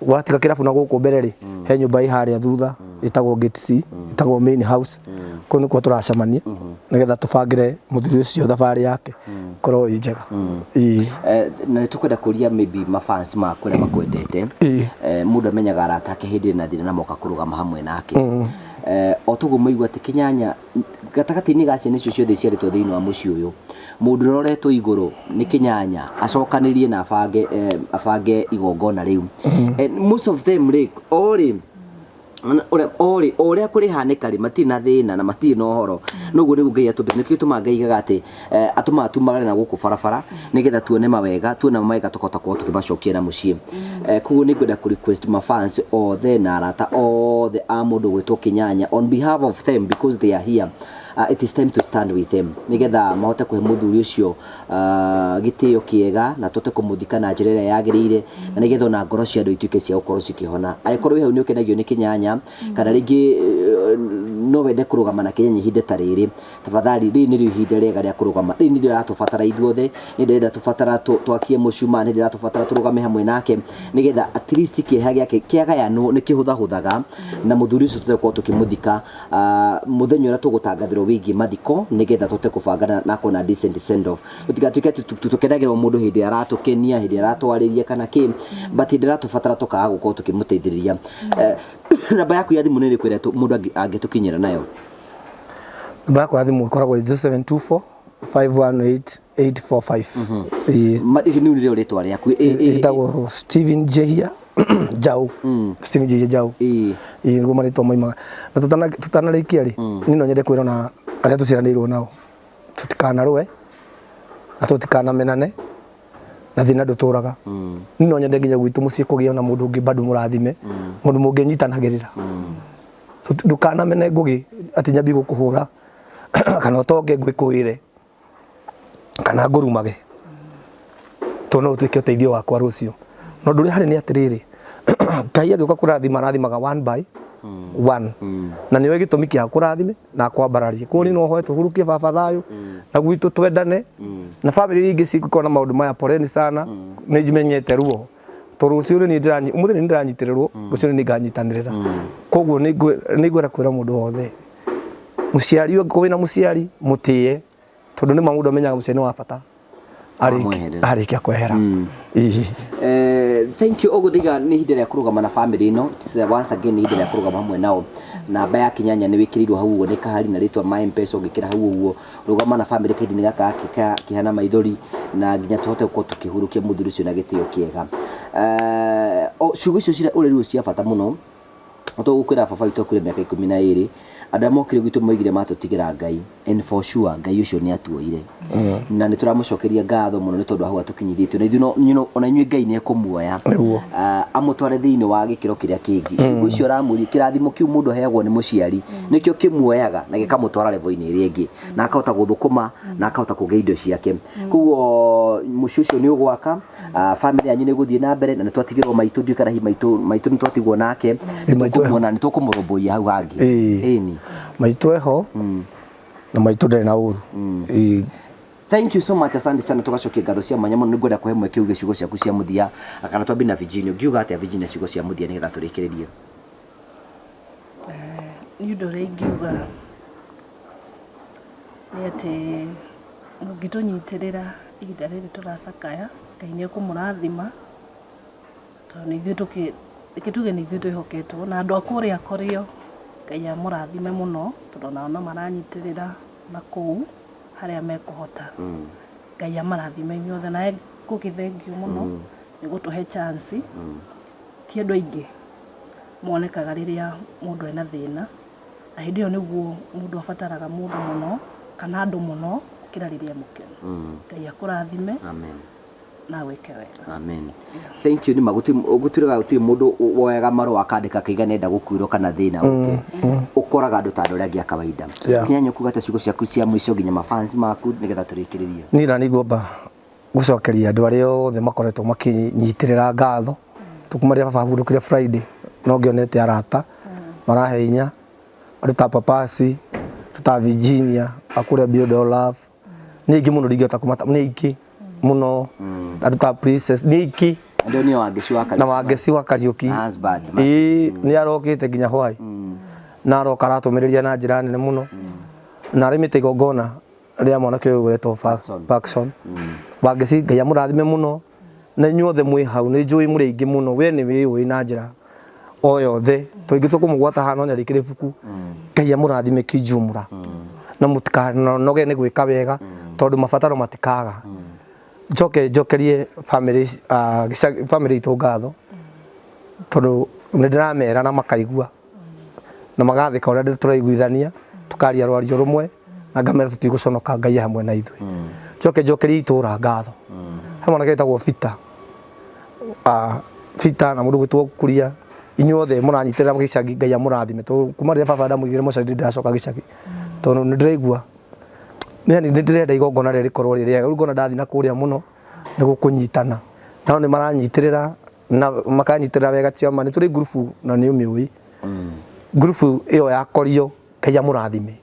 A: watiga kĩrabu na gũkũ mbere rĩ, he nyũmba ĩ harĩa thutha ĩtagwo Gate C, ĩtagwo main house. Kũu nĩkuo tũracemania nĩgetha tũbangĩre mũthuri ũcio thabarĩ yake ĩkorwo ĩ njega. Ĩĩ.
B: Na nĩ tũkwenda kũria maybe mafans maku arĩa makwendete. Mũndũ amenyaga arata ake hĩndĩ ĩna thĩna na moka kũrũgama hamwe nake. O toguo maigua atĩ kĩnyanya gatagatĩ-inĩ ga ciana icio ciothe iciarĩtwo thĩinĩ wa mũciĩ ũyũ, mũndũ ũrĩa ũroretwo igũrũ nĩ kĩnyanya acokanĩrie na abange igongona rĩu. Most of them rĩ, o rĩ, o ũrĩa kũrĩhanĩka rĩ, matirĩ na thĩna na matirĩ na ũhoro. Noguo nĩguo Ngai atũmbĩte. Nĩkĩo gĩtũmaga Ngai aigaga atĩ atũmaga tumagare na gũkũ barabara nĩgetha tuone mawega, tuona mawega tũkahota gũkorwo tũkĩmacokia na mũciĩ. Koguo nĩ ngwenda kũ request mafans othe na arata othe a mũndũ ũgwĩtwo Kĩnyanya on behalf of them because they are here. It is time to stand with them nĩgetha mahote kũhe mũthuri ũcio gĩtĩo kĩega na tũhote kũmũthika na njĩra ĩrĩa yagĩrĩire na nĩgetha ona ngoro cia andũ ituĩke cia gũkorwo cikĩhona. Angĩkorwo wĩ hau nĩ ũkenagio nĩ Kĩnyanya kana rĩngĩ no wende kũrũgama na Kĩnyanya ihinda ta rĩrĩ, tafadhali rĩrĩ nĩrĩo ihinda rĩega rĩa kũrũgama. Rĩrĩ nĩrĩo aratũbatara ithuothe, nĩ ndĩrenda tũbatara twakie mũcumaa, nĩ ndĩratũbatara tũrũgame hamwe nake nĩgetha at least kĩeha gĩake kĩagayanwo nĩ kĩhũthahũthaga na mũthuri ũcio tũhote gũkorwo tũkĩmũthika mũthenya ũrĩa tũgũtangathĩrwo wĩgiĩ mathiko nĩgetha tũhote kũbanga na kuona decent send off. Tũtigatuĩke atĩ tũkenagĩrwo mũndũ hĩndĩ ĩrĩa aratũkenia, hĩndĩ ĩrĩa aratwarĩria kana kĩ, but hĩndĩ ĩrĩa aratũbatara tũkaga gũkorwo tũkĩmũteithĩrĩria. Namba yaku ya thimũ nĩ ĩrĩkũ ĩrĩa mũndũ angĩtũkinyĩra nayo?
A: Namba yakwa ya thimũ ĩkoragwo 0724 518 845. Ĩĩ.
B: Icio nĩ rĩo rĩtwa rĩaku.
A: Ĩtagwo Steven Njehia Njau. Steven Njehia Njau. Ĩĩ nĩguo marĩtwa moimaga. Na tũtanarĩkia rĩ, niĩ no nyende kwĩra ona arĩa tũciaranĩirwo nao tũtikanarũe na tũtikanamenane na thĩna ndũtũraga. Niĩ no nyende nginya gwitũ mũciĩ kũgĩe na mũndũ ũngĩ bado mũrathime, mũndũ mũngĩnyitanagĩrĩra. Ndũkanamene Ngũgĩ atĩ nyambie gũkũhũra kana ũtonge ngwĩkũĩre kana ngũrumage tondũ no ũtuĩke ũteithio wakwa rũciũ. Na ũndũ ũrĩa harĩ nĩ atĩrĩrĩ, Ngai agĩũka kũrathima arathimaga one by one. Na nĩoĩ gĩtũmi kĩa kũrathime na akwambararie. Koguo niĩ no hoe tũhurukie baba thayũ na gwitũ twendane na famĩlĩ iria ingĩ cigũkorwo na maũndũ maya poleni sana, nĩ menyete ruo. Tondũ rũciũ nĩ niĩ ndĩranyi ũmũthĩ nĩ niĩ ndĩranyitĩrĩrwo, rũciũ nĩ niĩ nganyitanĩrĩra. Koguo nĩ ngwenda kwĩra mũndũ wothe Mũciari ũngĩkorwo wĩna mũciari mũtĩe, tondũ nĩ ma mũndũ amenyaga mũciari nĩ wa bata
B: Wamweherera.
A: Arĩkia kwehera. Ĩĩ.
B: Thank you. Ũguo ndiga nĩ ihinda rĩa kũrũgama na family ĩno. Once again, nĩ ihinda rĩa kũrũgama hamwe nao. Namba ya kinyanya nĩ wĩkĩrĩirwo hau ũguo nĩ kahari na rĩtwa ma Mpesa, ũngĩkĩra hau ũguo rũgama na family kahinda-inĩ gaka kĩhana maithori na nginya tũhote gũkorwo tũkĩhurũkia mũthuri ũcio na gĩtĩo kĩega. Ciugo icio cira ũrĩrwo cia bata mũno. Tũgũkwĩra baba witũ akuire mĩaka 12. Andũ arĩa mokire gwitũ moigire matũtigĩra Ngai, and for sure Ngai ũcio nĩ atuoire na nĩ tũramũcokeria ngatho mũno nĩ tondũ hau atũkinyithĩtio na ithuĩ ona inyuĩ Ngai nĩ ekũmuoya.
A: Nĩguo.
B: Amũtware thĩinĩ wa gĩkĩro kĩrĩa kĩngĩ. Ciugo icio ũramũria, kĩrathimo kĩu mũndũ aheagwo nĩ mũciari nĩkĩo kĩmuoyaga na gĩkamũtwara level-inĩ ĩrĩa ĩngĩ na akahota gũthũkũma na akahota kũgĩa indo ciake. Koguo mũciĩ ũcio nĩ ũgwaka, family yanyu nĩ ĩgũthiĩ na mbere na nĩ twatigĩrwo maitũ, ndiũĩ kana hihi maitũ maitũ nĩ twatigwo nake.
A: Ĩ, maitũ eho.
B: Nĩtũkũmuona, nĩ tũkũmũrũmbũiya hau hangĩ.
A: Ĩĩ.
B: Ĩni.
A: Maitũ eho na maitũ ndarĩ na ũru. Ĩĩ.
B: Thank you so much, asante sana. Tugacokia ngatho cia mwanya mũno. Nĩngwenda kũhe mweke uge ciugo ciaku cia mũthia, kana twambie na Virginia. Ũngiuga atĩa, Virginia, ciugo cia mũthia nĩgetha tũrĩkĩrĩrie?
C: Nĩ ũndũ ũrĩa ingiuga nĩ atĩ mũngĩtũnyitĩrĩra ihinda rĩrĩ tũracakaya, Ngai nĩ ekũmũrathima, tondũ nĩ ithuĩ tũkĩ reke tuge nĩ ithuĩ twĩhoketwo na andũ a kũrĩa Korio. Ngai amũrathime mũno, tondũ onao no maranyitĩrĩra na kũu harĩa mekũhota. Ngai amarathime inyuothe, nawe ngũgĩ thengiũ mũno nĩ gũtũhe chance. Ti andũ aingĩ monekaga rĩrĩa mũndũ ena thĩna, na hĩndĩ ĩyo nĩguo mũndũ abataraga mũndũ mũno kana andũ mũno gũkĩra rĩrĩa mũkenu. Ngai akũrathime.
B: Amen.
C: Na wĩke wega.
B: Amen, thank you. Nĩma gũtuĩkaga gũtirĩ mũndũ woyaga marũa akandĩka akaiga nenda gũkuĩrwo kana thĩna ũke ũkoraga andũ ta andũ arĩa angĩ a kawaida. Kinyanya, kuga ta ciugo ciaku cia mũico nginya mafans maku nĩgetha tũrĩkĩrĩrie.
A: Niĩ na nĩngwamba gũcokeria andũ arĩa othe makoretwo makĩnyitĩrĩra ngatho tukuma rĩrĩa baba ahurũkire Friday. No ngĩonete arata marahe hinya, andũ ta Papasi, andũ ta Virginia akũrĩa Beyond All Love, nĩ aingĩ mũno, ndingĩhota kũmata, nĩ aingĩ mũno, andũ ta Princess, nĩ aingĩ.
B: Andũ nĩo Wangeci wa
A: Na
B: Kariuki.
A: Wangeci wa Kariũki.
B: Husband.
A: Ĩĩ, nĩ arokĩte nginya hwai na aroka aratũmĩrĩria na njĩra nene mũno na arĩmĩte igongona rĩa mwanake ũyũ wetwo
B: Parkson.
A: Parkson Wangeci. Ngai amũrathime mũno na inyuothe mwĩ hau. Nĩ njũĩ mũrĩ aingĩ mũno, we nĩ wĩyũĩ na njĩra o yothe tũingĩ tũkũmũgwata haha no nĩarĩkĩre ibuku. Ngai amũrathime kijumla na mũtikanoge nĩ gwĩka wega, tondũ mabataro matikaga. Njoke njokerie family, family itũ ngatho, tondũ nĩ ndĩramera na makaigua na magathĩka ũrĩa tũraiguithania, tũkaria rwario rũmwe na ngamera tũtigũconoka, Ngai e hamwe na ithuĩ. Njoke njokerie itũra ngatho. He mwanake wĩtagwo Peter, Peter na mũndũ gwĩtwo Kuria, inyuothe mũranyitĩrĩra gĩcagi, Ngai amũrathime, tondũ kuma rĩrĩa baba ndamũigire mocarĩ ndĩracoka gĩcagi, tondũ nĩ ndĩraigua yani nĩ ndĩrenda igongona rĩrĩa rĩkorwo rĩ rĩega. Rĩu ngona ndathiĩ na kũrĩa mũno nĩ gũkũnyitana nao nĩ maranyitĩrĩra na makanyitĩrĩra wega. Ciama nĩ tũrĩ ngurubu na nĩ ũmĩũĩ ngurubu ĩyo ya Korio. Ngai amũrathime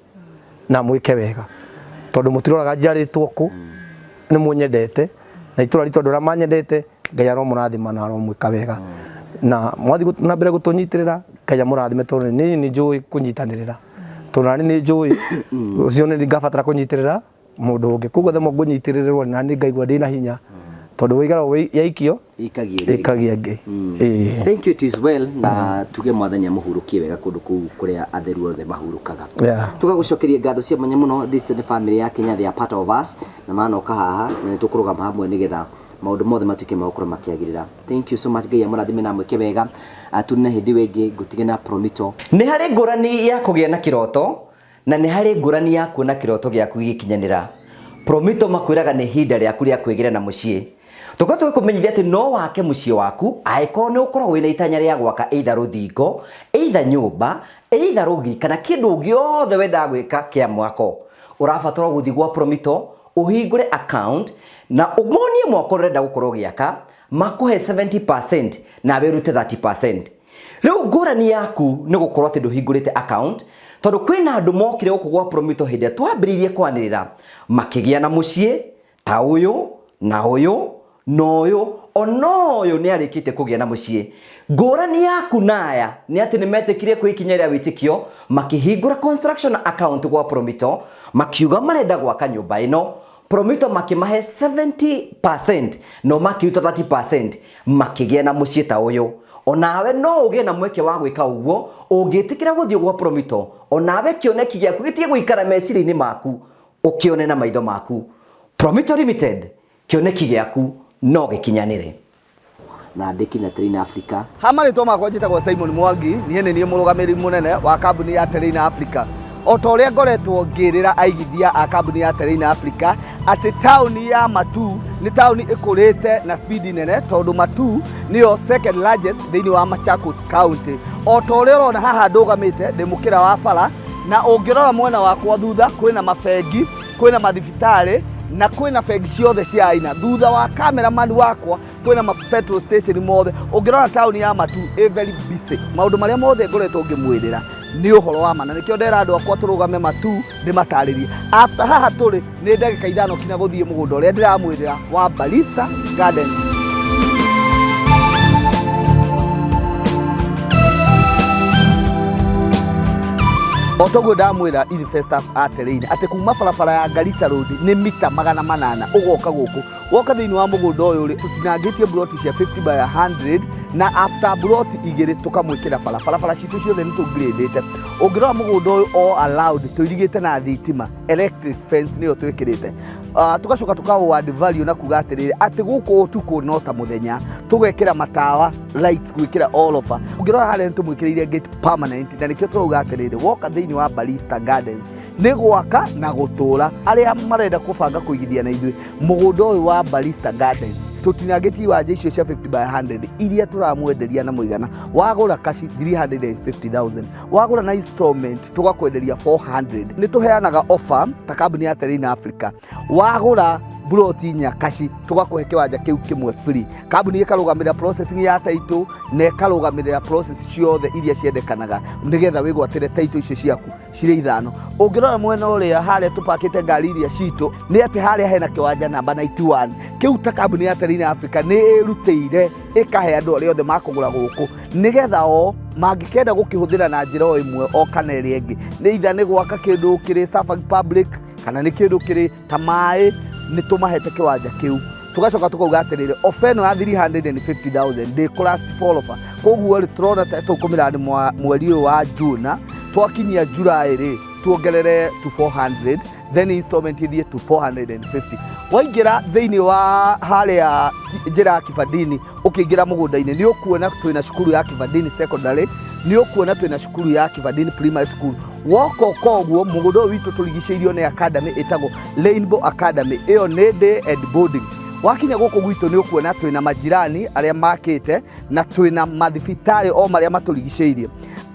A: na mwĩke wega, tondũ mũtiroraga njiarĩtwo kũ, nĩ mũnyendete na itũra ritũ andũ arĩa manyendete. Ngai aromũrathima na aromwĩka wega na mwathiĩ na mbere gũtũnyitĩrĩra. Ngai amũrathime, tondũ niĩ nĩ njũĩ kũnyitanĩrĩra, tondũ nani nĩ njũĩ ũcio nĩ ngabatara kũnyitĩrĩra mũndũ ũngĩ. Koguo themo ngũnyitĩrĩrwo na nĩ ngaigua ndĩna hinya, tondũ wĩigara yaikio
B: ikagia ĩngĩ.
A: Ĩkagia ĩngĩ. Ĩĩ.
B: Thank you, it is well. Na tuge Mwathani amũhurũkie wega kũndũ kũu kũrĩa atheru othe mahurũkaga. Tũgagũcokeria ngatho cia mwanya mũno. This is the family ya Kenya, they are part of us na manoka haha na nĩ tũkũrũgama hamwe nĩgetha maũndũ mothe matuĩke ma gũkorwo makĩagĩrĩra. Thank you so much. Ngai amũrathime na amwĩke wega. Tunine hĩndĩ ĩyo ĩngĩ ngũtige na Promito. Nĩ harĩ ngũrani ya kũgĩa na kĩroto na nĩ harĩ ngũrani ya kuona kĩroto gĩaku gĩgĩkinyanĩra. Promito makwĩraga nĩ ihinda rĩaku rĩa kwĩgĩra na mũciĩ. Tũkorwo tũgĩkũmenyithia atĩ no wake mũciĩ waku angĩkorwo nĩ ũkoragwo wĩna itanya rĩa gwaka either rũthingo, either nyũmba, either rũgiri kana kĩndũ gĩothe wendaga gwĩka kĩa mwako. Ũrabatara gũthiĩ gwa Promito ũhingũre account na ũmonie mwako ũrenda gũkorwo ũgĩaka, makũhe 70% nawe ũrute 30%. Rĩu ngũrani yaku nĩ gũkorwo atĩ ndũhingũrĩte account, tondũ kwĩna andũ mokire gũkũ gwa Promito hĩndĩ ĩrĩa twambĩrĩirie kwanĩrĩra makĩgĩa na mũciĩ ta ũyũ na ũyũ na ũyũ. Ona ũyũ nĩ arĩkĩtie kũgĩa na mũciĩ. Ngũrani yaku na aya nĩ atĩ nĩ metĩkirie kwĩ ikinya rĩa wĩtĩkio, makĩhingũra construction account gwa Promito, makiuga marenda gwaka nyũmba ĩno. Promito makĩmahe 70% no makĩruta 30% makĩgĩa na mũciĩ ta ũyũ. Onawe no ũgĩe na mweke wa gwĩka ũguo ũngĩtĩkĩra gũthiĩ gwa Promito. Onawe kĩoneki gĩaku gĩtige gũikara meciria-inĩ maku, ũkĩone na maitho maku. Promito Limited, kĩoneki gĩaku no gĩkinyanĩre. Na ndĩki na Terrain Africa.
D: Ha marĩtwa makwa njĩtagwo Simon Mwangi, niĩ nĩ niĩ mũrũgamĩrĩri mũnene wa kambuni ya Terrain Africa. O ta ũrĩa ngoretwo ngĩrĩra aigithia a kambuni ya Terrain Africa atĩ taũni ya Matuu nĩ taũni ĩkũrĩte na speed nene, tondũ Matuu nĩyo second largest thĩinĩ wa Machakos County. O ta ũrĩa ũrona haha ndũgamĩte ndĩ mũkĩra wa bara, na ũngĩrora mwena wakwa thutha kwĩna mabengi, kwĩna mathibitarĩ na kwĩna bengi ciothe cia aina. Thutha wa cameraman wakwa kwĩna ma petrol station mothe. Ũngĩrora taũni ya Matuu ĩ very busy. Maũndũ marĩa mothe ngoretwo ngĩmwĩrĩra nĩ ũhoro wa ma, na nĩkĩo ndera andũ akwa tũrũgame Matuu ndĩmatarĩrie. After haha tũrĩ nĩ ndagĩka 5 kinya gũthiĩ mũgũnda ũrĩa ndĩramwĩrĩra wa Ballista Gardens. O toguo ndamwĩra investors a Terrain atĩ kuma barabara ya Garissa Road nĩ mita 800 ũgoka gũkũ. Woka thĩinĩ wa mũgũnda ũyũ rĩ, tũtinangĩtie buroti cia 50 by 100, na after buroti 2 tũkamwĩkĩra bara. Barabara citũ ciothe nĩ tũgrĩndĩte. Ũngĩrora mũgũnda ũyũ all allowed tũirigĩte na thitima, electric fence nĩyo twĩkĩrĩte. Tũgacoka tũka add value na kuga atĩrĩrĩ atĩ gũkũ ũtukũ no ta mũthenya, tũgekĩra matawa lights gwĩkĩra all over. Ũngĩrora harĩa nĩ tũmwĩkĩrĩire gate permanent, na nĩkĩo tũrauga atĩrĩrĩ woka thĩinĩ wa Ballista Gardens nĩ gwaka na gũtũra. Arĩa marenda kũbanga kũigithia na ithuĩ mũgũnda ũyũ wa Ballista Gardens, tũtinangĩtie iwanja icio cia 50 by 100 iria tũramwenderia na mũigana. Wagũra kaci 350,000, wagũra na installment tũgakwenderia 400. Nĩ tũheanaga offer ta kambuni ya Terrain Africa, wagũra buroti 4 kaci tũgakũhe kĩwanja kĩu kĩmwe free. Kambuni ĩkarũgamĩrĩra processing ya title na ĩkarũgamĩrĩra process ciothe iria ciendekanaga nĩgetha wĩgwatĩre title icio ciaku cirĩ 5. Ũngĩrora mwena ũrĩa harĩa tũpakĩte ngari iria citũ nĩ atĩ harĩa hena kĩwanja namba 91 kĩu ta kambuni ya Terrain Africa nĩ ĩrutĩire ĩkahe andũ arĩa othe makũgũra gũkũ nĩgetha o mangĩkenda gũkĩhũthĩra na njĩra o ĩmwe o kana ĩrĩa ĩngĩ, nĩ itha nĩ gwaka kĩndũ kĩrĩ serving public kana nĩ kĩndũ kĩrĩ ta maĩ, nĩ tũmahete kĩwanja kĩu. Tũgacoka tũkauga atĩrĩrĩ ofa ĩno ya 350,000 ndĩkũ last for offer. Koguo rĩ tũrona ta tũkũmĩra nĩ mweri ũyũ wa June, twakinyia July rĩ tuongerere to 400, then installment ithiĩ to 450. Waingĩra thĩinĩ wa harĩa njĩra ya Kibandini ũkĩingĩra mũgũnda-inĩ nĩ ũkuona twĩna cukuru ya Kibandini Secondary, nĩ ũkuona twĩna cukuru ya Kibandini Primary School. Woka ũka ũguo mũgũnda ũyũ witũ tũrigicĩirio nĩ academy ĩtagwo Rainbow Academy, ĩyo nĩ day and boarding. Wakinya gũkũ gwitũ nĩ ũkuona twĩna majirani arĩa makĩte na twĩna mathibitarĩ o marĩa matũrigicĩirie.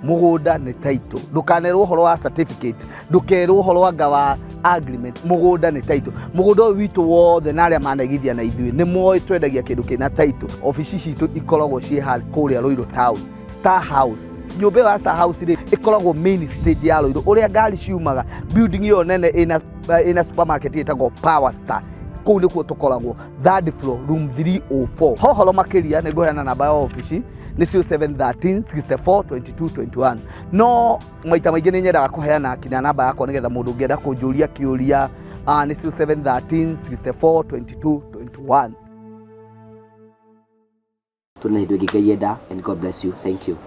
D: Mũgũnda nĩ title, ndũkanerwo ũhoro wa certificate, ndũkerwo ũhoro anga wa agreement, mũgũnda nĩ title. Mũgũnda ũyũ witũ wothe na arĩa manaigithia na ithuĩ nĩ moĩ twendagia kĩndũ kĩna title. Obici citũ ikoragwo ciĩ kũrĩa Ruiru Town, Star House. Nyũmba ĩyo ya Star House rĩ ĩkoragwo main stage ya Ruiru, ũrĩa ngari ciumaga. Building ĩyo nene ĩna supermarket ĩtagwo Power Star, kũu nĩkuo tũkoragwo, third floor, room 304. Hohoro makĩria nĩ ngũheana namba ya obici nĩ 0713 64 22 21. No maita maingĩ nĩ nyendaga kũheana kinya namba yakwa nĩgetha mũndũ ũngĩenda kũnjũria kĩũria, nĩ 0713 64 22 21.
B: Tuna hĩndĩ ĩngĩ Ngai enda, and God bless you. Thank you.